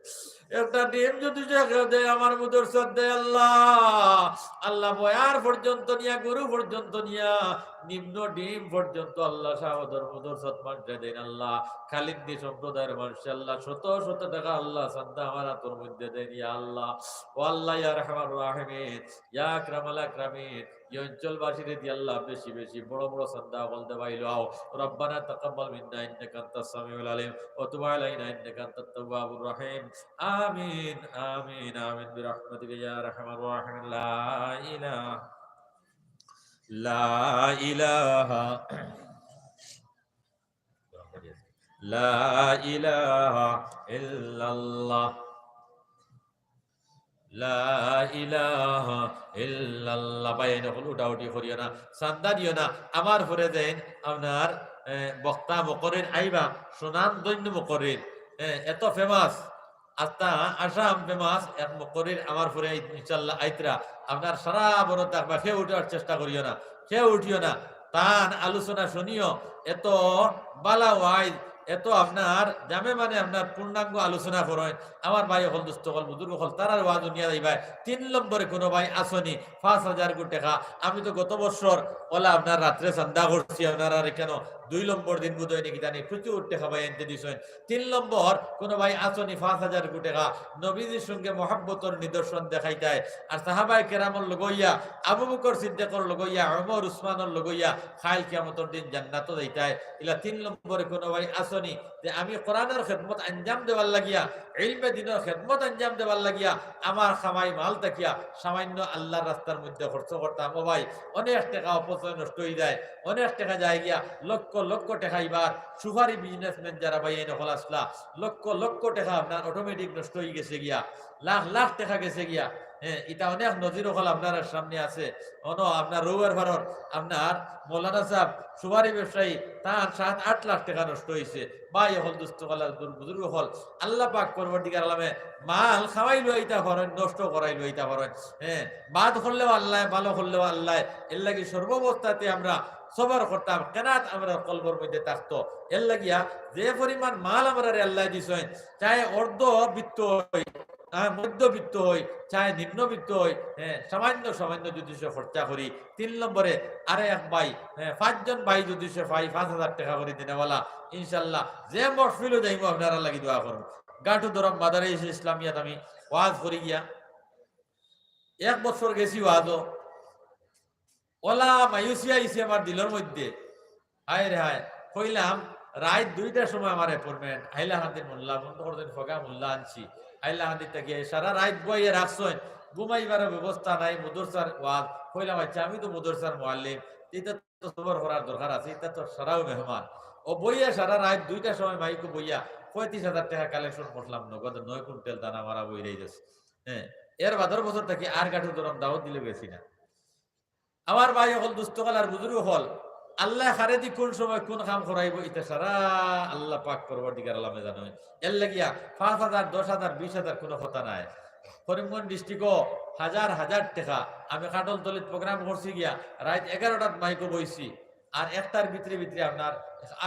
একটা ডিম যদি যে কেউ দেয় আমার মাদ্রাসাত দেয় আল্লাহ, আল্লাহ, বয়ার পর্যন্ত নিয়া, গরু পর্যন্ত নিয়া, নিম্ন ডিম পর্যন্ত আল্লাহ, শাহবাদর মাদ্রাসাত মানষে দেইন আল্লাহ। কালিন্দি সম্প্রদায়র মানষে আল্লাহ শত শত টেকা আল্লাহ চান্দা আমার আতর মধ্যে দেইন ইয়া আল্লাহ। ও আল্লাহ, ইয়া আরহামার রাহিমিন, ইয়া আকরামাল আকরামিন, ই অঞ্চলবাসীরে দিয়া আল্লাহ বেশি বেশি বড় বড় চান্দা অকল দেবাইলাও। ربنا تقبل منا إنك أنت السميع العليم وتب علينا إنك أنت التواب الرحيم. آمين، آمين، آمين برحمتك يا أرحم الراحمين. لا إله، لا إله، لا إله إلا الله. লা ইলাহা ইল্লাল্লাহ। ভাইয়াইন অকল উঠাউঠি করিও না, চান্দা দিও না। আমার পরে যেইন আপনার, এ, বক্তা মুকররির আইবা, সুনামধন্য মুকররির, এ, এত famous, আস্তা আসাম famous এক মুকররির আমার পরে ইনশাআল্লাহ আইতরা। আপনার সারা বরত দেখবা, কেউ উঠার চেষ্টা করিও না, কেউ উঠিও না। তান আলোচনা শুনিও, এত বালা ওয়াইজ, এত আপনার জামে মানে আপনার পূর্ণাঙ্গ আলোচনা করইন। আমার ভাই অকল, দোস্ত অকল, বুজুর্গ অকল, তারার ওয়াজ হুনিয়া যাইবায়। তিন নম্বরে কোনো ভাই আছনি, পাঁচ হাজার গু টেকা। আমি তো গত বছর ওলা আপনার রাত্রে চান্দা করছি, আপনারার কেন দুই নম্বর দিন বুধ হয়নি কি জানি, প্রচুর টেকা ভাইয়াইন্তে দিছইন। তিন নম্বর, কোনো ভাই আছনি, পাঁচ হাজার গু টেকা, নবীজির সঙ্গে মহব্বতর নিদর্শন দেখাইতায়। আর সাহাবায়ে কেরামর লগইয়া, আবু বকর সিদ্দিকর লগইয়া, ওমর উসমানর লগইয়া, কাইল কিয়ামতর দিন জান্নাতো যাইতায়। ইলা তিন নম্বরে কোনো ভাই আছনি, যে আমি কোরআনর খেদমত আঞ্জাম দেওয়ার লাগিয়া, ইলমে দ্বীনর খেদমত আঞ্জাম দেওয়ার লাগিয়া, আমার কামাই মাল থাকিয়া সামান্য আল্লাহর রাস্তার মধ্যে খরচ করতাম। ও ভাই, অনেক টেকা অপচয় নষ্ট হয়ে যায়, অনেক টেকা যায় গিয়া, লক্ষ লক্ষ টেকা ইবার সুপারি businessman যারা ভাইয়াইন অকল আছলা, লক্ষ লক্ষ টেকা আপনার automatic নষ্ট হয়ে গেছে গিয়া, লাখ লাখ টেকা গেছে গিয়া। হ্যাঁ, ইটা অনেক নজির অকল আপনারার সামনে আছে। অনো আপনার রৌয়ার ফারর আপনার মৌলানা সাহেব সুপারি ব্যবসায়ী, তার সাত আট লাখ টেকা নষ্ট হইছে। ভাই অকল, দোস্ত অকল, বুজুর্গ অকল, আল্লাহ পাক পরওয়ারদিগার আলমে মাল কামাই লইতা পারইন, নষ্ট করাই লইতা পারইন। হ্যাঁ, বাদ করলেও আল্লাহ, ভালো করলেও আল্লাহ। এর লাগি সর্বাবস্থাতে আমরা সবর করতাম, কেনাত আমরা কলবর মধ্যে থাকতো। এর লাগিয়া যে পরিমাণ মাল আমরারে আল্লাহ দিছইন, চাই অর্ধ বিত্ত হই, আহ, মধ্যবিত্ত হই, চাই নিম্নবিত্ত হই, হ্যাঁ, সামান্য সামান্য যদি সে খরচা করি, তিন নম্বরে আরে এক ভাই, হ্যাঁ, পাঁচজন ভাই যদি সে পাই, পাঁচ হাজার টেকা করি দিনেওয়ালা, ইনশাল্লাহ যে মহফিলও যাইমু আপনারার লাগি দোয়া করমু। গাটু ধরম মাদারিস ইসলামিয়াত আমি ওয়াজ করি গিয়া, এক বছর গেছি ওয়াজও, ওলা মায়ুসি আইছে আমার দিলর মধ্যে। হায় রে হায়, কইলাম, রাইত দুইটার সময় আমার appointment, হাইলাকান্দির মোল্লা, বন্ধ করে দিন, ফগা মোল্লা আনছি। হাইলাকান্দি থাকি সারা রাইত বইয়া রাখছইন, ঘুমাইবার ব্যবস্থা নাই, মুদরসার ওয়াজ। কইলাম, আচ্ছা, আমি তো মুদরসার মুআল্লিম, ইটা তো সবর করার দরকার আছে, ইটা তো সারাও মেহমান। ও বইয়া সারা রাইত দুইটার সময় মাইকো বইয়া পঁয়ত্রিশ হাজার টেকা collection করলাম, নগদ নয় কুইন্টাল দানা মারা বই রই গেছে। হ্যাঁ, এর বাদর বছর থাকি আর গাটু ধরম দাওয়াত দিলে গেছি না। আমার ভাই অকল, দোস্ত অকল আর বুজুর্গ অকল, আল্লাহ কারেদি কোন সময় কোন কাম করাইবো, ইটা সারা আল্লাহ পাক পরওয়ারদিগার আলমে জানইন। এর লাগিয়া পাঁচ হাজার, দশ হাজার, বিশ হাজার কোনো কথা নাই। করিমগঞ্জ district-ও হাজার হাজার টেকা। আমি কাঠলতলিত program করছি গিয়া, রাইত এগারোটাত মাইকো বইছি, আর একটার ভিতরে ভিতরে আপনার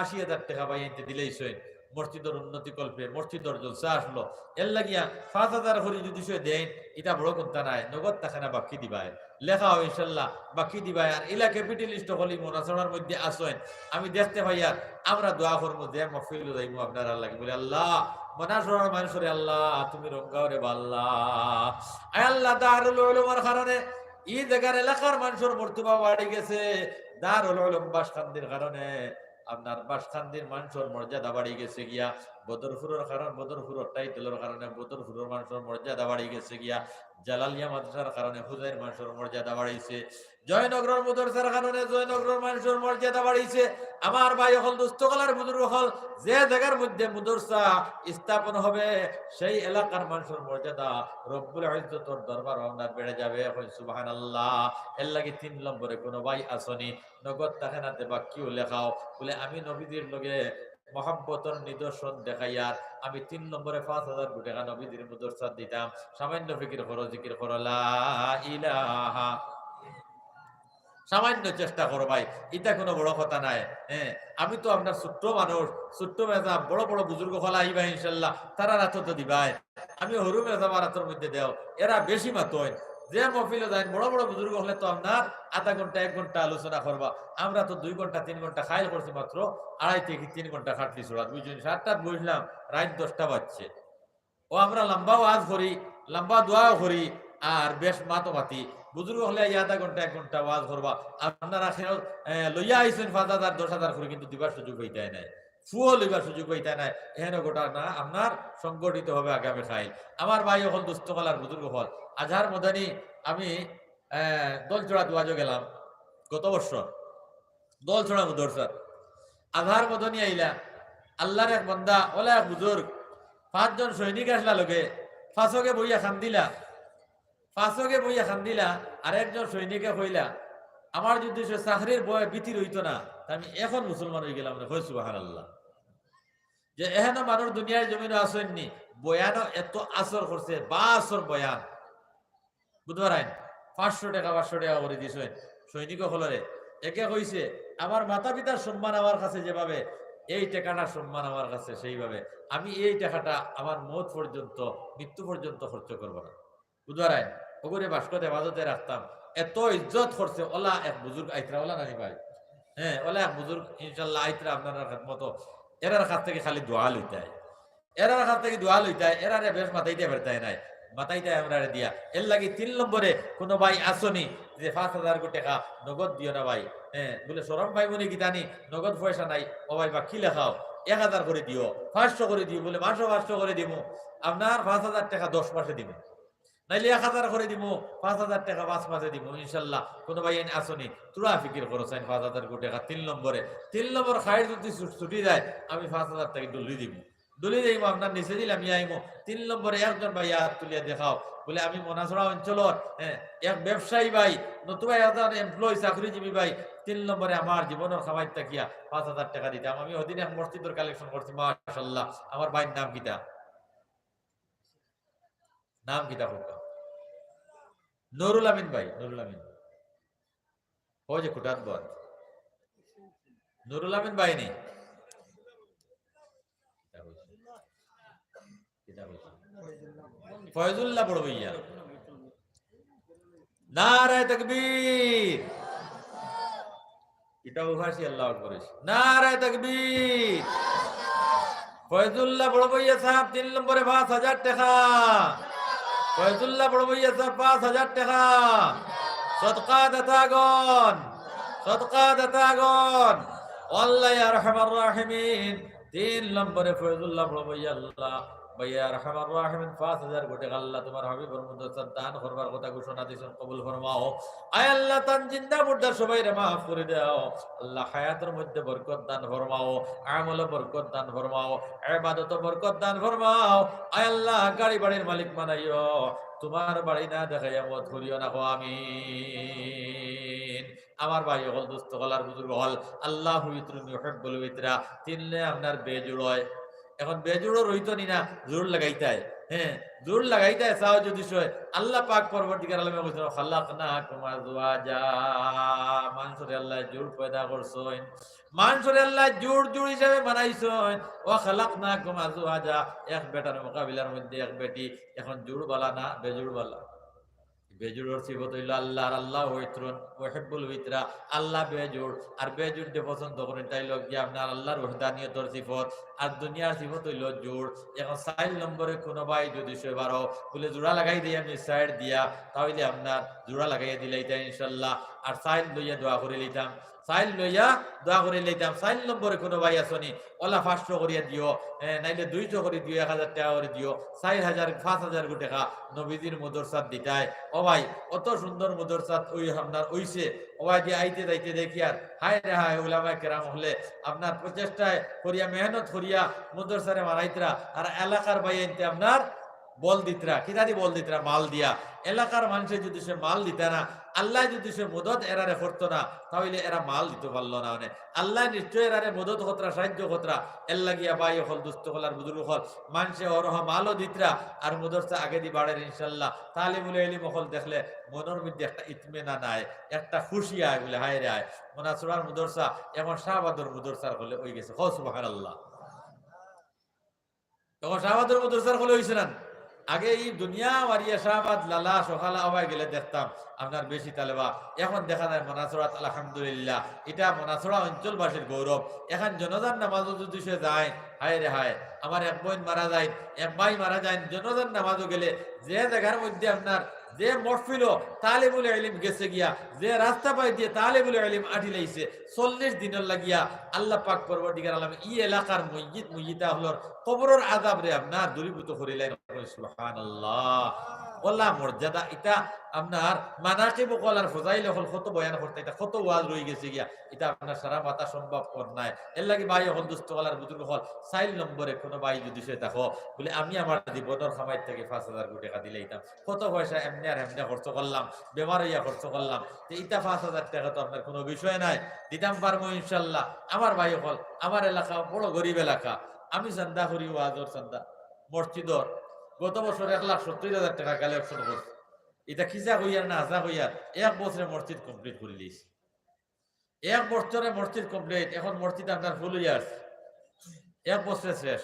আশি হাজার টেকা ভাইয়াইন্তে দিলাইছইন। মসজিদর উন্নতি কল্পে মসজিদর জলসা আসলো, এর লাগিয়া পাঁচ হাজার করি যদি সে দেইন, ইটা বড় কুন্তা নাই, নগদ থাকে না, বাকি দিবায়, লেখা হয় ইনশাল্লাহ, বাকি দিবায়। আর ইলা capitalist অকল ই মনাসরার মধ্যে আছইন, আমি দেখতে পাইয়ার, আমরা দোয়া করমু যে মহফিল যাইমু আপনারার লাগি, বলে, আল্লাহ, মনাসরার মানুষরে আল্লাহ তুমি রঙ্গাও রে বা আল্লাহ। আয় আল্লাহ, দারুল উলুমর কারণে ই জাগার এলাকার মানুষর মর্তবা বাড়ি গেছে, দারুল উলুম বাসকান্দির কারণে আপনার বাসকান্দির মানুষর মর্যাদা বাড়ি গেছে গিয়া, বদরপুরর কারণ, বদরপুরর title-র কারণে বদরপুরর মানুষর মর্যাদা বাড়ি গেছে গিয়া, জালালিয়া মাদ্রাসার কারণে হুজাইর মানুষর মর্যাদা বাড়িছে, জয়নগরর মুদরসার কারণে জয়নগরর মানুষর মর্যাদা বাড়িছে। আমার ভাই অকল, দোস্ত অকল আর বুজুর্গ অকল, যে জাগার মধ্যে মুদরসা স্থাপন হবে, সেই এলাকার মানুষর মর্যাদা রব্বুল ইজ্জতর দরবার আপনার বেড়ে যাবে। এখন সুবহানাল্লাহ। এর লাগি তিন নম্বরে কোনো ভাই আছনি, নগদ থাকে না, তে বাকিও লেখাও। বলে, আমি নবীজির লগে মহব্বতর নিদর্শন দেখাইয়ার, আমি তিন নম্বরে পাঁচ হাজার গু টেকা নবীজির মুদরসাত দিতাম। সামান্য ফিকির করো, জিকির করো, লা ইলাহা। সামান্য চেষ্টা করো ভাই, ইটা কোনো বড় কথা নাই। হ্যাঁ, আমি তো আপনার ছোট্ট মানুষ, ছোট্ট মেজাব, বড় বড় বুজুর্গ অকল আইবা ইনশাল্লাহ, তারার আতো তো দিবায়। আমি হুরু মেজাব আর আতর মধ্যে দেও, এরা বেশি মাতইন। যে মহফিলো যাইন, বড় বড় বুজুর্গ অকলে তো আপনার আধা ঘন্টা, এক ঘন্টা আলোচনা করবা। আমরা তো দুই ঘন্টা, তিন ঘন্টা, কাইল করছি মাত্র আড়াই থেকে তিন ঘন্টা খাটলি ছড়াত, বুঝছইন? সাতটাত বইছলাম, রাইত দশটা বাজছে। ও আমরা লম্বা ওয়াজ করি, লম্বা দোয়াও করি, আর বেশ মাতো মাতি। বুজুর্গ অকলে আইয়া আধা ঘন্টা, এক ঘন্টা ওয়াজ করবা। আপনারা কেউ, এ, লইয়া আইছইন পাঁচ হাজার, দশ হাজার করি, কিন্তু দিবার সুযোগ পাইতায় নায়। ফুয়ো লইবার সুযোগ পাইতায় নায়। এহেন ঘটনা আপনার সংঘটিত হবে আগামী কাইল। আমার ভাই অকল, দোস্ত অকল আর বুজুর্গ অকল, আজহার মদানি আমি, এ, দলছড়া দোয়াজো গেলাম গত বছর। দলছড়া মুদরসাত আজহার মদনী আইলা, আল্লাহর এক বান্দা, ওলা এক বুজুর্গ, পাঁচজন সৈনিক আসলা লগে, পাঁচগে বইয়া কান্দিলা। ফাসকে বইয়া কান্দিলা, আর একজন সৈনিকে কইলা, "আমার যদি সে চাকরির ভয়ে ভীতি রইতো না, তা আমি এখন মুসলমান অইগেলাম নে।" কই সুবহানাল্লাহ। যে এখনো মানুষ দুনিয়ার জমিনো আছইন নি, বয়ানো এত আসর করছে, বা আসর বয়ান। বুঝতে পারইন? পাঁচশো টেকা, পাঁচশো টেকা করি দিছইন সৈনিক অকলরে। একে কইছে, "আমার মাতা পিতার সম্মান আমার কাছে যেভাবে, এই টেকাটার সম্মান আমার কাছে সেইভাবে। আমি এই টেকাটা আমার মউত পর্যন্ত, মৃত্যু পর্যন্ত খরচ করব না।" বুঝতে পারইন? অগুরে বাক্সত হেফাজতে রাখতাম। এত ইজ্জত করছে, অলা এক বুজুর্গ আইতরা, অলা নানি ভাই? হ্যাঁ, অলা এক বুজুর্গ ইনশাআল্লাহ আইতরা আপনারার খেদমতো। এরার কাছ থাকি খালি দোয়া লইতায়। এরার কাছ থাকি দোয়া লইতায়, এরারে বেশ মাতাইতে পারতায় নায়। মাতাইতায় আমরারে দিয়া। এরলাগি তিন নম্বরে কুনু ভাই আছইন নি যে পাঁচ হাজার গু টেকা নগদ দিও না ভাই। হ্যাঁ, বুলে শরম পাইবো নি কিতা নি, নগদ পয়সা নাই। ও ভাই বা কি লেখাও, এক হাজার করি দিও, পাঁচশো করি দিও, বুলে মাসো পাঁচশো করি দিমু, আপনার পাঁচ হাজার টেকা দশ মাসে দিমু। নাইলে এক হাজার করি দিমু, পাঁচ হাজার টেকা পাঁচ মাসে দিমু, ইনশাআল্লাহ। কুনু ভাই আইন আছইন নি, থুড়া ফিকির করো চাইন পাঁচ হাজার গু টেকা তিন নম্বরে। তিন নম্বর খাইর যদি ছুট-, ছুটি যায়, আমি পাঁচ হাজার টেকা ডুলি দিমু। ডুলি দিমু, আপনার নিচে দিলাম, ইয়া আইমু। তিন নম্বরে একজন ভাই আত তুলিয়া দেখাও। বুলে, "আমি মনাছড়া অঞ্চলর, হ্যাঁ, এক ব্যবসায়ী ভাই, নতুবা একজন employee, চাকরিজীবী ভাই, তিন নম্বরে আমার জীবনর কামাই থাকিয়া পাঁচ হাজার টেকা দিতাম। আমি ওদিন এক মসজিদর collection করছি, মাশাআল্লাহ।" আমার ভাইর নাম কিতা? নাম কিতা কউক্কা? নুরুল আমিন ভাই, নুরুল আমিন। ওই যে খুটাত বর। নুরুল আমিন ভাই নি? কিতা কইছে? ফয়জুল্লাহ বড় ভাইয়া। নারায়ে তাকবীর। ইটা উহাসি আল্লাহু আকবার অইছে। নারায়ে তাকবীর। ফয়জুল্লাহ বড় ভাইয়া সাহেব তিন নম্বরে পাঁচ হাজার টেকা। ফয়জুল্লাহ বড় ভাইয়া সাহেব পাঁচ হাজার টেকা। সদকা দাতাগণ, সদকা দাতাগণ। আল্লাহ ইয়া আরহামার রাহিমিন। তিন নম্বরে ফয়জুল্লাহ বড় ভাইয়া আল্লাহ, ভাইয়া আরহামার রাহিমিন, পাঁচ হাজার গু টেকা আল্লাহ তুমার হাবিবর মাদ্রাসাত দান করবার কথা ঘোষণা দিছইন, কবুল ফরমাও। আয় আল্লাহ, তান জিন্দা মুর্দা সবাইরে মাফ করি দেও। আল্লাহ, হায়াতর মধ্যে বরকত দান ফরমাও, আমলো বরকত দান ফরমাও, ইবাদতো বরকত দান ফরমাও। আয় আল্লাহ, গাড়ি বাড়ির মালিক বানাইও, তুমার বাড়ি না দেখাইয়া মউত করিও না, কও আমিন। আমার ভাই অকল, দোস্ত অকল আর বুজুর্গ অকল, আল্লাহু ওয়াত্রুন ইউহিব্বুল ওয়াত্রা, তিনলে আপনার বেজুড় অয়। এখন বেজুড়ও রইতো নি না, জুড় লাগাইতায়। হ্যাঁ, জুড় লাগাইতায়, চাও যদি সয়। আল্লাহ পাক পরবর্তীকার আলমে কইছইন, "খালাকনাকুম আজওয়াজা।" মানষরে আল্লায় জুড় পয়দা করছইন, মানষরে আল্লায় জুড় জুড় হিসাবে বানাইছইন। "ওয়া খালাকনাকুম আজওয়াজা", এক বেটার মোকাবিলার মধ্যে এক বেটি। এখন জুড় বালা না, বেজুড় বালা? বেজুড়র সিফত অইলো আল্লাহর, আল্লাহু ওয়াত্রুন ইউহিব্বুল ওয়াত্রা, আল্লাহ বেজুড়, আর বেজুড়রে পছন্দ করইন, তাইলে গিয়া আপনার আল্লাহর ওয়াহদানিয়তর সিফত, আর দুনিয়ার সিফত অইলো জুড়। এখন চাইর নম্বরে কুনু ভাই যদি সয় পারো, বুলে জুড়া লাগাই দেই আমি সাইড দিয়া, তাইলে আপনার জুড়া লাগাইয়া দিলাইতা ইনশাআল্লাহ, আর চাইল লইয়া দোয়া করি লইতাম। চাইল লইয়া দোয়া করি লইতাম। চাইর নম্বরে কুনু ভাই আছো নি, অলা পাঁচশো করিয়া দিও, এ, নাইলে দুইশো করি দিও, এক হাজার টেকা করি দিও, চাইর হাজার, পাঁচ হাজার গু টেকা নবীজির মাদ্রাসাত দিতায়। ও ভাই, অত সুন্দর মাদ্রাসাত ওই আপনার অইছে, ও ভাই, যে আইতে যাইতে দেখিয়ার, হায় রে হায়, উলামায়ে কেরাম অকলে আপনার প্রচেষ্টায় করিয়া, মেহনত করিয়া মাদ্রাসারে বানাইতরা, আর এলাকার ভাইয়াইন্তে আপনার বল দিতরা, কিতাদি বল দিতরা? মাল দিয়া। এলাকার মানষে যদি সয় মাল দিতা না, আল্লায় যদি সয় মদত এরারে করতো না, তাইলে এরা মাল দিতো পারলো না। মানে আল্লায় নিশ্চয় এরারে মদত করতরা, সাহায্য করতরা। এরলাগিয়া ভাই অকল, দোস্ত অকল আর বুজুর্গ অকল, মানষে অরহ মালও দিতরা, আর মাদ্রাসা আগেদি বাড়ের ইনশাআল্লাহ। তালিবুল ইলম অকল দেখলে মনর মধ্যে একটা ইতমিনান আয়, একটা খুশি আয়, বুলে, "হায় রে হায়, মনাছড়ার মাদ্রাসা এখন শাহবাদর মাদ্রাসার অকলে অইগেছে।" কও সুবহানাল্লাহ। তখন শাহবাদর মাদ্রাসার অকলে অইছে না? আগে ই দুনিয়া মারিয়া শাহবাদ, লালা, সকালা অবায় গেলে দেখতাম আপনার বেশি তালেবা। এখন দেখা যায় মনাছড়াত, আলহামদুলিল্লাহ, ইটা মনাছড়া অঞ্চলবাসীর গৌরব। এখন জনাজার নামাজও যদি সয় যায়, হায় রে হায়, আমার এক বইন মারা যায়, এক ভাই মারা যায়, জনাজার নামাজও গেলে যে জাগার মধ্যে আপনার যে মহফিলো তালিবুল ইলম গেছে গিয়া, যে রাস্তা পাই দিয়া তালিবুল ইলম আটিলাইছে, চল্লিশ দিনর লাগিয়া আল্লাহ পাক পরবর্তীকার আলমে ই এলাকার মইয়িত মইয়িতা অকলর কবরর আজাবরে আপনার দূরীভূত করিলাইন। সুবহানাল্লাহ। অলা মর্যাদা, ইতা আপনার মানাকিব অকল আর ফজাইল অকল কত বয়ান করতা, ইতা কত ওয়াজ রইগেছে গিয়া, ইতা আপনার সারা মাতা সম্ভব অর নায়। এরলাগি ভাই অকল, দোস্ত অকল আর বুজুর্গ অকল, চাইর নম্বরে কুনু ভাই যুদি সে থাকো, বুলে, "আমি আমার জীবনর কামাই থাকি পাঁচ হাজার গু টেকা দিলাইতাম, কত পয়সা এমনে আর এমনে খরচ করলাম, বেমার অইয়া খরচ করলাম, তে ইতা পাঁচ হাজার টেকা তো আপনার কুনু বিষয় নায়, দিতাম পারমু ইনশাল্লাহ।" আমার ভাই অকল, আমার এলাকা বড় গরিব এলাকা, আমি চান্দা করি, ওয়াজর চান্দা, মসজিদর, গত বছর এক লাখ সত্তইর হাজার টেকা collection করছি। ইতা কিসা কইয়ার না হাছা কইয়ার, এক বছরে মসজিদ complete করিলিছি। এক বছরে মসজিদ complete, এখন মসজিদ আপনার full অইয়া আছে। এক বছরে শেষ।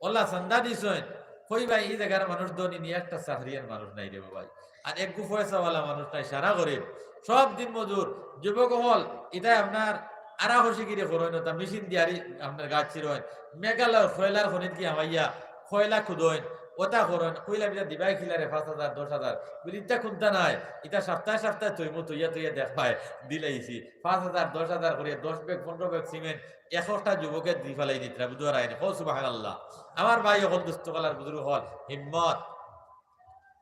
অলা চান্দা দিছইন, কই ভাই, ই জাগার মানুষ ধনী নি, একটা চাকরিয়ান মানুষ নাই রে বাবা। আর একগু পয়সাওয়ালা মানুষ নাই, সারা গরিব, সব দিন মজুর। যুবক অকল, ইতায় আপনার আরা খসি গিরি করইন, অতা মেশিন দিয়া আরি আপনার গাছ ছিড়ইন, মেঘালয় কয়লার খনিত গিয়া হামাইয়া কয়লা খুদইন, অতা করইন, কইলা বিলা দিবায় কিলারে পাঁচ হাজার, দশ হাজার, বুলে, "ইতা কুন্তা নায়, ইতা সাপ্তায় সাপ্তায় থইমু, থইয়া থইয়া দেখবায়, দিলাইছি।" পাঁচ হাজার, দশ হাজার করিয়া দশ ব্যাগ, পনরো ব্যাগ সিমেন্ট একটা যুবকে দি ফালাই দিতরা, বুঝো আর আইনি, কও সুবহানাল্লাহ। আমার ভাই অকল, দোস্ত অকল আর বুজুর্গ অকল, হিম্মত,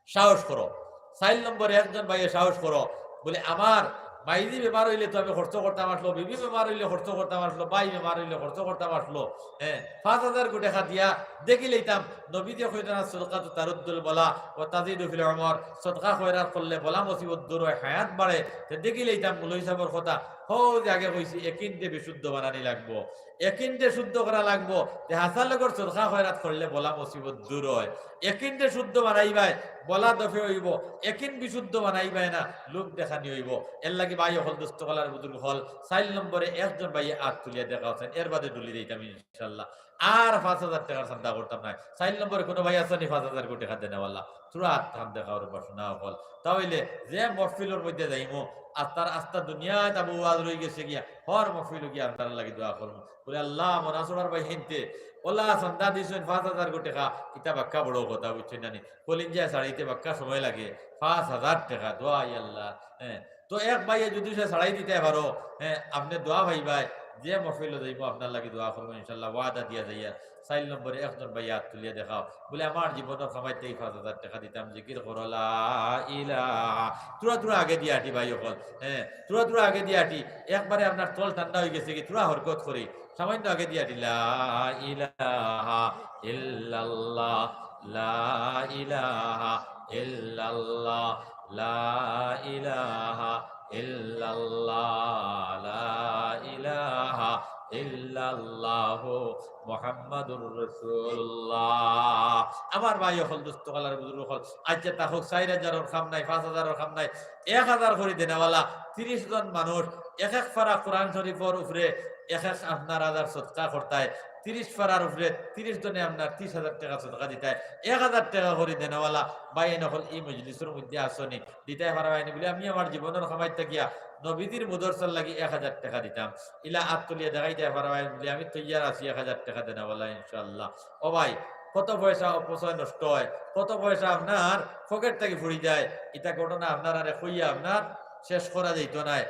সাহস করো। চাইর নম্বরে একজন ভাইয়ে সাহস করো, বুলে, "আমার মাইজি বেমার অইলে তো আমি খরচ করতাম আছলো, বিবি বেমার অইলে খরচ করতাম আছলো, ভাই বেমার অইলে খরচ করতাম আছলো, হ্যাঁ, পাঁচ হাজার গু টেকা দিয়া দেখিলাইতাম, নবীয়ে কইছইন না, সদকাতু তারুদ্দুল বালা ওয়া তাজিদু ফিল উমর, সদকা খয়রাত করলে বালা মুসিবত দূর অয়, হায়াত বাড়ে।" তে দেখিলাইতাম, মুলই সাবর কথা, হউ যে আগে কইছি, একিনরে বিশুদ্ধ বানানি লাগবো, একিনরে শুদ্ধ করা লাগবো, তে হাছা লগর সদকা খয়রাত করলে বালা মুসিবত দূর অয়। একিনরে শুদ্ধ বানাইবায়, বালা দফে অইবো, একিন বিশুদ্ধ বানাইবায় না, লোক দেখানি অইবো। এরলাগি ভাই অকল, দোস্ত অকল আর বুজুর্গ অকল, চাইর নম্বরে একজন ভাইয়ে আত তুলিয়া দেখাওছইন, এর বাদে ডুলি দিতাম ইনশাল্লাহ। আর পাঁচ হাজার টেকার চান্দা করতাম নায়। চাইর নম্বরে কুনু ভাই আছইন নি পাঁচ হাজার গু টেকা দেনেওয়ালা? থুড়া আতখান দেখাও রে বা সোনা অকল। তা অইলে যে মহফিলর মধ্যে যাইমু, আর তার আস্তা দুনিয়াত আবু ওয়াজ রইগেছে গিয়া, হর মহফিলো গিয়া আপনারার লাগি দোয়া করমু। বুলে, "আল্লাহ, মনাসুরার ভাই হিনতে অলা চান্দা দিছইন পাঁচ হাজার গু টেকা, ইতা বাক্কা বড় কথা, বুঝছইন না নি? কলিঞ্জায় ছাড়িতে বাক্কা সময় লাগে, পাঁচ হাজার টেকা, দোয়াই আল্লাহ।" হ্যাঁ, তো এক ভাইয়ে যুদি সে ছাড়াই দিতায় পারো, হ্যাঁ, আপনে দোয়া পাইবায়, যে মহফিলো যাইমু আপনার লাগি দোয়া করমু ইনশাল্লাহ, ওয়াদা দিয়া যাইয়ার। চাইর নম্বরে একজন ভাইয়ে আত তুলিয়া দেখাও, বুলে, "আমার জীবনর কামাই থাকি পাঁচ হাজার টেকা দিতাম, জিকির করো লা ইলাহা।" থুড়া থুড়া আগে দিয়া আটি ভাই অকল, হ্যাঁ, থুড়া থুড়া আগে দিয়া আটি, একবারে আপনার তল ঠান্ডা অইগেছে গি, থুড়া হরকত করি, সামাইন্য আগে দিয়া আটি, লা ইলাহা ইল্লাল্লাহ, লা ইলাহা ইল্লাল্লাহ, লা ইলাহা ইল্লাল্লাহ, লা ইলাহা ইল্লাল্লাহু মুহাম্মাদুর রাসূলুল্লাহ। আমার ভাই অকল, দোস্ত অকল আর বুজুর্গ অকল, আইচ্ছা, তা হউক, চাইর হাজারর কাম নাই, পাঁচ হাজারর কাম নাই, এক হাজার করি দেনেওয়ালা তিরিশ জন মানুষ, এক এক পারা কোরআন শরীফর উপরে এক এক আপনার হাজার সদকা করতায়, তিরিশ পারার উপরে তিরিশ জনে আপনার তিরিশ হাজার টেকা সদকা দিতায়, এক হাজার টেকা করি দেনেওয়ালা ভাইয়াইন অকল ই মজলিসর মধ্যে আছইন নি, দিতায় পারবায় নি? বুলে, "আমি আমার জীবনর কামাই থাকিয়া নবীজির মুদরসার লাগি এক হাজার টেকা দিতাম।" ইলা আত তুলিয়া দেখাইতায় পারবায় নি? বুলে, "আমি তৈয়ার আছি এক হাজার টেকা দেনেওয়ালা ইনশাআল্লাহ।" ও ভাই, কত পয়সা অপচয় নষ্ট অয়, কত পয়সা আপনার পকেট থাকি ফুরি যায়, ইতা ঘটনা আপনারারে কইয়া আপনার শেষ করা যাইতো নায়।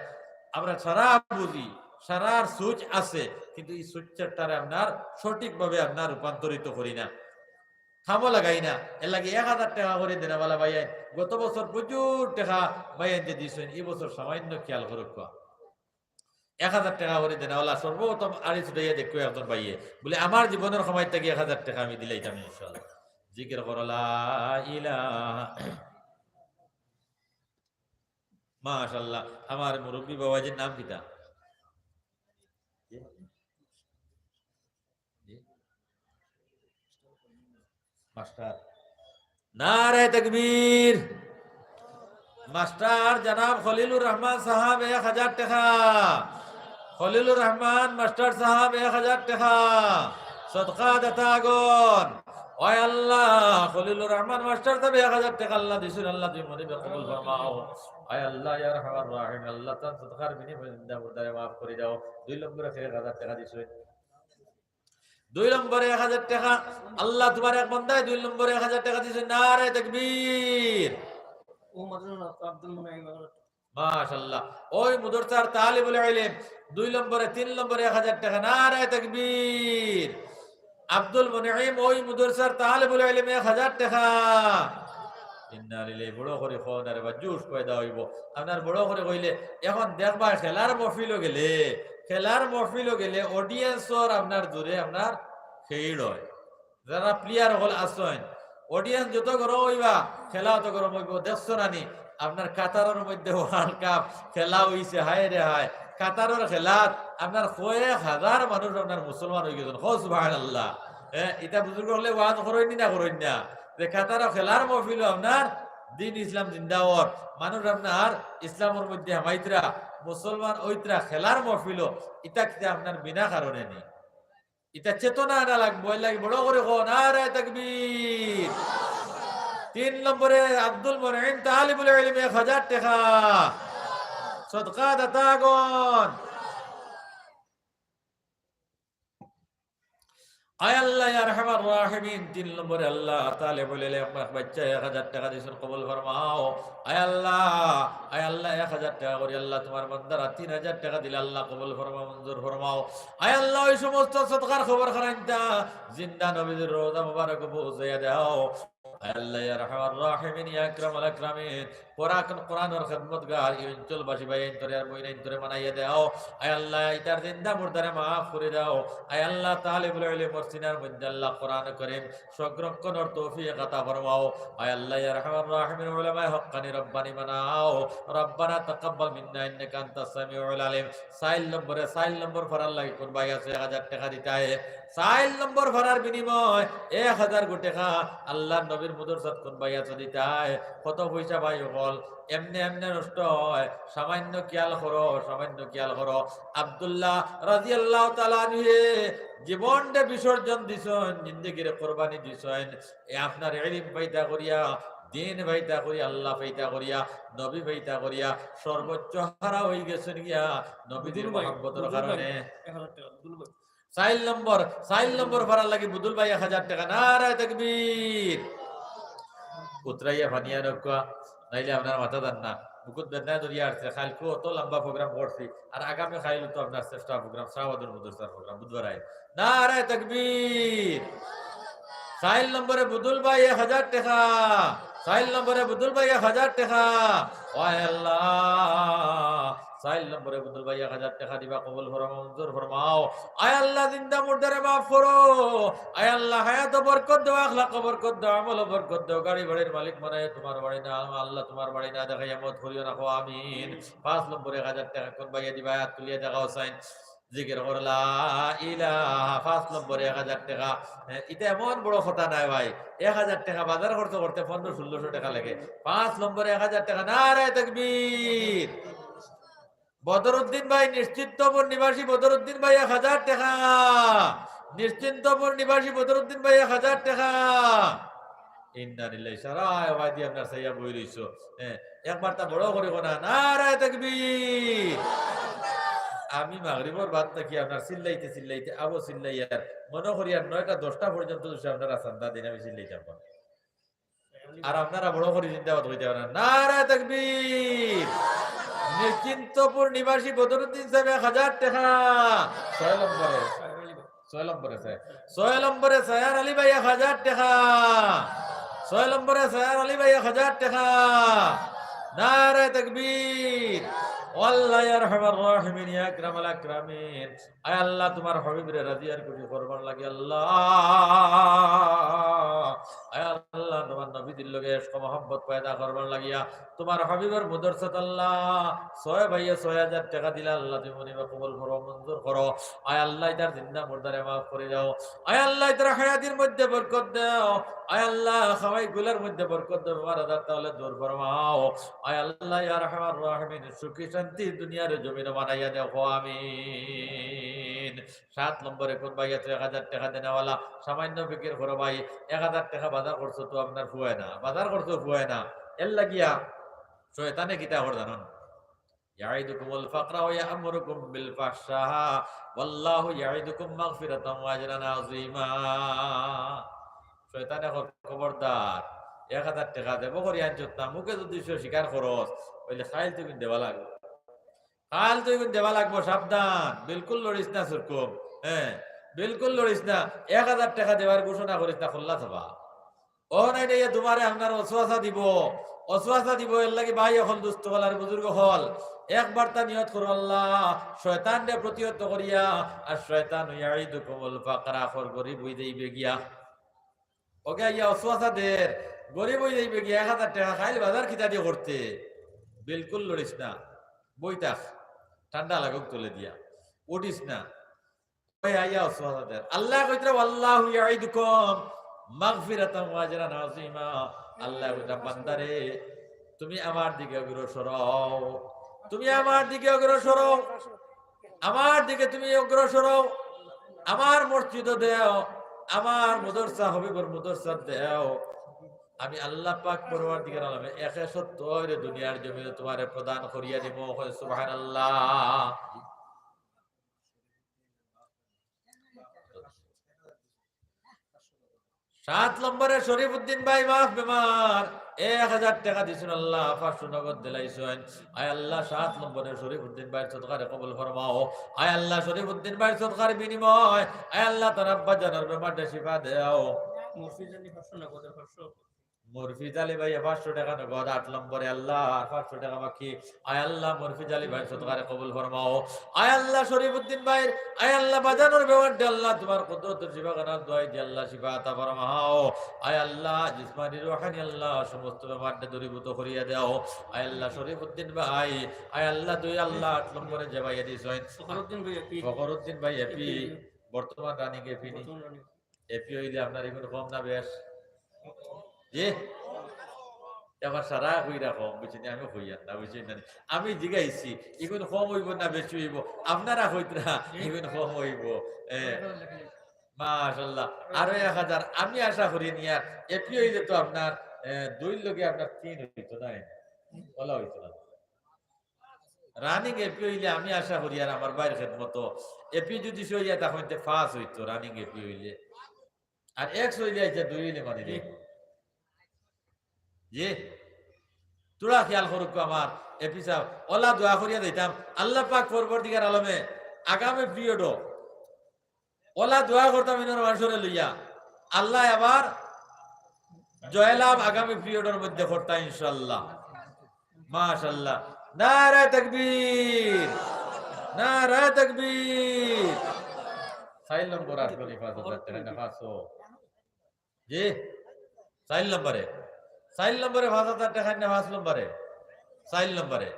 আমরা সারা বুঝি, সারার সুজ আছে, কিন্তু ই সুজটারে আপনার সঠিকভাবে আপনার রূপান্তরিত করি না, কামো লাগাই না। এরলাগি এক হাজার টেকা করি দেনেওয়ালা ভাইয়াইন, গত বছর প্রচুর টেকা ভাইয়াইন যে দিছইন, ই বছর সামাইন্য খেয়াল করউক্কা। এক হাজার টেকা করি দেনেওয়ালা, সর্বপ্রথম আড়ি ছুটাইয়া দেখউক্কা একজন ভাইয়ে, বুলে, "আমার জীবনর কামাই থাকি এক হাজার টেকা আমি দিলাইতাম ইনশাআল্লাহ।" জিকির করো, লা ইলাহা। মাশাআল্লাহ। আমার মুরব্বি বাবাজির নাম কিতা? জি? জি? মাস্টার। নারায়ে তাকবীর। মাস্টার জনাব খলিলুর রহমান সাহেব এক হাজার টেকা। খলিলুর রহমান মাস্টার সাহেব এক হাজার টেকা। সদকা দাতাগণ, ওই আল্লাহ, খলিলুর রহমান মাস্টার সাহেব এক হাজার টেকা আল্লাহ দিছইন, আল্লাহ তুমি মনে কবুল ফরমাও। ওই আল্লাহ, ইয়া আরহামার রাহিমিন, আল্লাহ তাআলা সদকার বিনিময়ে জিন্দা মুর্দারে মাফ করি দাও। দুই নম্বরে এক হাজার টেকা দিছইন। দুই নম্বরে এক হাজার টেকা। আল্লাহ, তুমার এক বান্দায় দুই নম্বরে এক হাজার টেকা দিছে। নারায়ে তাকবীর। ও মাদ্রাসা আব্দুল মুনাইম। মাশাআল্লাহ। ওই মুদরসার তালিবুল ইলম দুই নম্বরে, তিন নম্বরে এক হাজার টেকা। নারায়ে তাকবীর। আব্দুল মুনাইম, ওই মুদরসার তালিবুল ইলম এক হাজার টেকা। ইন্না লিল্লাহি, বড় করি কও না রে বা, জোশ পয়দা অইবো। আপনার বড় করি কইলে, এখন দেখবা খেলার মহফিলো গেলে, খেলার মহফিলো গেলে audience-র আপনার জোরে আপনার খেইড় অয়। যারা player অকল আছইন, audience যত গরম অইবা, খেলা অত গরম অইবো। দেখছো না নি? আপনার কাতারর মধ্যে World Cup খেলা অইছে, হায় রে হায়। কাতারর খেলাত আপনার কয়েক হাজার মানুষ আপনার মুসলমান অইগেছইন। কও সুবহানাল্লাহ। এ, ইতা বুজুর্গ অকলে ওয়াজ করইন নি না করইন না? যে কাতারর খেলার মহফিলো আপনার দিন ইসলাম জিন্দা অর, মানুষ আপনার ইসলামর মধ্যে হামাইতরা, মুসলমান অইতরা, খেলার মহফিলো, ইতা কিতা আপনার বিনা কারণে নি? ইতা চেতনা আনা লাগবো, এর লাগি বড় করি কও, নারায়ে তাকবীর। তিন নম্বরে আব্দুল মুনঈম তালিবুল ইলম এক হাজার টেকা। সদকা দাতাগণ। আয় আল্লাহ, ইয়া আরহামার রাহিমিন, তিন নম্বরে আল্লাহ, তালিবুল ইলম এক বাচ্চায় এক হাজার টেকা দিছইন, কবুল ফরমাও। আয় আল্লাহ, আয় আল্লাহ, এক হাজার টেকা করি আল্লাহ, তুমার বান্দারা তিন হাজার টেকা দিলা আল্লাহ, কবুল ফরমাও, মঞ্জুর ফরমাও। আয় আল্লাহ, ওই সমস্ত সদকার খবর খানাইন্তা জিন্দা নবীজির রওজা মুবারক পৌঁছাইয়া দেও। আয় আল্লাহ, ইয়া আরহামার রাহিমিন, ইয়া আকরামাল আকরামিন, কোরআন, কোরআনর খেদমতগার ই অঞ্চলবাসী ভাইয়াইন্তরে আর বইনাইন্তরে বানাইয়া দেও। আয় আল্লাহ, ইতার জিন্দা মুর্দারে মাফ করি দেও। আয় আল্লাহ, তালিবুল ইলমর সিনার মধ্যে আল্লাহ কোরআন করিম সংরক্ষণর তৌফিক আতা ফরমাও। আয় আল্লাহ, ইয়া আরহামার রাহিমিন, উলামায়ে হক্কানি রব্বানি বানাও। রব্বানা তাকাব্বাল মিন্না ইন্নাকা আনতাস সামিউল আলিম। চাইর নম্বরে, চাইর নম্বর ফারার লাগি কুন ভাই আছো এক হাজার টেকা দিতায়? চাইর নম্বর ফারার বিনিময় এক হাজার গু টেকা আল্লাহর নবীর মুদরসাত কুন ভাই আছো দিতায়? কত পয়সা ভাই অকল এমনে এমনে নষ্ট অয়, সামান্য খিয়াল করো, সামান্য খিয়াল করো। আব্দুল্লাহ রাদিয়াল্লাহু তাআলা আনহুয়ে জীবনরে বিসর্জন দিছইন, জিন্দেগিরে কুরবানি দিছইন, এ আপনার ইলিম পাইতা করিয়া, দিন পাইতা করিয়া, আল্লাহ পাইতা করিয়া, নবী পাইতা করিয়া, সর্বোচ্চ হারা অইগেছইন গিয়া নবীজির বুদুল ভাই, মহব্বতর বুদুল ভাই, কারণে। এক হাজার টেকা, বুদুল ভাই। চাইর নম্বর, চাইর নম্বর ফারার লাগি বুদুল ভাই এক হাজার টেকা। নারায়ে তাকবীর। উতরাইয়া ফানিয়া নৌকা, নাইলে আপনার মাথা দান না। বুকুত বেদনায় ধরিয়া আসছে, কাইলকু অত লম্বা program করছি, আর আগামী কাইল তো আপনার শ্রেষ্ঠ program, শাহবাদুর মুদরসার program, বুধবার আইন। নারায়ে তাকবীর। চাইর নম্বরে বুদুল ভাই এক হাজার টেকা। চাইর নম্বরে বুদুল ভাই এক হাজার টেকা। ও আয় আল্লাহ, চাইর নম্বরে বুদুল ভাই এক হাজার টেকা দিবা, কবুল ফরমাও, মঞ্জুর ফরমাও। আয় আল্লাহ, জিন্দা মুর্দারে মাফ করো। আয় আল্লাহ, হায়াতো বরকত দেও, আখলাকো বরকত দেও, আমলো বরকত দেও। গাড়ি বাড়ির মালিক বানাইয়া তুমার বাড়ি না, আল্লাহ তুমার বাড়ি না দেখাইয়া মউত করিও না, কও আমিন। পাঁচ নম্বরে এক হাজার টেকা কুন ভাইয়ে দিবা, আত তুলিয়া দেখাও চাইন। জিকির করো লা ইলাহা, পাঁচ নম্বরে এক হাজার টেকা। এ, ইটা এমন বড় কথা নায় ভাই, এক হাজার টেকা বাজার করতে করতে পনেরো ষোলোশো টেকা লাগে। পাঁচ নম্বরে এক হাজার টেকা, নারায়ে তাকবীর। বদরুদ্দিন ভাই, নিশ্চিন্তপুর নিবাসী বদরুদ্দিন ভাই, এক হাজার টেকা। নিশ্চিন্তপুর নিবাসী বদরুদ্দিন ভাই, এক হাজার টেকা। ইন্না লিল্লাহি, সারা আবাদি আপনার চাইয়া বই রইছো। হ্যাঁ, একবার তা বড় করি কও না, নারায়ে তাকবীর। আমি মাগরিবর বাদ থাকি আপনার চিল্লাইতে চিল্লাইতে আবো চিল্লাইয়ার, মনো করি আর নয়টা দশটা পর্যন্ত যদি আপনারা চান্দা দিন, আমি চিল্লাইতাম না। আর আপনারা বড় করি জিন্দাবাদ কইতা পারইন না। নারায়ে তাকবীর। নিশ্চিন্তপুর নিবাসী বদরুদ্দিন সাহেব, এক হাজার টেকা। ছয় নম্বরে। ছয় নম্বরে সায়-, ছয় নম্বরে সায়ার আলী ভাই, এক হাজার টেকা। ছয় নম্বরে সায়ার আলী ভাই, এক হাজার টেকা। নারায়ে তাকবীর। ও আল্লাহ, ইয়া আরহামার রাহিমিন, ইয়া আকরামাল আকরামিন। আয় আল্লাহ, তুমার হাবিবরে রাজি আর খুশি করবার লাগি আল্লাহ। আয় আল্লাহ, তুমার নবীজির লগে ইশক মহব্বত পয়দা করবার লাগিয়া তুমার হাবিবর মুদরসাত আল্লাহ, ছয় ভাইয়ে ছয় হাজার টেকা দিলা আল্লাহ, তুমি মনিবা কবুল করো, মঞ্জুর করো। আয় আল্লাহ, ইতার জিন্দা মুর্দারে মাফ করি দেও। আয় আল্লাহ, ইতার হায়াতির মধ্যে বরকত দেও। আয় আল্লাহ, খাওয়াই গুলার মধ্যে বরকত দেও, বেমার আজার তাহলে দূর ফরমাও। আয় আল্লাহ, ইয়া আরহামার রাহিমিন, সুখী শান্তি দুনিয়ার জমিন বানাইয়া দেও, আমিন। সাত নম্বরে কুন ভাই আছো এক হাজার টেকা দেনেওয়ালা, সামান্য ফিকির করো ভাই, এক হাজার টেকা বাজার করছো তো আপনার ফুয়ায় না, বাজার করছো ফুয়ায় না, এর লাগিয়া শয়তানে কিতা করে জানইন? ইয়াইদুকুমুল ফাকরা ওয়া ইয়ামুরুকুম বিল ফাহশা, ওয়াল্লাহু ইয়াইদুকুম মাগফিরাতান ওয়া আজরান আযীমা। শয়তানে কয়, খবরদার, এক হাজার টেকা দেবো করি আনছত না, মুখে যদি সে স্বীকার করস, অইলে কাইল তুই দেওয়া লাগবো। কাইল তুই দেওয়া লাগবো, সাবধান, বিলকুল লড়িস না সুরকুম, হ্যাঁ, বিলকুল লড়িস না, এক হাজার টেকা দেওয়ার ঘোষণা করিস না, খোল্লা সভা। ও নাই রে, ইয়া তুমারে আপনার ওয়াসওয়াসা দিবো, ওয়াসওয়াসা দিবো। এর লাগি ভাই অকল, দুস্ত অকল আর বুজুর্গ অকল, একবার তা নিয়ত করো, আল্লাহ, শয়তানরে প্রতিহত করিয়া, আর শয়তান ইয়াইদুকুমুল ফাকরা, অখর গরিব অই যাইবে গিয়া। অগে আইয়া ওয়াসওয়াসা দের, গরিব অই যাইবে গিয়া, এক হাজার টেকা খাইল বাজার কিতা দি করতে? বিলকুল লড়িস না, বই থাক, ঠান্ডা লাগুক তলে দিয়া, উঠিস না। ওই আইয়া ওয়াসওয়াসা দের। আল্লায় কইতরা, "ওয়াল্লাহু ইয়াইদুকুম মাগফিরাতান ওয়া আজরান আযীমা।" আল্লায় কইতরা, "বান্দারে, তুমি আমার দিকে অগ্রসর অও, তুমি আমার দিকে অগ্রসর অও, আমার দিকে তুমি অগ্রসর অও, আমার মসজিদো দেও, আমার মাদ্রাসা, হাবিবর মাদ্রাসা দেও। আমি আল্লাহ পাক পরওয়ারদিগার আলমে একে সত্তর দুনিয়ার জমিনে তুমারে প্রদান করিয়া দিমু।" কয়, "সুবহানাল্লাহ।" সাত নম্বরে শরীফুদ্দিন ভাই মাফ বেমার, এক হাজার টেকা দিছইন আল্লাহ, পাঁচশো নগদ দিলাইছইন। আয় আল্লাহ, সাত নম্বরে শরীফুদ্দিন ভাইর সদকারে কবুল ফরমাও। আয় আল্লাহ, শরীফুদ্দিন ভাইর সদকার বিনিময়, আয় আল্লাহ, তান আব্বা জানর বেমারটা শিফা দেও। মুরফিজ আলী পাঁচশো নগদ, পাঁচশো। মুরফিজ আলী ভাইয়ে পাঁচশো টেকা নগদ, আট নম্বরে আল্লাহ, আর পাঁচশো টেকা বাকি। আয় আল্লাহ, মুরফিজ আলী ভাইর সদকারে কবুল ফরমাও। আয় আল্লাহ, শরীফুদ্দিন ভাইর, আয় আল্লাহ, বাজানর বেমারটা আল্লাহ, তুমার কুদরতর শিফাখানার দোয়াই দি আল্লাহ, শিফা আতা ফরমাও। আয় আল্লাহ, জিসমানি রুহানি আল্লাহ, সমস্ত বেমারটা দূরীভূত করিয়া দেও। আয় আল্লাহ, শরীফুদ্দিন ভাই, আয় আল্লাহ, দুই আল্লাহ, আট নম্বরে যে ভাইয়ে দিছইন। ফখরুদ্দিন ভাই এপি। ফখরুদ্দিন ভাই এপি, এপি। বর্তমান রানিং এপি নি? বর্তমান রানিং। এপি অইলে আপনার ইগুন কম না বেশ? জি? এবার সারা কইরা কম, বুঝছইন নি? আমি কইয়ার না, বুঝছইন নি? আমি জিগাইছি, ইগুন কম অইবো না বেশি অইবো? আপনারা কইতরা, ইগুন কম অইবো। এ, মাশাআল্লাহ। আরো এক হাজার, আমি আশা করি নিয়ার এপি অইলে তো আপনার, এ, দুইর লগে আপনার তিন অইতো না, অলা অইতো না। রানিং এপি অইলে আমি আশা করি আর আমার ভাইর খেদমতো এপি যদি সইয়া তখন তে পাঁচ অইতো রানিং এপি অইলে। আর এক সইলে আইছে দুই অইলে মানি রে। জি। তোরা খেয়াল করুক আমার এপি সাহেব, অলা দোয়া করিয়া দিতাম। আল্লাহ পাক পরওয়ারদিগার আলমে আগামী পিরিয়ডো অলা দোয়া করতাম ইনোর মানষরে লইয়া। আল্লাহ আবার জয়লাভ আগামী পিরিয়ডর মধ্যে করতা ইনশাআল্লাহ। মাশাআল্লাহ। নারায়ে তাকবীর, নারায়ে তাকবীর। চাইর নম্বর আসলো নি পাঁচ হাজার টেকা না পাঁচশো? জি, চাইর নম্বরে। চাইর নম্বরে পাঁচ হাজার টেকা না পাঁচ নম্বরে? চাইর নম্বরে।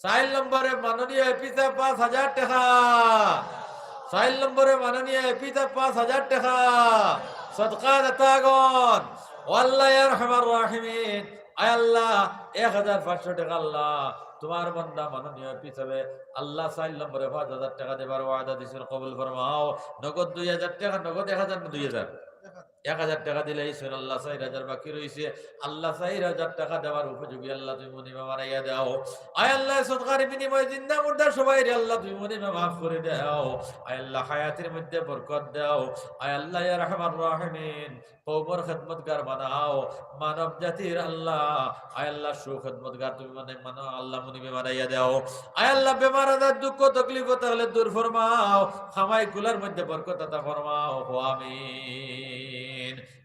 চাইর নম্বরে মাননীয় এপি সাহেব পাঁচ হাজার টেকা। চাইর নম্বরে মাননীয় এপি সাহেব পাঁচ হাজার টেকা। সদকা দাতাগণ, ও আল্লাহ ইয়া আরহামার রাহিমিন, আয় আল্লাহ, এক হাজার পাঁচশো টেকা আল্লাহ, তুমার বান্দা মাননীয় এপি সাহেবে আল্লাহ চাইর নম্বরে পাঁচ হাজার টেকা দিবার ওয়াদা দিছইন, কবুল ফরমাও। নগদ দুই হাজার টেকা, নগদ এক হাজার না দুই হাজার? এক হাজার টেকা দিলাইছইন আল্লাহ, চাইর হাজার বাকি রইছে। আল্লাহ, চাইর হাজার টেকা দেওয়ার উপযোগী আল্লাহ, তুমি মনিবে বানাইয়া দেও। আয় আল্লাহ, সদকার বিনিময়ে জিন্দা মুর্দা সবাইরে আল্লাহ, তুমি মনিবে মাফ করি দেও। আয় আল্লাহ, হায়াতির মধ্যে বরকত দেও। আয় আল্লাহ, ইয়া আরহামার রাহিমিন, কওমর খেদমতগার বানাও, মানব জাতির আল্লাহ, আয় আল্লাহ, সুখেদমতগার তুমি মানে মানো আল্লাহ, মনিবে বানাইয়া দেও। আয় আল্লাহ, বেমার আজার দুঃখ তকলিফ থাকলে দূর ফরমাও, কামাই কুলার মধ্যে বরকত আতা ফরমাও, ও আমিন।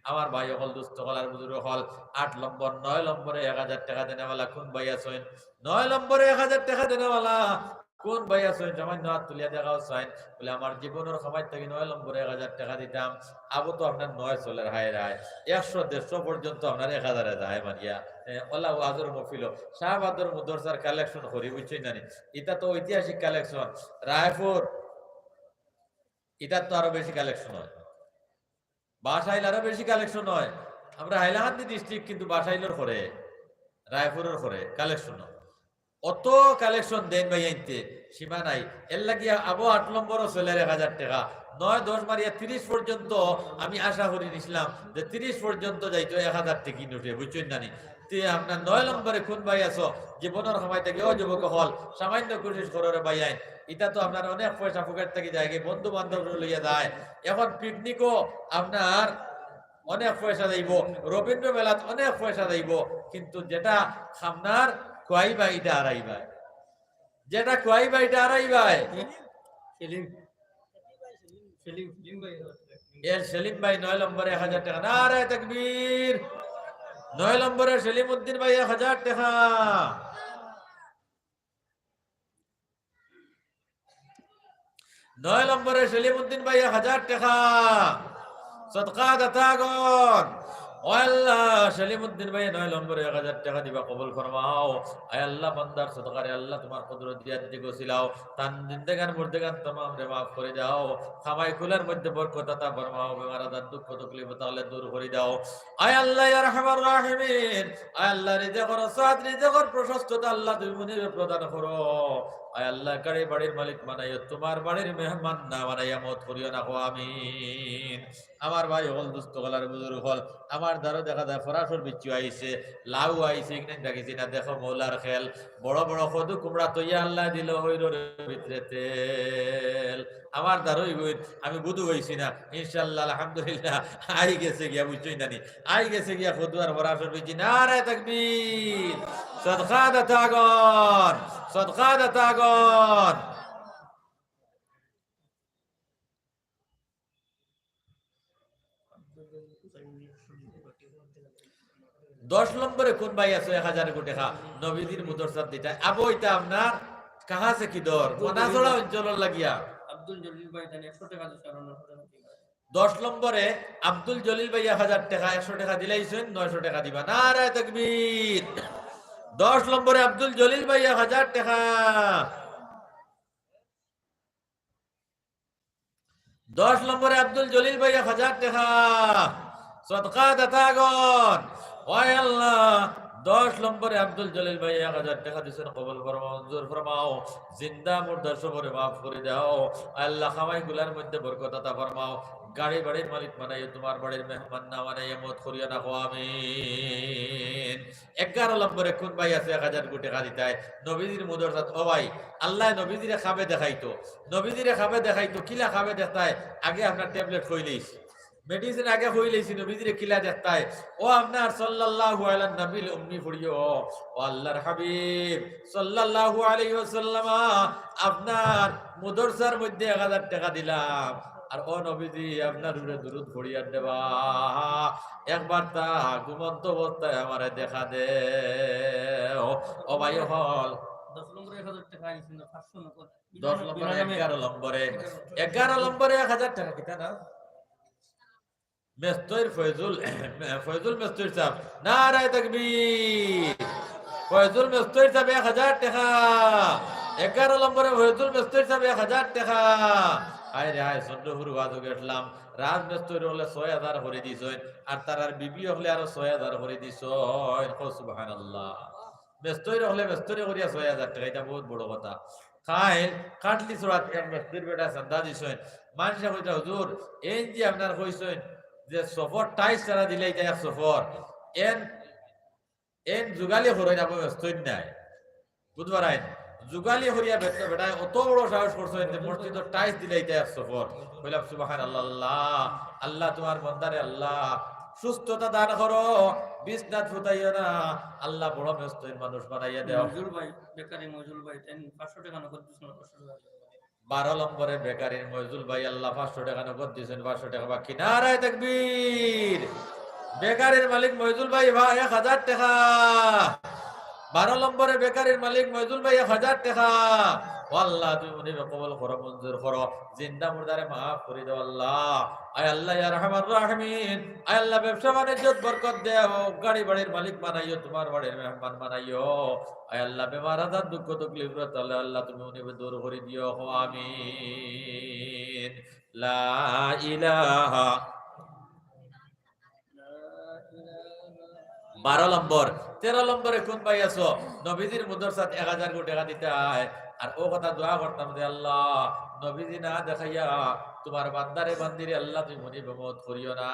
আমার ভাই অকল, দুস্ত অকল আর বুজুর্গ অকল, আট নম্বর, নয় নম্বরে এক হাজার টেকা দেনেওয়ালা কুন ভাই আছইন? নয় নম্বরে এক হাজার টেকা দেনেওয়ালা কুন ভাই আছইন? সামাইন্য আত তুলিয়া দেখাও চাইন। বলে, "আমার জীবনর কামাই থাকি নয় নম্বরে এক হাজার টেকা দিতাম।" আবো তো আপনার নয় চলের, হায় রে হায়। একশো, দেড়শো পর্যন্ত আপনার এক হাজারে যায় মারিয়া। এ, অলা ওয়াজর মহফিলো, শাহবাদর মুদরসার কালেকশন করি, বুঝছইন না নি? ইটা তো ঐতিহাসিক কালেকশন। রায়পুর, ইটার তো আরো বেশি কালেকশন অয়। বাসাইল আরো বেশি কালেকশন অয়। আমরা হাইলাকান্দি ডিস্ট্রিক্ট, কিন্তু বাসাইলর করে, রায়পুরর করে কালেকশন অয়। অত কালেকশন দেন ভাইয়াইন্তে, সীমা নাই। এর লাগি আবো আট নম্বরও চলের এক হাজার টেকা। নয় দশ মারিয়া তিরিশ পর্যন্ত আমি আশা করি নিছিলাম যে তিরিশ পর্যন্ত যাইতো এক হাজার টেকি নোটে, বুঝছইন না নি? তে আপনার নয় নম্বরে কুন ভাই আছো, জীবনর কামাই থাকি, ও যুবক অকল, সামাইন্য কোশিশ করো রে ভাইয়াইন। ইটা তো আপনার অনেক পয়সা পকেট থাকি যায়গি, বন্ধু বান্ধব লইয়া যায়। এখন পিকনিকও আপনার অনেক পয়সা যাইবো, রবীন্দ্র মেলাত অনেক পয়সা যাইবো, কিন্তু যেটা খামনার খুয়াইবা, ইটা হারাইবায়। যেটা খুয়াইবা, ইটা হারাইবায়। সেলিম, সেলিম, সেলিম ভাই। এর সেলিম ভাই নয় নম্বরে এক হাজার টেকা। নারায়ে তাকবীর, নয় নম্বরে সেলিমউদ্দিন ভাই এক হাজার টেকা। নয় নম্বরে সেলিমউদ্দিন ভাই এক হাজার টেকা। সদকা দাতাগণ, ও আল্লাহ, সেলিমউদ্দিন ভাই নয় নম্বরে এক হাজার টেকা দিবা, কবুল ফরমাও। আয় আল্লাহ, বান্দার সদকারে আল্লাহ তুমার কুদরত দিয়া দিতে গছিলাও। তান জিন্দেগান মুর্দেগান তামামরে মাফ করি দাও। কামাই কুলার মধ্যে বরকত আতা ফরমাও। বেমার আজার দুঃখ তকলিফ তাহলে দূর করি দাও। আয় আল্লাহ, ইয়া আরহামার রাহিমিন, আয় আল্লাহ, রিজিকর সাত, রিজিকর প্রশস্ততা আল্লাহ তুমি মুনিবে প্রদান করো। আয় আল্লাহ, গাড়ি বাড়ির মালিক বানাইও, তুমার বাড়ির মেহমান না বানাইয়া মউত করিও না, কও আমিন। আমার ভাই অকল, দুস্ত অকল আর বুজুর্গ অকল, আমার দ্বারো দেখা যায় ফরাসর বিচ্ছু আইছে, লাউ আইছে, ইখান দেখছি না, দেখো মৌলার খেল, বড় বড় কদু কুমড়া তৈয়া আল্লাহ দিল হইরর ভিতরে তেল। আমার দ্বারই গইন, আমি বুধু হইছি না, ইনশাআল্লাহ, আলহামদুলিল্লাহ, আই গেছে গিয়া, বুঝছই না নি, আই গেছে গিয়া কদু আর ফরাসর বিচ্ছু। নারায়ে তাকবীর। সদকা দাতাগণ, সদকা দাতাগণ। দশ নম্বরে কুন ভাই আছো এক হাজার টেকা নবীজির মুদরসাত দিতায়? আবো, ইটা আপনার কাহা সে কি দর? মনাছড়া অঞ্চলর লাগিয়া। আব্দুল জলিল ভাই, তাহলে একশো টেকা দিছে, আর অন্য টেকা দিছে। দশ নম্বরে আব্দুল জলিল ভাই এক হাজার টেকা, একশো টেকা দিলাইছইন, নয়শো টেকা দিবা। নারায়ে তাকবীর। দশ নম্বরে আব্দুল জলিল ভাই এক হাজার টেকা। দশ নম্বরে আব্দুল জলিল ভাই এক হাজার টেকা। সদকা দাতাগণ, ওই আল্লাহ, দশ নম্বরে আব্দুল জলিল ভাই এক হাজার টেকা দিছেন, কবুল ফরমাও, মঞ্জুর ফরমাও। জিন্দা মুর্দা সবরে মাফ করি দাও। আল্লাহ, কামাই গুলার মধ্যে বরকত আতা ফরমাও। গাড়ি বাড়ির মালিক বানাইও, তুমার বাড়ির মেহমান না বানাইয়া মউত করিও না, কও আমিন। এগারো নম্বরে কুন ভাই আছে এক হাজার টেকা দিতায় নবীজির মুদরসাত? ও ভাই, আল্লাহ নবীজিরে খাবে দেখাইতো, নবীজিরে খাবে দেখাইতো, কিলা খাবে দেখতায়? আগে আপনার ট্যাবলেট খইলিস, মেডিসিন আগে খইলিস, নবীজিরে কিলা দেখতায়? ও আপনার সাল্লাল্লাহু আলা নবীল উম্মি পড়িও, ও আল্লাহর হাবিব সাল্লাল্লাহু আলাইহি ওয়াসাল্লাম, আপনার মুদরসার মধ্যে এক হাজার টেকা দিলাম, আর ও নবীজি আপনার উপরে দুরুদ পড়িয়া দেবা, একবার তা ঘুমন্ত অবস্থায় আমারে দেখা দেও। ও ভাই অকল, দশ নম্বরে এক হাজার টেকা আইছে না, পাঁচশো নগদ। দশ নম্বরে, এগারো নম্বরে, এগারো নম্বরে এক হাজার টেকা, কিতা না? মেস্তইর ফয়জুল, ফয়জুল মেস্তইর সাব, নারায়ে তাকবীর। ফয়জুল মেস্তইর সাব এক হাজার টেকা। এগারো নম্বরে ফয়জুল মেস্তইর সাব এক হাজার টেকা। হায় রে হায়, চন্দ্রপুর ওয়াজো গেছলাম, রাজ মেস্তইর অকলে ছয় হাজার করি দিছইন, আর তারার বিবি অকলে আরো ছয় হাজার করি দিছইন। কও সুবহানাল্লাহ। মেস্তইর অকলে মেস্তইরি করিয়া ছয় হাজার টেকা, ইটা বউত বড় কথা। কাইল কাটলি ছড়াত এক মেস্তইর বেটায় চান্দা দিছইন। মানষে কইতা, "হুজুর, এইন যে আপনার কইছইন যে সফর টাইস ছাড়া দিলে ইটা এক সফর, এইন, এইন জুগালি করইন, আবো মেস্তইর নাই।" বুঝবার আইন, জুগালি করিয়া বেটা, বেটায় অত বড় সাহস করছইন যে মসজিদো টাইস দিলে ইটা এক সফর। কইলাম, "সুবহানাল্লাহ, আল্লাহ তুমার বন্দারে আল্লাহ সুস্থতা দান করো, বিছনাত ফুতাইও না, আল্লাহ বড় মেস্তইর মানুষ বানাইয়া দেও।" মইজুল ভাই, বেকারি মইজুল ভাই, তাইন পাঁচশো টেকা নগদ দিছইন, পাঁচশো টেকা। বারো নম্বরে বেকারির মইজুল ভাই আল্লাহ পাঁচশো টেকা নগদ দিছইন, পাঁচশো টেকা বাকি। নারায়ে তাকবীর। বেকারির মালিক মইজুল ভাই, ভাই এক হাজার টেকা। বারো নম্বরে বেকারির মালিক মইজুল ভাই এক হাজার টেকা। ও আল্লাহ, তুমি মুনিবে কবুল করো, মঞ্জুর করো। জিন্দা মুর্দারে মাফ করি দেও আল্লাহ। আয় আল্লাহ, ইয়া আরহামার রাহিমিন, আয় আল্লাহ, ব্যবসা বাণিজ্যত বরকত দেও, গাড়ি বাড়ির মালিক বানাইও, তুমার বাড়ির মেহমান বানাইও। আয় আল্লাহ, বেমার আজার দুঃখ তকলিফ রইলে আল্লাহ তুমি মুনিবে দূর করি দিও, কও আমিন। লা ইলাহা। বারো নম্বর, তেরো নম্বরে কুন ভাই আছো? নবীজির মুদরসাত এক হাজার টেকা দিতায়। আর অউ কথা দোয়া করতাম যে, "আল্লাহ, নবীজি না দেখাইয়া তুমার বান্দারে বান্দিরে আল্লাহ তুমি মুনিবে মউত করিও না।"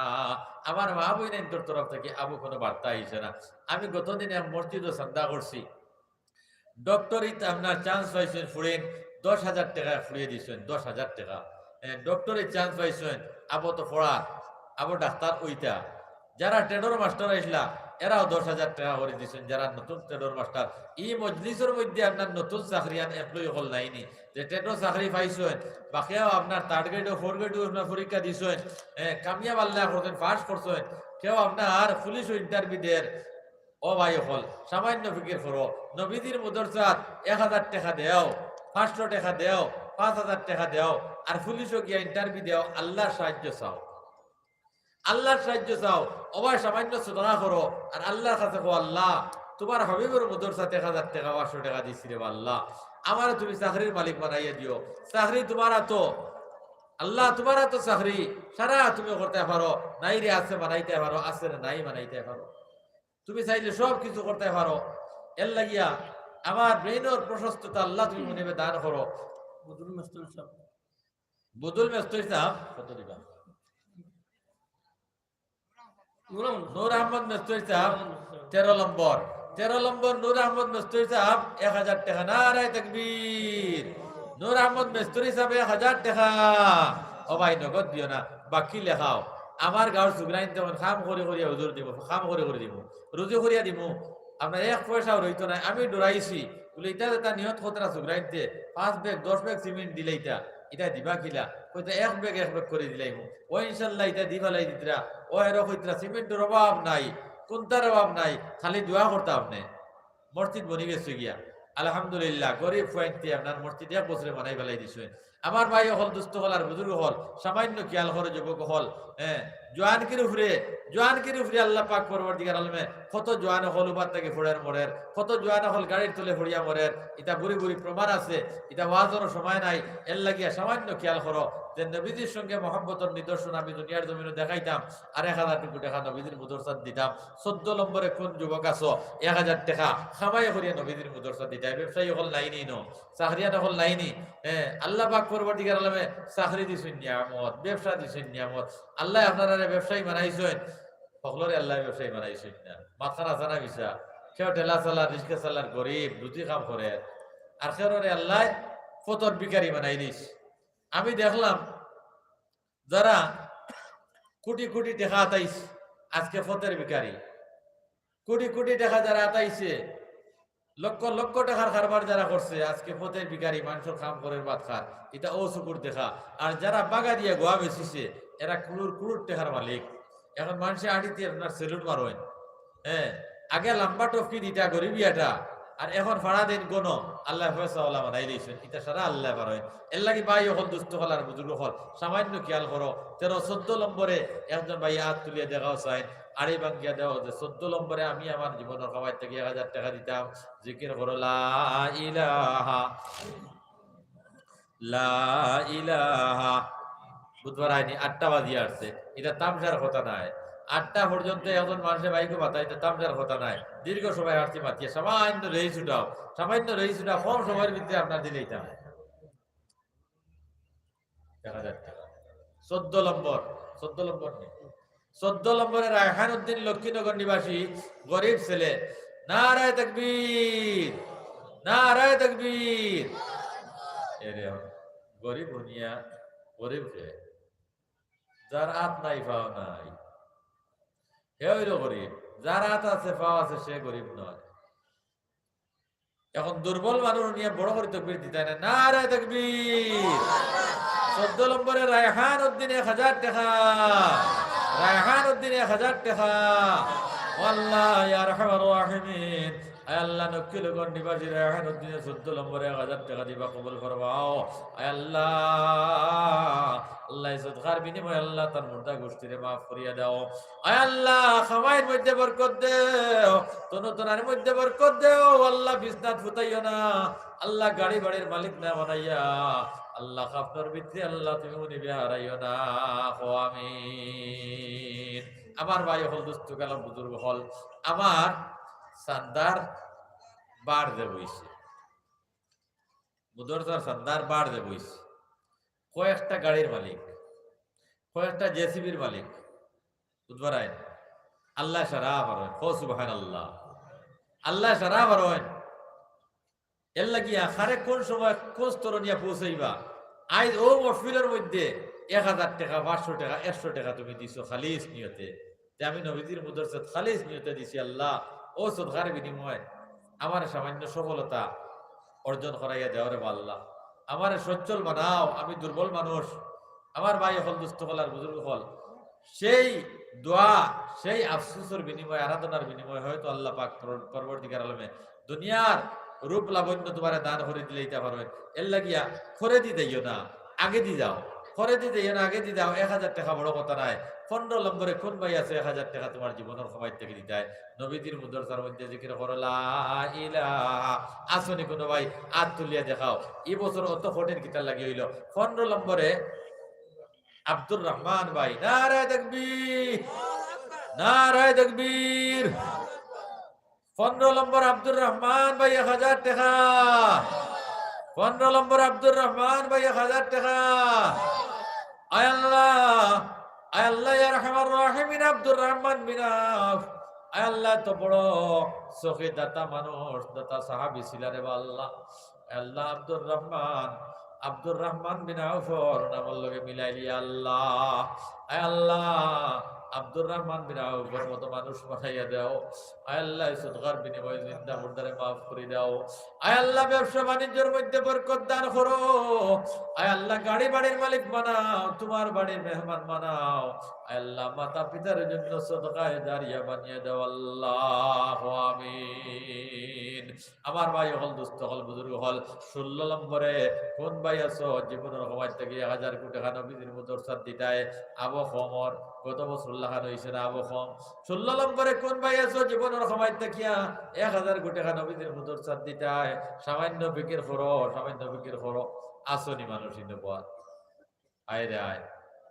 আমার মা বইনাইন্তর তরফ থাকি আবু কুনু বার্তা আইছে না। আমি গত দিনে এক মসজিদো চান্দা করছি, ডক্টরিত আপনার চান্স পাইছইন ফুড়িন, দশ হাজার টেকা ফুড়িয়ে দিছইন, দশ হাজার টেকা। এ, ডক্টরিত চান্স পাইছইন, আবো তো পড়া, আবো ডাক্তার অইতা। যারা টেডর মাস্টার আইছলা, এরাও দশ হাজার টেকা করি দিছইন, যারা নতুন টেডর মাস্টার। ই মজলিসর মধ্যে আপনার নতুন চাকরিয়ান একলই অকল নাইনি, যে টেডর চাকরি পাইছইন, বা কেউ আপনার থার্ড গ্রেডো, ফোর গ্রেডো আপনার পরীক্ষা দিছইন, এ, কামিয়াব আল্লাহ করছইন, পাস করছইন, কেউ আপনার পুলিশো ইন্টারভিউ দের, ও ভাই অকল, সামান্য ফিকির করো, নবীজির মুদরসাত এক হাজার টেকা দেও, পাঁচশো টেকা দেও, পাঁচ হাজার টেকা দেও, আর পুলিশো গিয়া ইন্টারভিউ দেও, আল্লার সাহায্য চাও, আল্লার সাহায্য চাও। ও ভাই, সামান্য সদকা করো, আর আল্লার কাছে কও, "আল্লা, তুমার হাবিবর মুদরসাত এক হাজার টেকা, পাঁচশো টেকা দিছি রে বা আল্লা, আমারে তুমি চাকরির মালিক বানাইয়া দিও, চাকরি তুমার আতো, আল্লা তুমার আতো চাকরি, সারা তুমি করতায় পারো, নাই রে আছে বানাইতায় পারো, আছে রে নাই বানাইতায় পারো।" তুমি চাইলে সব কিছু করতায় পারো। এর লাগিয়া আমার ব্রেইনর প্রশস্ততা আল্লা তুমি মনে দান করো। বদরুল মেস্তরি সাব। বদরুল মেস্তরি সাব কত দিবা? নূর আহমদ। নূর আহমদ মেস্তরি সাব তেরো নম্বর। তেরো নম্বর নূর আহমদ মেস্তরি সাব এক হাজার টেকা। নারায়ে তাকবীর। নূর আহমদ মেস্তরি সাব এক হাজার টেকা। ও ভাই, নগদ দিও না, বাকি লেখাও। আমার গাঁওর সুগরাইন্তে অখন কাম করি করিয়া হুজুর দিমু, কাম করি করি দিমু, রুজি করিয়া দিমু, আপনার এক পয়সাও রইতো নায়। আমি ডরাইছি, বুলে, "ইতা যেতা নিয়ত কররা সুগরাইন্তে, পাঁচ ব্যাগ, দশ ব্যাগ সিমেন্ট দিলে ইতা, ইতা দিবা কিলা?" কইতা, "এক ব্যাগ এক ব্যাগ করি দিলাইমু।" ও ইনশাল্লাহ ইতা দি ফালাই দিতরা। ও এরো কইতরা, "সিমেন্টর অভাব নাই, কুন্তার অভাব নাই, খালি দোয়া করতা আপনে।" মসজিদ বনি গেছে গিয়া। আলহামদুলিল্লাহ, গরিব ফুয়াইন্তে আপনার মসজিদ এক বছরে বানাই ফালাই দিছইন। আমার ভাই অকল, দুস্ত অকল আর বুজুর্গ অকল, সামান্য খিয়াল করো যুবক অকল, হ্যাঁ, জোয়ানকির উপরে, জোয়ানকির উপরে আল্লা পাক পরওয়ারদিগার আলমে কত জোয়ান অকল উবার থাকি পড়ের মরের, কত জোয়ান অকল গাড়ির তলে পড়িয়া মরের, ইতা বুড়ি বুড়ি প্রমাণ আছে, ইতা ওয়াজরও সময় নাই, এর লাগিয়া সামান্য খিয়াল করো যে নবীজির সঙ্গে মহব্বতর নিদর্শন আমি দুনিয়ার জমিনো দেখাইতাম, আর এক হাজার টুকু টেকা নবীজির মুদরসাত দিতাম। চৌদ্দ নম্বরে কোন যুবক আছো, এক হাজার টেকা কামাই করিয়া নবীজির মুদরসাত দিতায়, ব্যবসায়ী অকল নাই নি ন, চাকরিয়ান অকল নাই নি, হ্যাঁ, আল্লা পাক পরওয়ারদিগার আলমে চাকরি দিছইন নিয়ামত, ব্যবসা দিছইন নিয়ামত। আল্লায় আপনারারে ব্যবসায়ী বানাইছইন, হকলরে আল্লায় ব্যবসায়ী বানাইছইন না। মাতখান হাছা না মিছা? কেউ ঠেলা চালার, রিক্সা চালার, গরিব, রুজি কাম করের, আর কেউরে আল্লায় ফথর ভিখারি বানাই দিছ। আমি দেখলাম যারা কোটি কোটি টেকা আতাইছ, আজকে ফথর ভিখারি। কোটি কোটি টেকা যারা আতাইছে, লক্ষ লক্ষ টেকার কারবার যারা করছে, আজকে ফথর ভিখারি, মানষর কাম করের, ভাত খার, ইতা অউ চকুর দেখা। আর যারা বাগা দিয়া গুয়া বেচিছে, এরা কুড়ুর কুড়ুর টেকার মালিক। এখন মানষে আড়িতে আপনার salute মারইন। হ্যাঁ, আগে লাম্বা টপকি দিতা গরিবিয়াটা, আর এখন ফাড়া দেইন গণ। আল্লায় পয়সাওয়ালা বানাই দিছইন, ইতা সারা আল্লায় পারইন। এর লাগি ভাই অকল, দুস্ত অকল আর বুজুর্গ অকল, সামান্য খিয়াল করো। তেরো, চৌদ্দ নম্বরে একজন ভাই আত তুলিয়া দেখাও চাইন, আড়ি ভাঙ্গিয়া দেও যে চৌদ্দ নম্বরে আমি আমার জীবনর কামাই থাকি এক হাজার টেকা দিতাম, জিকির করো, লা ইলাহা, লা ইলাহা। বুধবার আইনি আটটা বাজিয়া আসছে, ইটা তামশার কথা নায়। আটটা পর্যন্ত একজন মানষে মাইকো মাতায়, ইটা তামশার কথা নায়। দীর্ঘ সময় আসছি মাতিয়া, সামান্য রেইস উঠাও, সামান্য রেইস উঠাও, কম সময়র ভিতরে আপনার দিলে ইতা দেখা যাচ্ছে। চৌদ্দ নম্বর, চৌদ্দ নম্বর নেই, চৌদ্দ নম্বরে রায়হান উদ্দিন, লক্ষ্মীনগর নিবাসী, গরিব ছেলে। নারায়ে তাকবীর, নারায়ে তাকবীর। এরে, গরিব হুনিয়া, গরিব কে? যার আত নাই, পাও নাই, হে অইলো গরিব। যার আত আছে, পাও আছে, সে গরিব নয়। এখন দুর্বল মানুষ নিয়া বড় করি তকবীর দিতায় না। নারায়ে তাকবীর। চৌদ্দ নম্বরে রায়হান উদ্দিন এক হাজার টেকা। রায়হান উদ্দিন এক হাজার টেকা। ও আল্লাহ, ইয়া আরহামার রাহিমিন। আয় আল্লাহ, নক্কিলগঞ্জ নিবাসী রায়হান উদ্দিনে চৌদ্দ নম্বরে এক হাজার টেকা দিবা, কবুল ফরমাও। আয় আল্লাহ, আল্লাহ, এই সদকার বিনিময়ে আল্লাহ তার মুর্দা গোষ্ঠীরে মাফ করিয়া দাও। আয় আল্লাহ, কামাইর মধ্যে বরকত দেও, তনু তনার মধ্যে বরকত দেও। আল্লাহ, বিছনাত ফুতাইও না। আল্লাহ, গাড়ি বাড়ির মালিক না বানাইয়া, আল্লাহ, খাফনর ভিতরে আল্লাহ তুমি উনি বেহারাইও না। কো আমিন। আমার ভাই অকল, দুস্ত অকল, বুজুর্গ অকল, আমার চান্দার বার যে বইছে, মুদরসার চান্দার বার যে বইছে, কয়েকটা গাড়ির মালিক, কয়েকটা জেসিবির মালিক, বুধবার আইন। আল্লাহ সারা পারইন, কও সুবহানাল্লাহ। আল্লাহ সারা পারইন। এর লাগিয়া কারে কোন সময় কোন স্তর নিয়া পৌঁছাইবা। আইজ অউ মহফিলর মধ্যে এক হাজার টেকা, পাঁচশো টেকা, একশো টেকা তুমি দিছো খালিস নিয়তে, যে আমি নবীজির মুদরসাত খালিস নিয়তে দিছি আল্লাহ, অউ সদকার বিনিময়ে আমার সামান্য সফলতা অর্জন করাইয়া দেও রে বা আল্লাহ। আমারে সচ্ছল বানাও, আমি দুর্বল মানুষ। আমার ভাই অকল, দুস্ত অকল আর বুজুর্গ অকল, সেই দোয়া, সেই আফসোসর বিনিময়ে, আরাধনার বিনিময়ে হয়তো আল্লাহ পাক পর-, পরবর্তীকার আলমে দুনিয়ার রূপ লাবণ্য তুমারে দান করি দিলাইতা পারইন। এর লাগিয়া খরেদি যাইও না, আগেদি যাও। খরেদি যাইও না, আগেদি যাও। এক হাজার টেকা বড় কথা নায়। পনরো নম্বরে কুন ভাই আছো এক হাজার টেকা তুমার জীবনর কামাই থাকি দিতায়? নবীজির মুদরসার মধ্যে জিকির করো, লা ইলাহা। আছো নি কুনু ভাই? আত তুলিয়া দেখাও। ই বছর অত কঠিন কিতার লাগি অইলো? পনরো নম্বরে আব্দুর রহমান ভাই, নারায়ে তাকবীর, নারায়ে তাকবীর। পনরো নম্বর আব্দুর রহমান ভাই এক হাজার টেকা। পনরো নম্বর আব্দুর রহমান ভাই এক হাজার টেকা। আয় আল্লাহ, আয় আল্লাহ, ইয়া আরহামার রাহিমিন আব্দুর রহমান বিন আউফ। আয় আল্লাহ, এত বড় সখী দাতা মানুষ, দাতা সাহাবী ছিলা রে বা আল্লাহ। আয় আল্লাহ, আব্দুর রহমান, আব্দুর রহমান বিন আউফর নামর লগে মিলাইলি আল্লাহ। আয় আল্লাহ, আব্দুর রহমান বিন আউফর মতো মানুষ বানাইয়া দেও। আয় আল্লাহ, এই সদকার বিনিময়ে জিন্দা মুর্দারে মাফ করি দেও। আয় আল্লাহ, ব্যবসা বাণিজ্যর মধ্যে বরকত দান করো। আয় আল্লাহ, গাড়ি বাড়ির মালিক বানাও, তুমার বাড়ির মেহমান বানাও। আয় আল্লাহ, মাতা পিতার জন্য সদকায়ে জারিয়া বানিয়ে দেও আল্লাহ, আমিন। আমার ভাই অকল, দোস্ত অকল, বুজুর্গ অকল, ষোলো নম্বরে কুন ভাই আছো জীবনর কামাই থাকি এক হাজার কোটি টেকা নবীজির মুদরসাত দিতায়? আবো কমর, গত বছর লাখান অইছে না, আবো কম। ষোলো নম্বরে কুন ভাই আছো জীবনর কামাই থাকিয়া এক হাজার কোটি টেকা নবীজির মুদরসাত দিতায়? সামান্য ফিকির করো, সামান্য ফিকির করো। আছো নি মানুষ ইন্দু পথ? আয় রে আয়।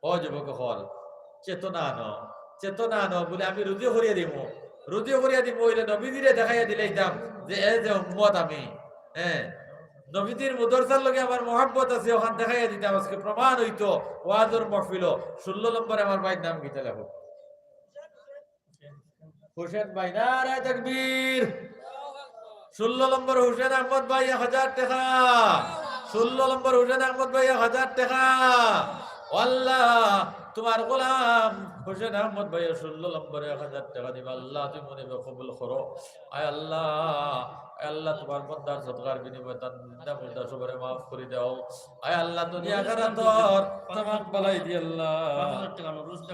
ও যুবক অকল, চেতনা আনো, চেতনা আনো। বলে, "আমি রুজি করিয়া দিমু, রুজি করিয়া দিমু, অইলে নবীজিরে দেখাইয়া দিলাইতাম যে এ যে উম্মত আমি, হ্যাঁ, নবীজির মুদরসার লগে আমার মহব্বত আছে, অখান দেখাইয়া দিতাম, আজকে প্রমাণ অইতো।" ওয়াজর মহফিলো ষোলো নম্বরে আমার ভাইর নাম কিতা লেখো? হুসেন ভাই, নারায়ে তাকবীর। ষোলো নম্বর হুসেন আহমদ ভাই, এক হাজার টেকা। ষোলো নম্বর হুসেন আহমদ ভাই, এক হাজার টেকা। ও আল্লাহ, তুমার গোলাম হুসেন আহমদ ভাই ষোলো নম্বরে এক হাজার টেকা দিবা। আল্লাহ, তুমি মনে কবুল করো। আয় আল্লাহ, আয় আল্লাহ, তুমার বন্দার সদকার বিনিময়ে তান জিন্দা মুর্দা সবরে মাফ করি দেও। আয় আল্লাহ, দুনিয়া আখিরাতর তামাম বালাই দি আল্লাহ।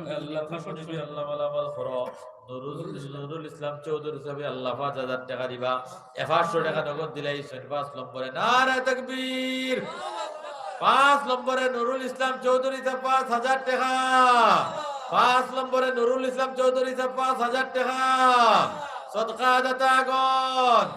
আয় আল্লাহ, তুমি মনে করি আল্লাহ মালামাল করো। নুরুল, নুরুল ইসলাম চৌধুরী সাহেব আল্লাহ পাঁচ হাজার টেকা দিবা। এ পাঁচশো টেকা নগদ দিলাইছইন পাঁচ নম্বরে। নারায়ে তাকবীর। পাঁচ নম্বরে নুরুল ইসলাম চৌধুরী সাহেব পাঁচ হাজার টেকা। পাঁচ নম্বরে নুরুল ইসলাম চৌধুরী সাহেব পাঁচ হাজার টেকা। সদকা দাতাগণ,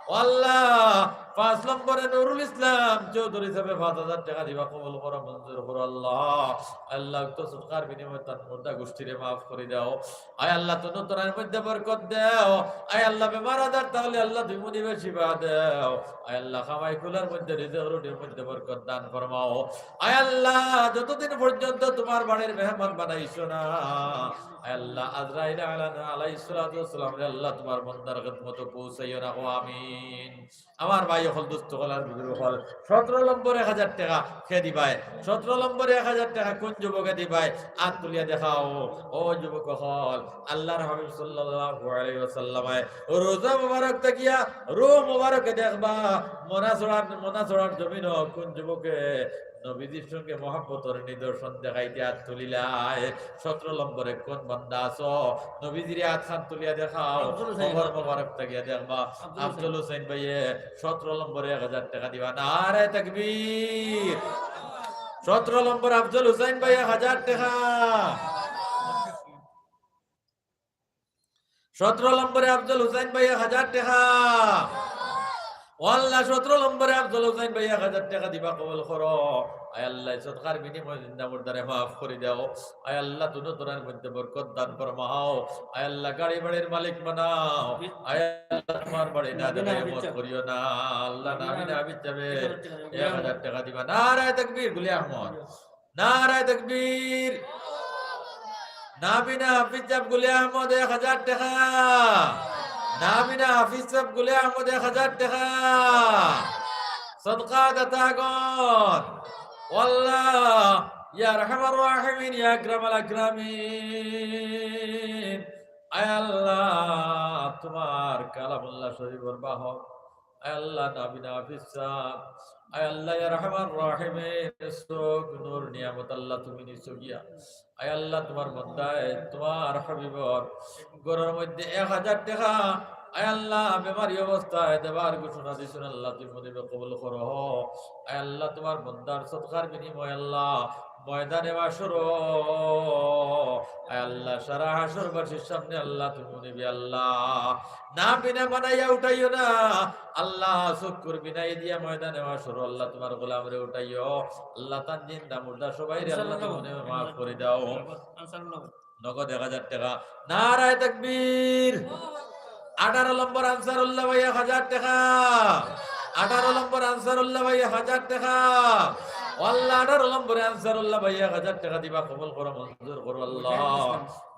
ও আল্লাহ, পাঁচ নম্বরে নুরুল ইসলাম চৌধুরী সাহেবে পাঁচ হাজার টেকা দিবা, কবুল করো, মঞ্জুর করো আল্লাহ। আল্লাহ, উক্ত সদকার বিনিময়ে তান মুর্দা গোষ্ঠীরে মাফ করি দেও। আয় আল্লাহ, তনু তরার মধ্যে বরকত দেও। আয় আল্লাহ, বেমার আজার থাকলে আল্লাহ দুই মুনিবে শিফা দেও। আয় আল্লাহ, কামাই কুলার মধ্যে, রিজিক রুটির মধ্যে বরকত দান ফরমাও। আয় আল্লাহ, যতদিন পর্যন্ত তুমার বাড়ির মেহমান বানাইছো না, আয় আল্লাহ, আজরাইল আলা-, আলাইহিস সালাতু ওয়াস সালামরে আল্লাহ তুমার বন্দার খেদমতো পৌঁছাইও না, আমিন। আমার ভাই অকল, দোস্ত অকল আর বুজুর্গ অকল, সতেরো নম্বরে এক হাজার টেকা কে দিবায়? সতেরো নম্বরে এক হাজার টেকা কুন যুবকে দিবায়? আত তুলিয়া দেখাও। ও যুবক অকল, আল্লাহর হাবিব সাল্লাল্লাহু আলাইহি ওয়াসাল্লামে রওজা মুবারক থাকিয়া রুহ মুবারকে দেখবা, মনাছড়ার, মনাছড়ার জমিনো কুন যুবকে নবীজির সঙ্গে মহব্বতর নিদর্শন দেখাইতে আত তুলিলায়? সতেরো নম্বরে কুন বান্দা আছো? নবীজিরে আতখান তুলিয়া দেখাও। আব্দুল হুসাইন। কবর মোবারক থাকিয়া দেখবা। আব্দুল হুসাইন। আব্দুল হুসাইন ভাইয়ে সতেরো নম্বরে এক হাজার টেকা দিবা। নারায়ে তাকবীর। সতেরো নম্বর আব্দুল হুসাইন ভাই এক হাজার টেকা। সতেরো নম্বরে আব্দুল হুসাইন ভাই এক হাজার টেকা। ও আল্লাহ, সতেরো নম্বরে আব্দুল হুসাইন ভাই এক হাজার টেকা দিবা, কবুল করো। আয় আল্লাহ, এই সদকার বিনিময়ে জিন্দা মুর্দারে মাফ করি দেও। আয় আল্লাহ, দুনো তরার মধ্যে বরকত দান ফরমাও। আয় আল্লাহ, গাড়ি বাড়ির মালিক বানাও। আয় আল্লাহ, তুমার বাড়ি না দেখাইয়া মউত করিও না। আল্লাহ, নাবিনা হাফিজ সাহেবে এক হাজার টেকা দিবা। নারায়ে তাকবীর, গুলিয়া আহমদ। নারায়ে তাকবীর। নাবিনা হাফিজ সাহেব গুলিয়া আহমদ এক হাজার টেকা। নাবিনা হাফিজ সাহেব গুলিয়া আহমদ এক হাজার টেকা। সদকা দাতাগণ। ও আল্লাহ, ইয়া আরহামার রাহিমিন, ইয়া আকরামাল আকরামিন। আয় আল্লাহ, তুমার কালামুল্লাহ শরীফর বাহক, আয় আল্লাহ, নাবিনা হাফিজ সাহেব, আয় আল্লাহ, ইয়া আরহামার রাহিমিন, চউখ, নূর, নিয়ামত আল্লাহ তুমি নিছো গিয়া। আয় আল্লাহ, তুমার বন্দায় তুমার হাবিবর ঘরর মধ্যে এক হাজার টেকা, আয় আল্লাহ, বেমারি অবস্থায় দেবার ঘোষণা দিছইন, আল্লাহ তুমি মনিবে কবুল করো। আয় আল্লাহ, তুমার বন্দার সদকার বিনিময়ে আল্লাহ ময়দানে মাশরো, আয় আল্লাহ, সারা হাশরবাসীর সামনে আল্লাহ তুমি মনিবে আল্লাহ। না বিনা বানাইয়া উঠাইও না আল্লাহ, চক্ষুর বিনাই দিয়া ময়দানে মাশরো আল্লাহ তুমার গোলামরে উঠাইও। আল্লাহ, তান জিন্দা মুর্দা সবাইরে আল্লাহ তুমি মনিবে মাফ করি দাও। নগদ এক হাজার টেকা। নারায়ে তাকবীর। আঠারো নম্বর আনসারুল্লাহ ভাই এক হাজার টেকা। আঠারো নম্বর আনসারুল্লাহ ভাই এক হাজার টেকা। ও আল্লাহ, আঠারো নম্বরে আনসারুল্লাহ ভাই এক হাজার টেকা দিবা, কবুল করো, মঞ্জুর করো আল্লাহ।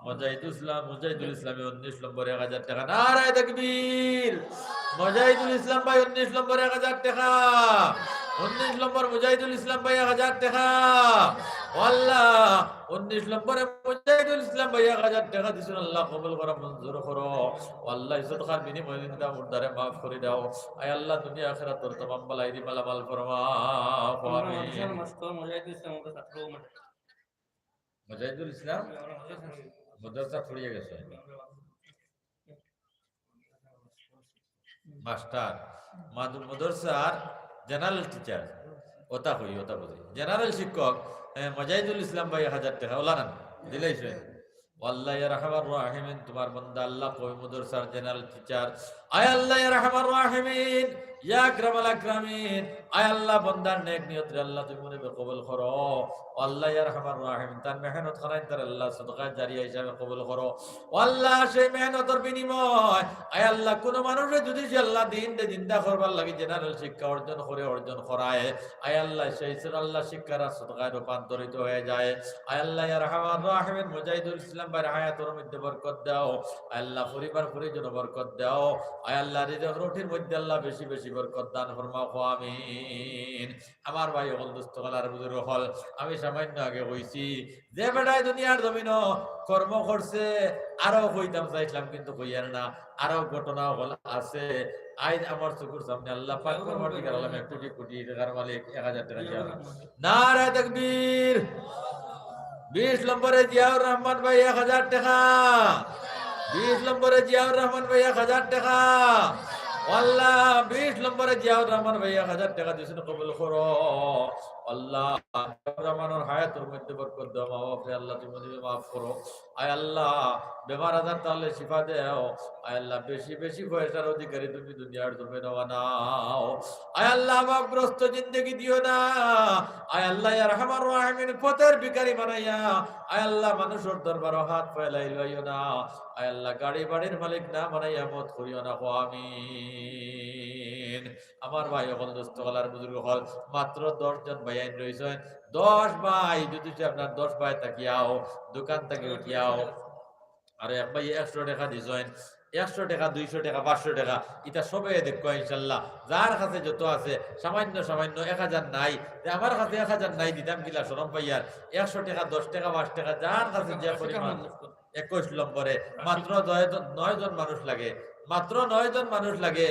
মুজাহিদুল ইসলাম, মুজাহিদুল ইসলামে উনিশ নম্বরে এক হাজার টেকা। নারায়ে তাকবীর। মুজাহিদুল ইসলাম ভাই উনিশ নম্বরে এক হাজার টেকা। উনিশ নম্বর মুজাহিদুল ইসলাম ভাই এক হাজার টেকা। ও আল্লাহ, উনিশ নম্বরে মুজাহিদুল ইসলাম ভাই এক হাজার টেকা দিছইন, আল্লাহ কবুল করো, মঞ্জুর করো। ও আল্লাহ, এই সদকার বিনিময়ে জিন্দা মুর্দারে মাফ করি দাও। আয় আল্লাহ, দুনিয়া আখিরাতর তামাম ভালাইদি মালামাল ফরমাও। আমিন। মুজাহিদুল ইসলাম মাদ্রাসা পড়িয়া গেছে। মাস্টার, মাদ-, মাদ্রাসার জেনারেল টিচার, ওটা কই, ওটা বুঝি। জেনারেল শিক্ষক, এ, মুজাহিদুল ইসলাম ভাই এক হাজার টেকা, ওলা না, দিলাইছে। ও আল্লাহ, ইয়া আরহামার রাহিমিন, তুমার বন্দা আল্লাহ কওমি মাদ্রাসার জেনারেল টিচার। আয় আল্লাহ, ইয়া আরহামার রাহিমিন, ইয়া আকরামাল আকরামিন, আয় আল্লাহ, বন্দার নেক নিয়তরে আল্লাহ তুমি মনিবে কবুল করো। ও আল্লাহ, ইয়া আরহামার রাহিমিন, তার মেহনত খানাইন তার আল্লাহ সদকা জারিয়া হিসাবে কবুল করো। ও আল্লাহ, সেই মেহনতর বিনিময়, আয় আল্লাহ, কুনু মানুষে যুদি সে আল্লাহ দিনরে জিন্দা করবার লাগি জেনারেল শিক্ষা অর্জন করে, অর্জন করায়, আয় আল্লাহ, সেই সুর আল্লাহ শিক্ষার সদকায় রূপান্তরিত হয়ে যায়। আয় আল্লাহ, ইয়া আরহামার রাহিমিন, মুজাহিদুল ইসলাম ভাইর হায়াতর মধ্যে বরকত দাও। আয় আল্লাহ, পরিবার পরিজনো বরকত দাও। আয় আল্লাহ, রিজিক রুটির মধ্যে আল্লাহ বেশি বেশি বরকত দান ফরমাও, কও আমিন। আমার ভাই অকল, দোস্ত অকল আর বুজুর্গ অকল, আমি সামান্য আগে কইছি, যে বেটায় দুনিয়ার জমিনো কর্ম করছে, আরো কইতাম চাইছিলাম, কিন্তু কইয়ার না, আরো ঘটনা অকল আছে। আইজ আমার চকুর সামনে আল্লাহ পাক পরওয়ারদিগার আলমে কোটি কোটি টেকার মালিক এক হাজার টেকা দিয়া। নারায়ে তাকবীর। বিশ নম্বরে জিয়াউর রহমান ভাই এক হাজার টেকা। বিশ নম্বরে জিয়াউর রহমান ভাই এক হাজার টেকা। ও আল্লাহ, বিশ নম্বরে জিয়াউর রহমান ভাই এক হাজার টেকা দিছইন, কবুল করো। আল্লাহ, জিয়াউর রহমানর হায়াতর মধ্যে বরকত দাও, মা বাপরে আল্লাহ তুমি মনিবে মাফ করো। আয় আল্লাহ, বেমার আজার থাকলে শিফা দেও। আয় আল্লাহ, বেশি বেশি পয়সার অধিকারী তুমি দুনিয়ার জমিনো বানাও। আয় আল্লাহ, অভাবগ্রস্ত জিন্দেগি দিও না। আয় আল্লাহ, ইয়া আরহামার রাহিমিন, পথের ভিখারি বানাইয়া, আয় আল্লাহ, মানুষর দরবারো হাত ফেলাই লইও না। আয় আল্লাহ, গাড়ি বাড়ির মালিক না বানাইয়া মউত করিও না, কও আমিন। আমার ভাই অকল, দোস্ত অকল আর বুজুর্গ অকল, মাত্র দশ জন ভাইয়াইন রইছইন। দশ ভাই, যুদি সে আপনার দশ ভাই থাকিয়াও, দোকান থাকি উঠিয়াও, আর এক ভাই একশো টেকা দিছইন, একশো টেকা, দুইশো টেকা, পাঁচশো টেকা, ইতা সবে দেখো ইনশাল্লাহ। যার কাছে যত আছে, সামান্য সামান্য এক হাজার নাই, তে আমার কাছে এক হাজার নাই, দিতাম কিলা, শরম পাইয়ার। একশো টেকা, দশ টেকা, পাঁচ টেকা, যার কাছে যে পরিমাণ। একুশ নম্বরে মাত্র নয় জন, নয় জন মানুষ লাগে, মাত্র নয় জন মানুষ লাগে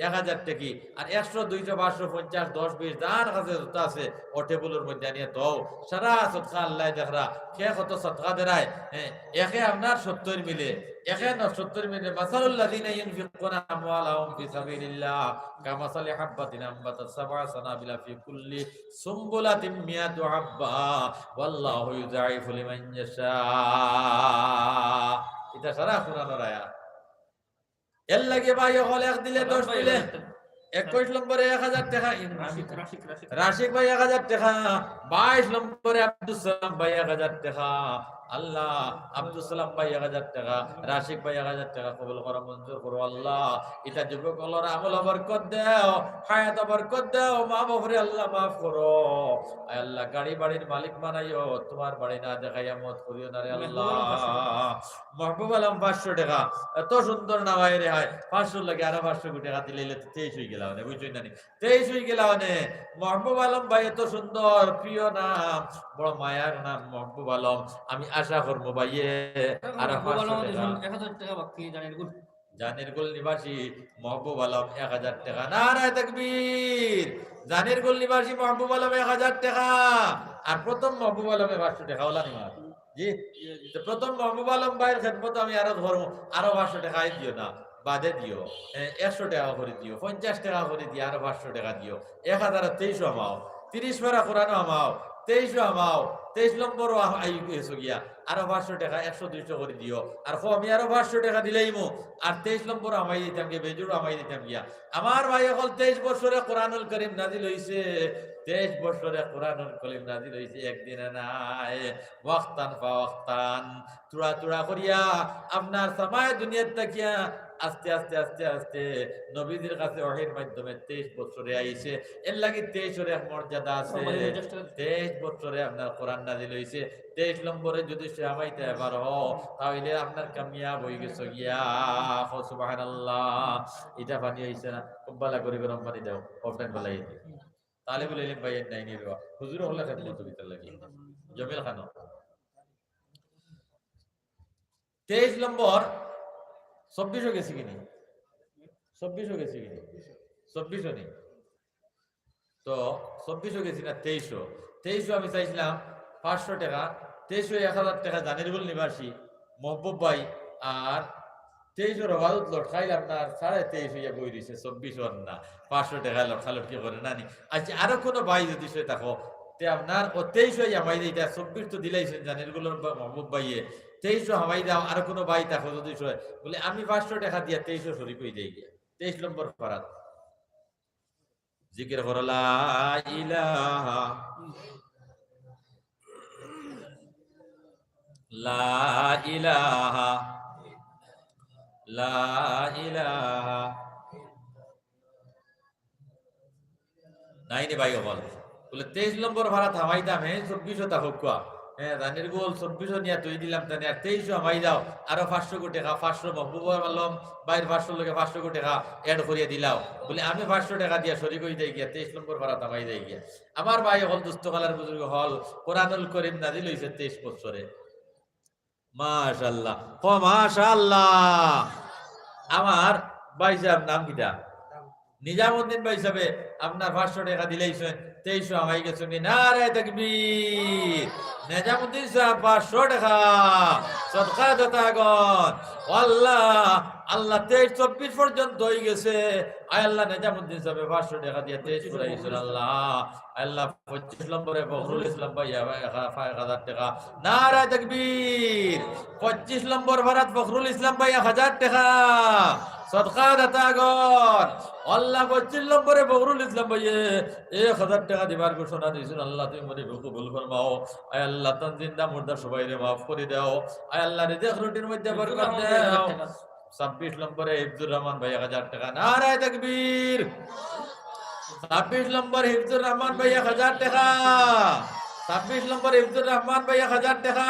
এক হাজার টেকি, আর একশো, দুইশো, পাঁচশো, পঞ্চাশ, দশ, বিশ, যার কাছে যত আছে, ও টেবুলর মধ্যে আনিয়া থও। সারা সদকা আল্লায় দেখরা, কে কত সদকা দেরায়, হ্যাঁ, একে আপনার সত্তর মিলে, একে ন-, সত্তর মিলে। মাসালুল্লাযীনা ইউনফিকুনা আমওয়ালাহুম ফি সাবিলিল্লাহ কামাসালি হাব্বাতিন আম্বাতাত সাবআ সানাবিলা ফি কুল্লি সুম্বুলাতিন মিয়াতু হাব্বা, ওয়াল্লাহু ইউযাইফু লিমান ইয়াশা। ইটা সারা কুরআনর আয়াত। এর লাগি ভাই অকল এক দিলে দশ দিলে। একুশ নম্বরে এক হাজার টেকা। রাশিক, রাশিক, রাশিক। রাশিক ভাই এক হাজার টেকা। বাইশ নম্বরে আব্দুস সালাম ভাই এক হাজার টেকা। আল্লাহ, আব্দুস সালাম ভাই এক হাজার টেকা, রাশিক ভাই এক হাজার টেকা কবুল করো, মঞ্জুর করো আল্লাহ। ইতা যুবক অকলর আমলো বরকত দেও, হায়াতো বরকত দেও, মা বাপরে আল্লাহ মাফ করো। আয় আল্লাহ, গাড়ি বাড়ির মালিক বানাইও, তুমার বাড়ি না দেখাইয়া মউত করিও না রে আল্লাহ। মাহবুব আলম পাঁচশো টেকা, এত সুন্দর নামাই রে হায়, পাঁচশো লাগে আরো পাঁচশো টেকা দিলে তো তেইশ অইগেলা অনে, বুঝছইন না নি? তেইশ অইগেলা অনে। মাহবুব আলম ভাই, এত সুন্দর, প্রিয় নাম, বড় মায়ার নাম মাহবুব আলম। আমি আশা করমু ভাইয়ে আরো পাঁচশো টেকা। এক হাজার টেকা বাকি জানি না। জানিরগুল নিবাসী মাহবুব আলম এক হাজার টেকা। নারায়ে তাকবীর। জানিরগুল নিবাসী মাহবুব আলম এক হাজার টেকা। আর প্রথম মাহবুব আলমে পাঁচশো টেকা, অলা নি মার? জি। তো প্রথম মাহবুব আলম ভাইর খেদমতো আমি আরো ধরমু, আরো পাঁচশো টেকা দিও না, বাদে দিও। এ, একশো টেকা করি দিও, পঞ্চাশ টেকা করি দিও, আরো পাঁচশো টেকা দিও, এক হাজার তেইশও হামাও, তিরিশ পারা কোরআনও হামাও, তেইশও হামাও, তেইশ নম্বরও আহ-, আই গেছো গিয়া, আরো পাঁচশো টেকা, একশো দুইশো করি দিও। আর কও আমি আরো পাঁচশো টেকা দিলাইমু, আর তেইশ নম্বরও হামাই দিতাম গিয়া, বেজুড়ও হামাই দিতাম গিয়া। আমার ভাই অকল, তেইশ বছরে কোরআনুল করিম নাজিল অইছে, তেইশ বছরে কোরআনুল করিম নাজিল অইছে, একদিনে নায়, ওয়াক্তান ফা ওয়াক্তান, থুড়া থুড়া করিয়া আপনার সামায়ে দুনিয়াত থাকিয়া আস্তে আস্তে আস্তে আস্তে নবীজির কাছে ওহীর মাধ্যমে তেইশ বছরে আইছে। এর লাগি তেইশর এক মর্যাদা আছে। তেইশ বছরে আপনার কোরআন নাজিল অইছে, তেইশ নম্বরে যদি সে হামাইতে পারো, তাইলে আপনার কামিয়াব অই গেছো গিয়া। কও সুবহানাল্লাহ। ইটা পানি অইছে না? খুব ভালা করি গরম পানি দেও, অফলাইন বালাই। তালেবুল ইলিম ভাই নাই নি রে বা? হুজুর অকলে খেদমত ভিতর লাগি। জমিল খান। তেইশ নম্বর, চব্বিশও গেছে কিনি? চব্বিশও গেছে কিনি? চব্বিশও নি? তো চব্বিশও গেছে না, তেইশও। তেইশও আমি চাইছিলাম পাঁচশো টেকা, তেইশও এক হাজার টেকা জানিরগুল নিবাসী মহবুব ভাই, আর তেইশও রবাদত লটকাইল আপনার সাড়ে তেইশ অইয়া বই রইছে, চব্বিশও আর না, পাঁচশো টেকা লটকালটকি করে না নি। আচ্ছা, আরো কোনো ভাই যদি সে থাকো, তে আপনার ও তেইশও হামাই দেয়, ইটা চব্বিশ তো দিলাইছেন জানিরগুলর বা মহবুব ভাইয়ে, তেইশও হামাই দাও, আরো কোনো ভাই থাকো যদি সে, বলে আমি পাঁচশো টেকা দিয়া তেইশও শরিক অই যাই গিয়া, তেইশ নম্বর পারাত। জিকির করো, লা ইলাহা, লা ইলাহা, লা ইলাহা। নাই নি ভাই অকল? বলে, তেইশ নম্বর পারাত হামাইতাম, হে, চব্বিশও তা হকুয়া। হে, জানিরগুল চব্বিশও নিয়া তুই দিলাম, তানে আর তেইশও হামাই দাও, আরো পাঁচশো গু টেকা, পাঁচশো মহবুব আলম ভাইর পাঁচশো লগে পাঁচশো গু টেকা add করিয়া দিলাও। বলে, আমি পাঁচশো টেকা দিয়া শরিক অই যাই গিয়া, তেইশ নম্বর পারাত হামাই যাই গিয়া। আমার ভাই অকল, দুস্ত কালার বুজুর্গ অকল, কোরআনুল করিম নাজিল অইছে তেইশ বছরে। মাশাআল্লাহ। কও মাশাআল্লাহ। আমার ভাই সাহেব নাম কিতা? নিজামুদ্দিন ভাই সাহেবে আপনার পাঁচশো টেকা দিলাইছইন, তেইশও হামাই গেছে নি? নারায়ে তাকবীর। নিজামুদ্দিন সাহেব পাঁচশো টেকা, সদকা দাতাগণ। ও আল্লাহ, আল্লাহ তেইশ চব্বিশ পর্যন্ত অই গেছে। আয় আল্লাহ, নিজামুদ্দিন সাহেবে পাঁচশো টেকা দিয়া তেইশ পুরাইছইন আল্লাহ। আল্লাহ, পঁচিশ নম্বরে ফখরুল ইসলাম ভাই এক হাজার টেকা। নারায়ে তাকবীর। পঁচিশ নম্বর পারাত ফখরুল ইসলাম ভাই এক হাজার টেকা। সদকা দাতাগণ। আল্লাহ, পঁচিশ নম্বরে ফখরুল ইসলাম ভাইয়ে এক হাজার টেকা দিবার ঘোষণা দিছইন। আল্লাহ, তুমি মনে কবুল ফরমাও। আয় আল্লাহ, তান জিন্দা মুর্দা সবাইরে মাফ করি দাও। আয় আল্লাহ, রিজিক রুটির মধ্যে বরকত দাও। ছাব্বিশ নম্বরে হিফজুর রহমান ভাই এক হাজার টেকা। নারায়ে তাকবীর। ছাব্বিশ নম্বর হিফজুর রহমান ভাই এক হাজার টেকা। ছাব্বিশ নম্বর হিফজুর রহমান ভাই এক হাজার টেকা।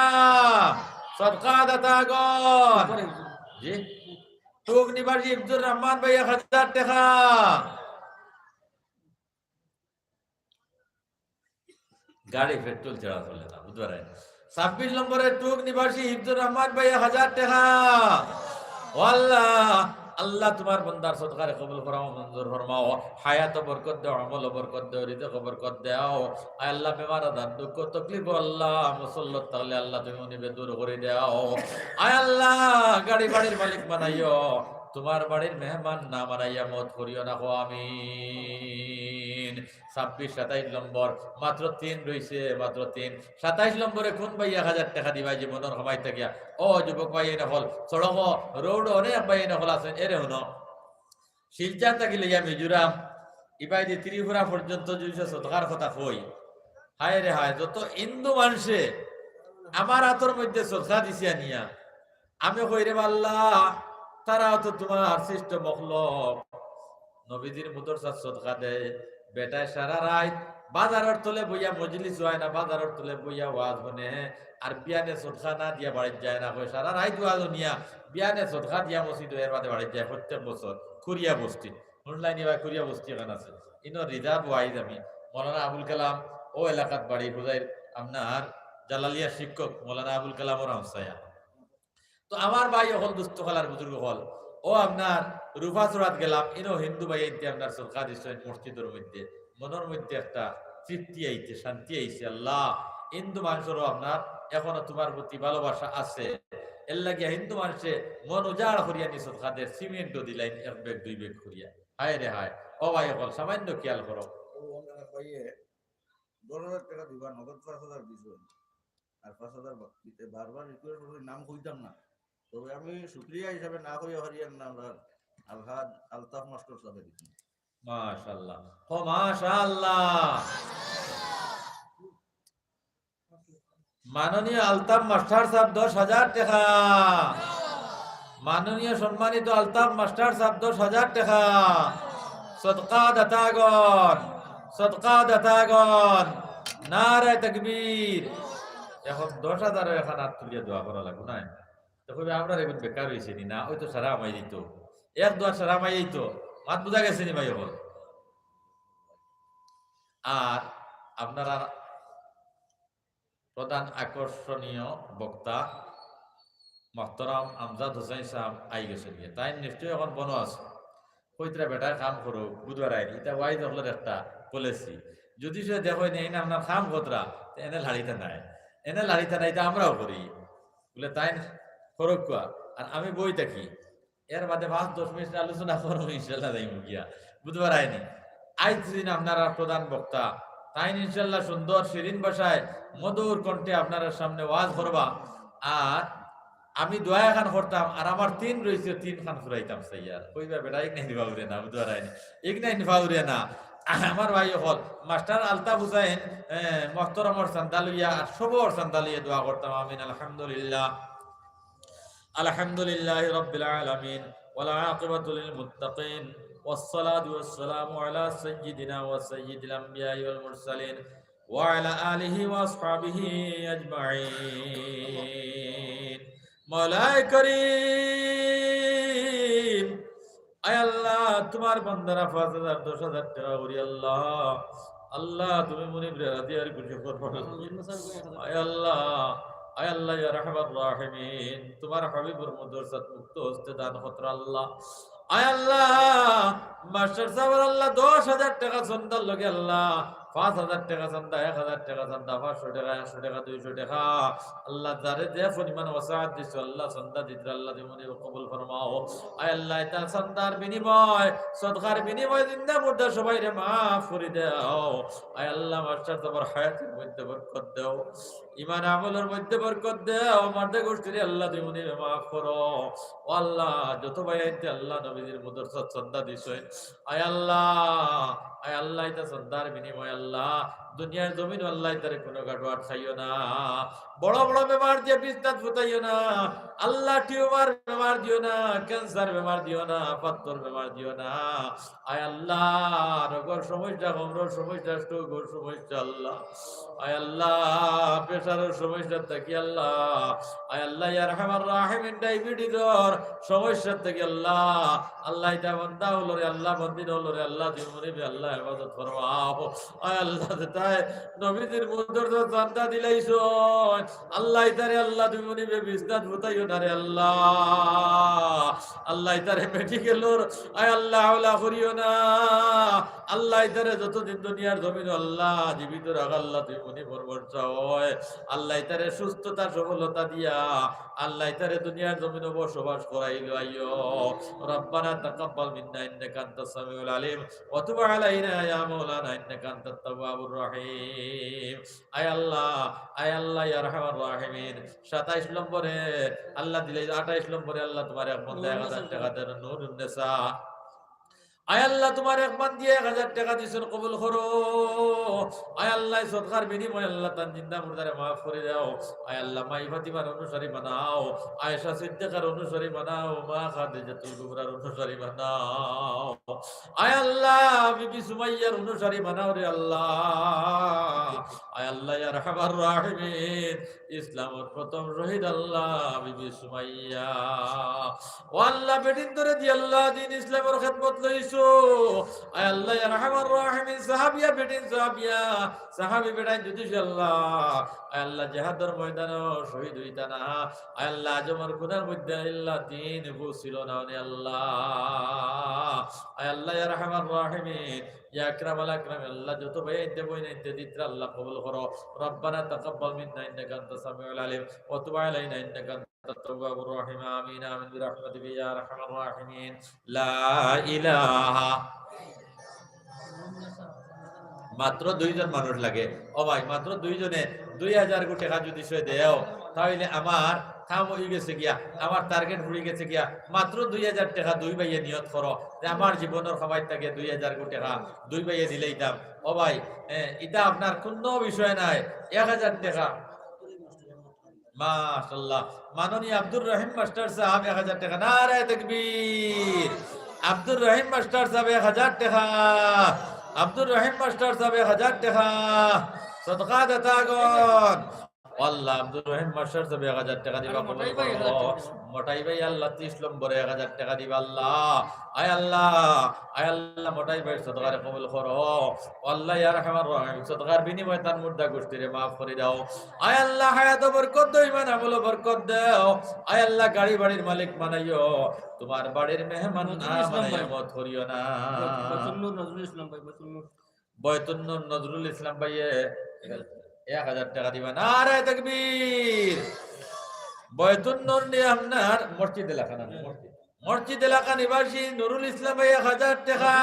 সদকা দাতাগণ। জি। টুক নিবাসী হিফজুর রহমান ভাই এক হাজার টেকা। গাড়ি পেট্রোল ছাড়া চলে না, বুঝতে পারেন। ছাব্বিশ নম্বরে টুক নিবাসী হিফজুর রহমান ভাই এক হাজার টেকা। ও আল্লাহ, আল্লাহ, তোমার বন্দার সদকারে কবুল ফরমাও, মঞ্জুর ফরমাও। হায়াত বরকত দেও, আমল বরকত দেও, রিজিক বরকত দেও। আয় আল্লাহ, বেমার আজার, দুঃখ তকলিফ, আল্লাহ, মুসল্লত থাকলে আল্লাহ তুমি অনিবে দূর করি দেও। আয় আল্লাহ, গাড়ি বাড়ির মালিক বানাইও, তোমার বাড়ির মেহমান না বানাইয়া মউত করিও না, কও আমিন। ছাব্বিশ, সাতাইশ নম্বর, মাত্র তিন রইছে, মাত্র তিন। সাতাইশ নম্বরে কোন ভাই এক হাজার টেকা দিবা, জীবনর কামাই থাকিয়া? ও যুবক ভাইয়াইন অকল, সড়ক, রোড অনেক ভাইয়াইন অকল আছইন, এরে হুনো। শিলচর থাকি লইয়া মিজোরাম, ইবায়দি ত্রিপুরা পর্যন্ত যদি সদকার কথা কই, হায় রে হায়, যত হিন্দু মানষে আমার আতর মধ্যে সদকা দিছে আনিয়া, আমি কই, রে বা আল্লাহ, তারাও তো তোমার সৃষ্ট মখলুক। নবীজির মুদরসাত সদকা দেয়, বেটায় সারা রাইত বাজারর তলে বইয়া মজলিস অয় না, বাজারর তলে বইয়া ওয়াজ হুনে, আর বিয়ানে সদকা না দিয়া বাড়িত যায় না, কয় সারা রাইত ওয়াজ হুনিয়া বিয়ানে সদকা দিয়া মসজিদ, এর বাদে বাড়িত যায় প্রত্যেক বছর। কুরিয়া বস্তি, হুনলায়নি বা কুরিয়া বস্তি এখান আছে, ইনো reserve ওয়াইজ আমি, মৌলানা আবুল কালাম, ও এলাকাত বাড়ি, হুজাইর আপনার জালালিয়া শিক্ষক মৌলানা আবুল কালামর হামসায়া। তো আমার ভাই অকল, দুস্ত কালার বুজুর্গ অকল, ও আপনার রূপাচড়াত গেলাম, ইনো হিন্দু ভাইয়াইন্তে আপনার সদকা দিছইন মসজিদর মধ্যে, মনর মধ্যে একটা তৃপ্তি আইছে, শান্তি আইছে। আল্লাহ, হিন্দু মানষরও আপনার এখনো তুমার প্রতি ভালোবাসা আছে, এরলাগিয়া হিন্দু মানষে মন উজাড় করিয়া নি সদকা দের, সিমেন্টও দিলাইন এক ব্যাগ দুই ব্যাগ করিয়া। হায় রে হায়, ও ভাই অকল, সামান্য খেয়াল করো। ও, আমরা ভাইয়ে দশ হাজার টেকা দিবা, নগদ পাঁচ হাজার দিছো। আর পাঁচ হাজার বাকি। বারবার request করি, নাম কইতাম না, তবে আমি শুকরিয়া হিসাবে না কইয়া পারিয়ার না, আমরা আলহাজ আলতাফ মাস্টার সাহেব দিছি। মাশাআল্লাহ। ও মাশাআল্লাহ। মাননীয় আলতাফ মাস্টার সাহেব দশ হাজার টেকা। মাননীয় সম্মানিত আলতাফ মাস্টার সাহেব দশ হাজার টেকা। সদকা দাতাগণ, সদকা দাতাগণ, নারায়ে তাকবীর। এখন দশ হাজারও এখন আত তুলিয়া দোয়া করা লাগবো না? তো কইবা, "আমরার এগুন বেকার অইছে নি না? ওই তো সারা আমাই দিত।" এক দোয়া সারা আমাই দিত। মাত বুঝা গেছে নি ভাই অকল? আর আপনারা প্রধান আকর্ষণীয় বক্তা মোহতরম আমজাদ হোসেন সাহেব আই গেছইন গিয়া। তাইন নিশ্চয় এখন বনো আছে। কইতরা বেটায় কাম করো, বুধবার আইনি। ইটা ওয়াইজ অকলর একটা policy। যদি সে দেখো নি, এনে আপনার কাম করতরা, তে এনে লাড়িতা নাই। এনে লাড়িতা নাই, ইটা আমরাও করি। বুলে, "তাইন করউক্কা, আর আমি বই থাকি।" এর বাদে পাঁচ দশ মিনিট আলোচনা করমু, ইনশাআল্লাহ যাইমু গিয়া। বুধবার আইনি। আইজ দিন আপনারার প্রধান বক্তা, তাইন ইনশাআল্লাহ সুন্দর শিরিন ভাষায় মধুর কণ্ঠে আপনারার সামনে ওয়াজ করবা। আর আমি দোয়া এখান করতাম, আর আমার তিন রইছে, তিন খান ফুরাইতাম চাইয়ার। কইবা বেটা, ইগনাইন ফাউরে না, বুধবার আইনি। ইগনাইন ফাউরে না। আমার ভাই অকল, মাস্টার আলতাফ হুসাইন, এ, মোহতরমর চান্দা লইয়া, আর সবর চান্দা লইয়া দোয়া করতাম। আমিন। আলহামদুলিল্লাহ। الحمد لله رب العالمين، والعاقبة للمتقين، والصلاة والسلام على سيدنا وسيد الأنبياء والمرسلين، وعلى آله وأصحابه أجمعين. مولاي كريم، আয় আল্লাহ, তুমার বান্দারা পাঁচ হাজার, দশ হাজার টেকা করি আল্লাহ। আল্লাহ, তুমি মুনিবরে রাজি আর খুশি করবা। আয় আল্লাহ, আয় আল্লাহ, ইয়া আরহামার রাহিমিন, তুমার হাবিবর মাদ্রাসাত মুক্ত হস্তে দান করতরা আল্লাহ। আয় আল্লাহ, মাস্টার সাহেবর আল্লাহ দশ হাজার টেকা চান্দার লগে আল্লাহ, পাঁচ হাজার টেকা চান্দা, এক হাজার টেকা চান্দা, পাঁচশো টেকা, একশো টেকা, দুইশো টেকা। আল্লাহ, যারে যে পরিমাণ ওসাআত দিছো, আল্লাহ, চান্দা দিতরা, আল্লাহ, তুমি মনে কবুল ফরমাও। আয় আল্লাহ, ইতা চান্দার বিনিময়, সদকার বিনিময় জিন্দা মুর্দা সবাইরে মাফ করি দেও। আয় আল্লাহ, মাস্টার সাহেবর হায়াতের মধ্যে বরকত দেও, ইমান আমলর মধ্যে বরকত দেও, মার্দে গোষ্ঠীরে আল্লাহ, তুমি মনে মাফ করো। ও আল্লাহ, যত ভাইয়াইন্তে আল্লাহ নবীজির মাদ্রাসাত চান্দা দিছইন, আয় আল্লাহ, আয় আল্লাহ, ইতা চান্দার বিনিময় আল্লাহ, দুনিয়ার জমিন আল্লাহ, ইতারে কোনো ঘাটো আটকাইও না। বড় বড় বেমার দিয়া বিছনাত ফুতাইও না। আল্লাহ, টিউমার বেমার দিও না, ক্যান্সার বেমার দিও না, পাত্তর বেমার দিও না। আয় আল্লাহ, রোগর সমস্যা, কমরর সমস্যা, স্ট্রোকর সমস্যা আল্লাহ। আয় আল্লাহ, প্রেশারর সমস্যা থাকি আল্লাহ। আয় আল্লাহ, ইয়া আরহামার রাহিমিন, ডায়াবেটিসর সমস্যা থাকি আল্লাহ। আল্লাহ, ইতা বান্দা অকলরে আল্লাহ, বান্দিন অকলরে আল্লাহ, তুমি মনে আল্লাহ হেফাজত ফরমাও। আয় আল্লাহ, যেতায় নবীজির মাদ্রাসাত চান্দা দিলাইছইন, আল্লাহ, ইতারে আল্লাহ, তুমি মনে বিছনাত ফুতাইও না রে আল্লাহ। আল্লাহ, ইতারে মেডিকেলর, আয় আল্লাহ, হাওলা করিও না। আল্লাহ, ইতারে যতদিন দুনিয়ার জমিন আল্লাহ জীবিত রাখ আল্লাহ, তুমি মনে পরবর্তী হয়। আল্লাহ, ইতারে সুস্থতা সবলতা দিয়া, আল্লাহ, ইতারে দুনিয়ার জমিন বসবাস করাইলো আইও। ربنا تقبل منا إنك أنت السميع العليم وتب علينا يا مولانا إنك أنت التواب الرحيم. আয় আল্লাহ, আয় আল্লাহ, ইয়া আরহামার রাহিমিন, সাতাইশ নম্বরে আল্লাহ দিলে, আঠাইশ নম্বরে আল্লাহ, তুমার এক বান্দা এক হাজার টেকা দেন, নুরুন্নেসা। আয় আল্লাহ, তুমার এক বান্দিয়ে এক হাজার টেকা দিছইন, কবুল করো। আয় আল্লাহ, সদকার বিনিময়ে আল্লাহ, তান জিন্দা মুর্দারে মাফ করি দেও। আয় আল্লাহ, মাই ফাতিমার অনুসারী বানাও, আয়েশা সিদ্দিকার অনুসারী বানাও, মা খাদিজাতুল কুবরার অনুসারী বানাও। আয় আল্লাহ, বিবি সুমাইয়ার অনুসারী বানাও রে আল্লাহ। আয় আল্লাহ, ইয়া আরহামার রাহিমিন, ইসলামর প্রথম শহীদ আল্লাহ, বিবি সুমাইয়া। ও আল্লাহ, বেটিন্তরে দি আল্লাহ, দিন ইসলামর খেদমত লইছ। আয় আল্লাহ, ইয়া আরহামার রাহিমিন, সাহাবিয়া বেটিন সাহাবিয়া, সাহাবি বেটাইন যদি আল্লাহ, আয় আল্লাহ, জেহাদর ময়দানো শহীদ অইতা না, আয় আল্লাহ, আজ আমার খুদার মধ্যে আল্লাহ দিন পৌঁছিল না, আয় আল্লাহ। আয় আল্লাহ, ইয়া আরহামার রাহিমিন, ইয়া আকরামাল আকরামিন, আল্লাহ, যত ভাইয়াইন্তে বইনাইন্তে দিত্রা আল্লাহ কবুল করো। ربنا تقبل منا إنك أنت السميع العليم وتب علينا إنك أنت التواب الرحيم. آمين، آمين برحمتك يا أرحم الراحمين. لا إله। মাত্র দুইজন মানুষ লাগে। ও ভাই, মাত্র দুইজনে দুই হাজার গু টেকা যদি সে দেও, তাইলে আমার কাম অইগেছে গিয়া, আমার target ফুরি গেছে গিয়া। মাত্র দুই হাজার টেকা দুই ভাইয়ে নিয়ত করো যে আমার জীবনর কামাই থাকি দুই হাজার গু টেকা দুই ভাইয়ে দিলাইতাম। ও ভাই, এ, ইটা আপনার কুনু বিষয় নায়, এক হাজার টেকা। মাশাআল্লাহ। মাননীয় আব্দুর রহিম মাস্টার সাহেব এক হাজার টেকা। নারায়ে তাকবীর। আব্দুর রহিম মাস্টার সাহেব এক হাজার টেকা। আব্দুর রহিম মাস্টার সাহেব এক হাজার টেকা। সদকা দাতাগণ। আল্লাহ, আব্দুর রহিম মাস্টার সাহেব এক হাজার টেকা দিবা, কবুল করো। মটাই ভাই আল্লাহ ত্রিশ নম্বরে এক হাজার টেকা দিবা আল্লাহ। আয় আল্লাহ, আয় আল্লাহ, মটাই ভাইর সদকারে কবুল করো। আল্লাহ, ইয়া আরহামার রাহিমিন, সদকার বিনিময়ে তার মুর্দা গোষ্ঠীরে মাফ করি দেও। আয় আল্লাহ, হায়াতো বরকত দেও, ইমান আমলো বরকত দেও। আয় আল্লাহ, গাড়ি বাড়ির মালিক বানাইও, তোমার বাড়ির মেহমান না বানাইয়া মউত করিও না। বয়তুন্নুর নজরুল ইসলাম ভাই, বয়তুন্নুর। বয়তুন্নুর নজরুল ইসলাম ভাইয়ে এক হাজার টেকা দিবা। নারায়ে তাকবীর। বয়তুন্নুর নি আপনার মসজিদ এলাকা না, মসজিদ। মসজিদ এলাকা নিবাসী নুরুল ইসলাম ভাই এক হাজার টেকা।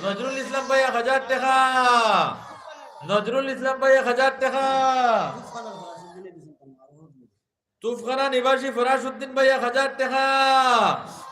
নজরুল ইসলাম ভাই এক হাজার টেকা। নজরুল ইসলাম ভাই এক হাজার টেকা। তুফখানা নিবাসী ফরাসউদ্দিন ভাই এক হাজার টেকা।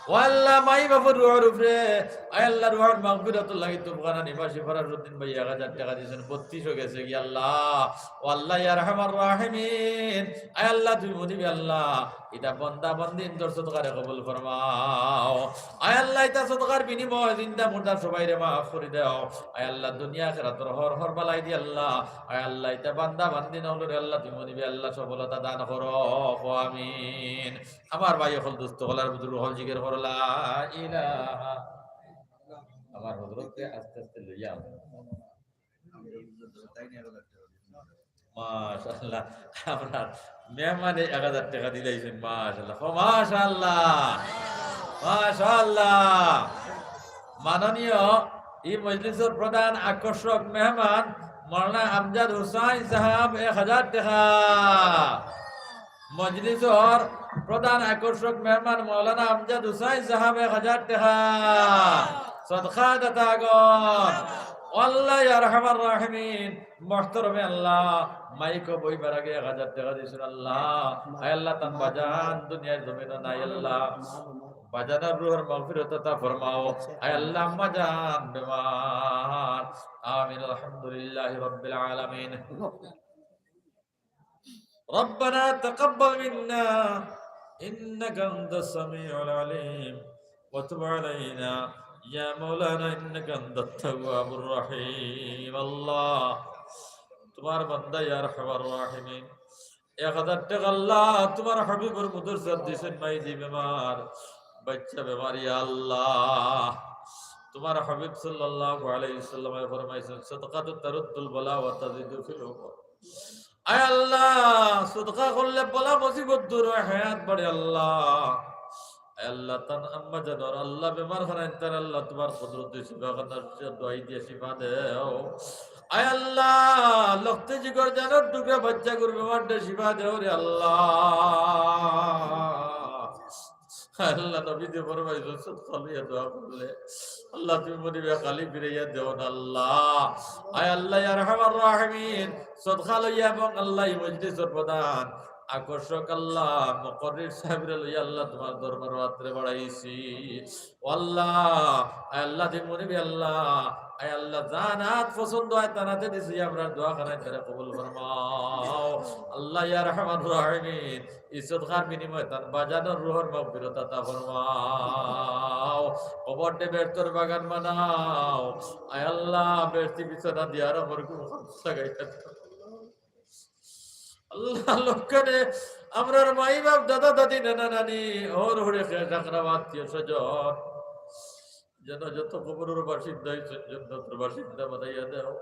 ও আল্লাহ, মাই বাফর রুহর উপরে, আয় আল্লাহ, রুহর মাগফিরাতর লাগি তুফখানা নিবাসী ফরাসউদ্দিন ভাই এক হাজার টেকা দিছইন, বত্রিশ অই গেছে গি আল্লাহ। ও আল্লাহ, ইয়া আরহামার রাহিমিন, আয় আল্লাহ, তুমি মনিবে আল্লাহ, ইতা বন্দা বন্দিন্তর সদকারে কবুল ফরমাও। আয় আল্লাহ, ইতা সদকার বিনিময়ে জিন্দা মুর্দা সবাইরে মাফ করি দেও। আয় আল্লাহ, দুনিয়া আখিরাতর হর হর বালাই দি আল্লাহ। আয় আল্লাহ, ইতা বান্দা বান্দিন অকলরে আল্লাহ, তুমি মনিবে আল্লাহ, সফলতা দান করো। কও আমিন। আমার ভাই অকল, দোস্ত অকল আর বুজুর্গ অকল জিকির করো, লা ইলাহা। আমার হযরতরে আস্তে আস্তে লইয়া আও। মাশাআল্লাহ, আপনার মেহমানে এক হাজার টেকা দিলাইছইন। মাশাআল্লাহ, ও মাশাআল্লাহ, মাশাআল্লাহ। মাননীয় ই মজলিসর প্রধান আকর্ষক মেহমান মাওলানা আমজাদ হুসাইন সাহেব এক হাজার টেকা। মজলিসর প্রধান আকর্ষক মেহমান মাওলানা আমজাদ হুসাইন সাহেব এক হাজার টেকা। সদকা দাতাগণ, আল্লাহ ইয়া আরহামার রাহিমিন, মহতরমে আল্লাহ, মাইকো বইবার আগে এক হাজার টেকা দিছইন আল্লাহ। আয় আল্লাহ, তান বাজান দুনিয়ার জমিনো নাই আল্লাহ। বাজানর রুহর মাগফিরাত আতা ফরমাও। আয় আল্লাহ, আম্মা জান বেমার। আমিন। আলহামদুলিল্লাহি রাব্বিল আলামিন। ربنا تقبل منا إنك أنت السميع العليم وتب علينا يا مولانا إنك أنت التواب الرحيم. আল্লাহ, তোমার বান্দা ইয়া আরহামার রাহিমিন, এক হাজার টেকা আল্লাহ, তোমার হাবিবর মাদ্রাসাত দিছইন, মাই দি বেমার, বাচ্চা বেমার, ইয়া আল্লাহ। তোমার হাবিব সাল্লাল্লাহু আলাইহি ওয়াসাল্লামে ফরমাইছইন, "সদকাতু তারুদ্দুল বালা ওয়া তাজিদু ফিল উমর।" আয় আল্লাহ, সদকা করলে বালা মুসিবত দূর অয়, হায়াত বাড়ে আল্লাহ। আয় আল্লাহ, তান আম্মা জানর আল্লাহ বেমার খানাইন, তার আল্লাহ তোমার কুদরতি শিফা খানার দোয়াই দিয়া শিফা দেও। আয় আল্লাহ, লখতে জিগর জানর টুকরা বাচ্চাগুর বেমারটা শিফা দেও রে আল্লাহ। আয় আল্লাহ, নবীয়ে ফরমাইছইন, সদকা লইয়া দোয়া করলে আল্লাহ তুমি মনিবে খালি ফিরাইয়া দেও না আল্লাহ। আয় আল্লাহ, ইয়া আরহামার রাহিমিন, সদকা লইয়া এবং আল্লাহ ই মজলিসর প্রধান আকর্ষক আল্লাহ মুকররির সাহেবরে লইয়া আল্লাহ তোমার দরবারো আতরে বাড়াইছি। ও আল্লাহ, আয় আল্লাহ, তুমি মনিবে আল্লাহ, আয় আল্লাহ, জান আত পছন্দ অয় তান আতে দিছি, আমরার দোয়া খানাইন তারে কবুল ফরমাও। আল্লাহ, ইয়া আরহামার রাহিমিন, ই সদকার বিনিময়ে তান বাজানর রুহর মাগফিরাত আতা ফরমাও। কবররে বেহেস্তর বাগান বানাও। আয় আল্লাহ, বেহেস্তি বিছানা দিয়া আর আমার কোনো খাম লাগাইয়া দেও। আল্লাহ, লগে আমরার মাই বাপ, দাদা দাদি, নানা নানি, হর হরে খেয়ে থাকরা আত্মীয় স্বজন, যেন যত কবরর বাসিন্দা অইছইন, জন্নতর বাসিন্দা বানাইয়া দেও।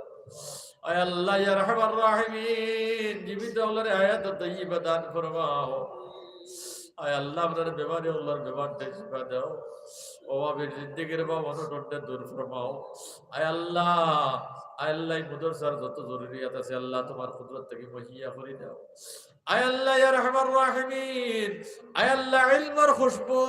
আয় আল্লাহ, ইয়া আরহামার রাহিমিন, জীবিত অকলরে হায়াতে তাইয়্যিবা দান ফরমাও। আয় আল্লাহ, আমরার বেমারি অকলর বেমাররে শিফা দেও। অভাবীর জিন্দেগির অভাব অনটনরে দূর ফরমাও। আয় আল্লাহ, আয় আল্লাহ, ই মাদ্রাসার যত জরুরিয়াত আছে, আল্লাহ, তুমার কুদরত থাকি মুহাইয়া করি দেও। আয় আল্লাহ, ইয়া আরহামার রাহিমিন, আয় আল্লাহ, ইলমর খুশবু,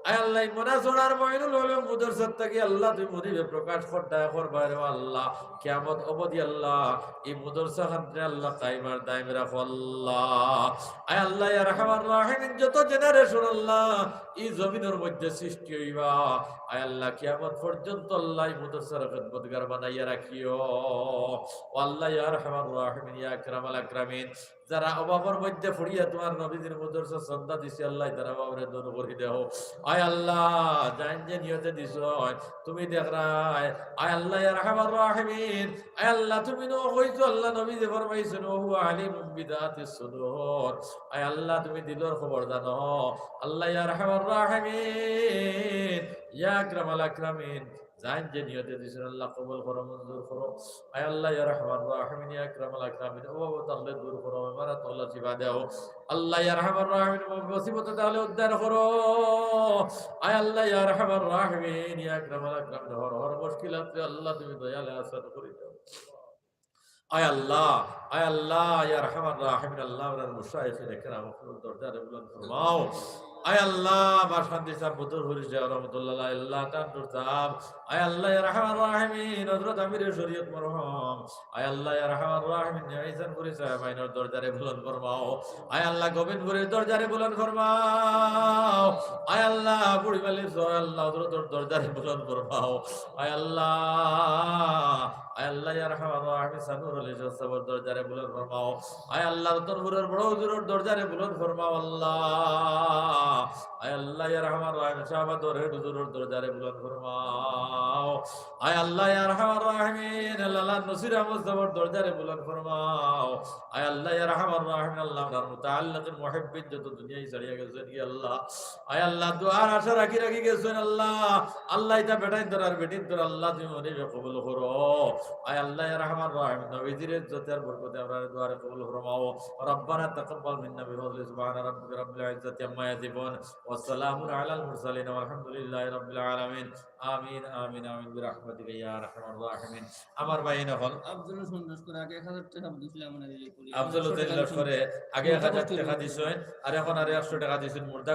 আয় আল্লাহ, ই মনাছড়ার মইনুল উলুম মাদ্রাসাত থাকি আল্লাহ, তুমি মনিবে প্রকাশ করতায় করবায় রে আল্লাহ। কিয়ামত অবধি আল্লাহ, ই মাদ্রাসা খানরে আল্লাহ, কায়েম আর দায়েম রাখো আল্লাহ। আয় আল্লাহ, ইয়া আরহামার রাহিমিন, যত generation আল্লাহ, ই জমিনর মধ্যে সৃষ্টি অইবা, আয় আল্লাহ, কিয়ামত পর্যন্ত আল্লাহ, ই মাদ্রাসার খেদমতগার বানাইয়া রাখিও। ও আল্লাহ, ইয়া আরহামার রাহিমিন, ইয়া আকরামাল আকরামিন, যারা অভাবর মধ্যে পড়িয়া তুমার নবীজির মাদ্রাসার চান্দা দিছে, আল্লাহ, তারার অভাবরে দূর করি দেও। আয় আল্লাহ, যাইন যে নিয়তে দিছইন, তুমি দেখরায়। আয় আল্লাহ, ইয়া আরহামার রাহিমিন, আয় আল্লাহ, তুমি নু কইছো, আল্লাহ, নবীজি ফরমাইছইন, "ওয়া হুয়া আলিমুম বিযাতিস সুদূর।" আয় আল্লাহ, তুমি দিলর খবর জানো। আল্লাহ, ইয়া আরহামার রাহিমিন, ইয়া আকরামাল আকরামিন, যাইন যে নিয়তে দিছইন, আল্লাহ, কবুল করো, মঞ্জুর করো। আয় আল্লাহ, ইয়া আরহামার রাহিমিন, ইয়া আকরামাল আকরামিন, অভাবো থাকলে দূর করো, বেমারো থাকলে শিফা দেও। আল্লাহ, ইয়া আরহামার রাহিমিন, মুসিবতো থাকলে উদ্ধার করো। আয় আল্লাহ, ইয়া আরহামার রাহিমিন, ইয়া আকরামাল আকরামিন, হর হর মুশকিলাতে আল্লাহ, তুমি দয়ালে আসান করি দেও। আয় আল্লাহ, আয় আল্লাহ, ইয়া আরহামার রাহিমিন, আল্লাহ, আমরার মুশায়েখিনে কেরাম অকলর দরজারে বুলন্দ ফরমাও। আয় আল্লাহ, আমার শান্তি সাহেব বদরপুরি সাহেব রহমতুল্লাহ আলাইহি, আল্লাহ, তান দরজা। আয় আল্লাহ, ইয়া আরহামার রাহিমিন, হযরত আমিরে শরীয়ত মরহুম। আয় আল্লাহ, ইয়া আরহামার রাহিমিন, ইহসানপুরি সাহেব আইনর দরজারে বুলন্দ ফরমাও। আয় আল্লাহ, গোবিন্দপুরির দরজারে বুলন্দ ফরমাও। আয় আল্লাহ, বুড়িবালির সর আল্লাহ, হযরতর দরজারে বুলন্দ ফরমাও। আয় আল্লাহ, আয় আল্লাহ, ইয়া আরহামার রাহিমিন, সানুর আলী শাহ সাহেবর দরজারে বুলন্দ ফরমাও। আয় আল্লাহ, রতনপুরর বড় হুজুরর দরজারে বুলন্দ ফরমাও আল্লাহ। আয় আল্লাহ, ইয়া আরহামার রাহিমিন, শাহবাদর হেড হুজুরর দরজারে বুলন্দ ফরমাও। আয় আল্লাহ, ইয়া আরহামার রাহিমিন, লালা নসির আহমদ সাহেবর দরজারে বুলন্দ ফরমাও। আয় আল্লাহ, ইয়া আরহামার রাহিমিন, আল্লাহ, আমরার মুতাআল্লিকিন মুহিব্বিন যত দুনিয়া ছাড়িয়া গেছইন গি আল্লাহ, আয় আল্লাহ, দোয়ার আশা রাখি রাখি গেছইন আল্লাহ। আল্লাহ, ইতা বেটাইন্তর আর বেটিন্তর আল্লাহ, তুমি মনিবে কবুল করো। আয় আল্লাহ, ইয়া আরহামার রাহিমিন, নবীজির ইজ্জতে আর বরকতে আমরার দোয়ারে কবুল ফরমাও। ربنا تقبل منا بفضلك سبحان ربك رب العزة عما يصفون وسلام على المرسلين والحمد لله رب العالمين. آمين، آمين، آمين برحمتك يا أرحم الراحمين. আমার ভাই, এখন আফজল হোসেন লস্করে আগে এক হাজার টেকা দিছিল, মানে, ইয়ে করি। আফজল হোসেন লস্করে আগে এক হাজার টেকা দিছইন, আর এখন আরো একশো টেকা দিছইন। মুর্দা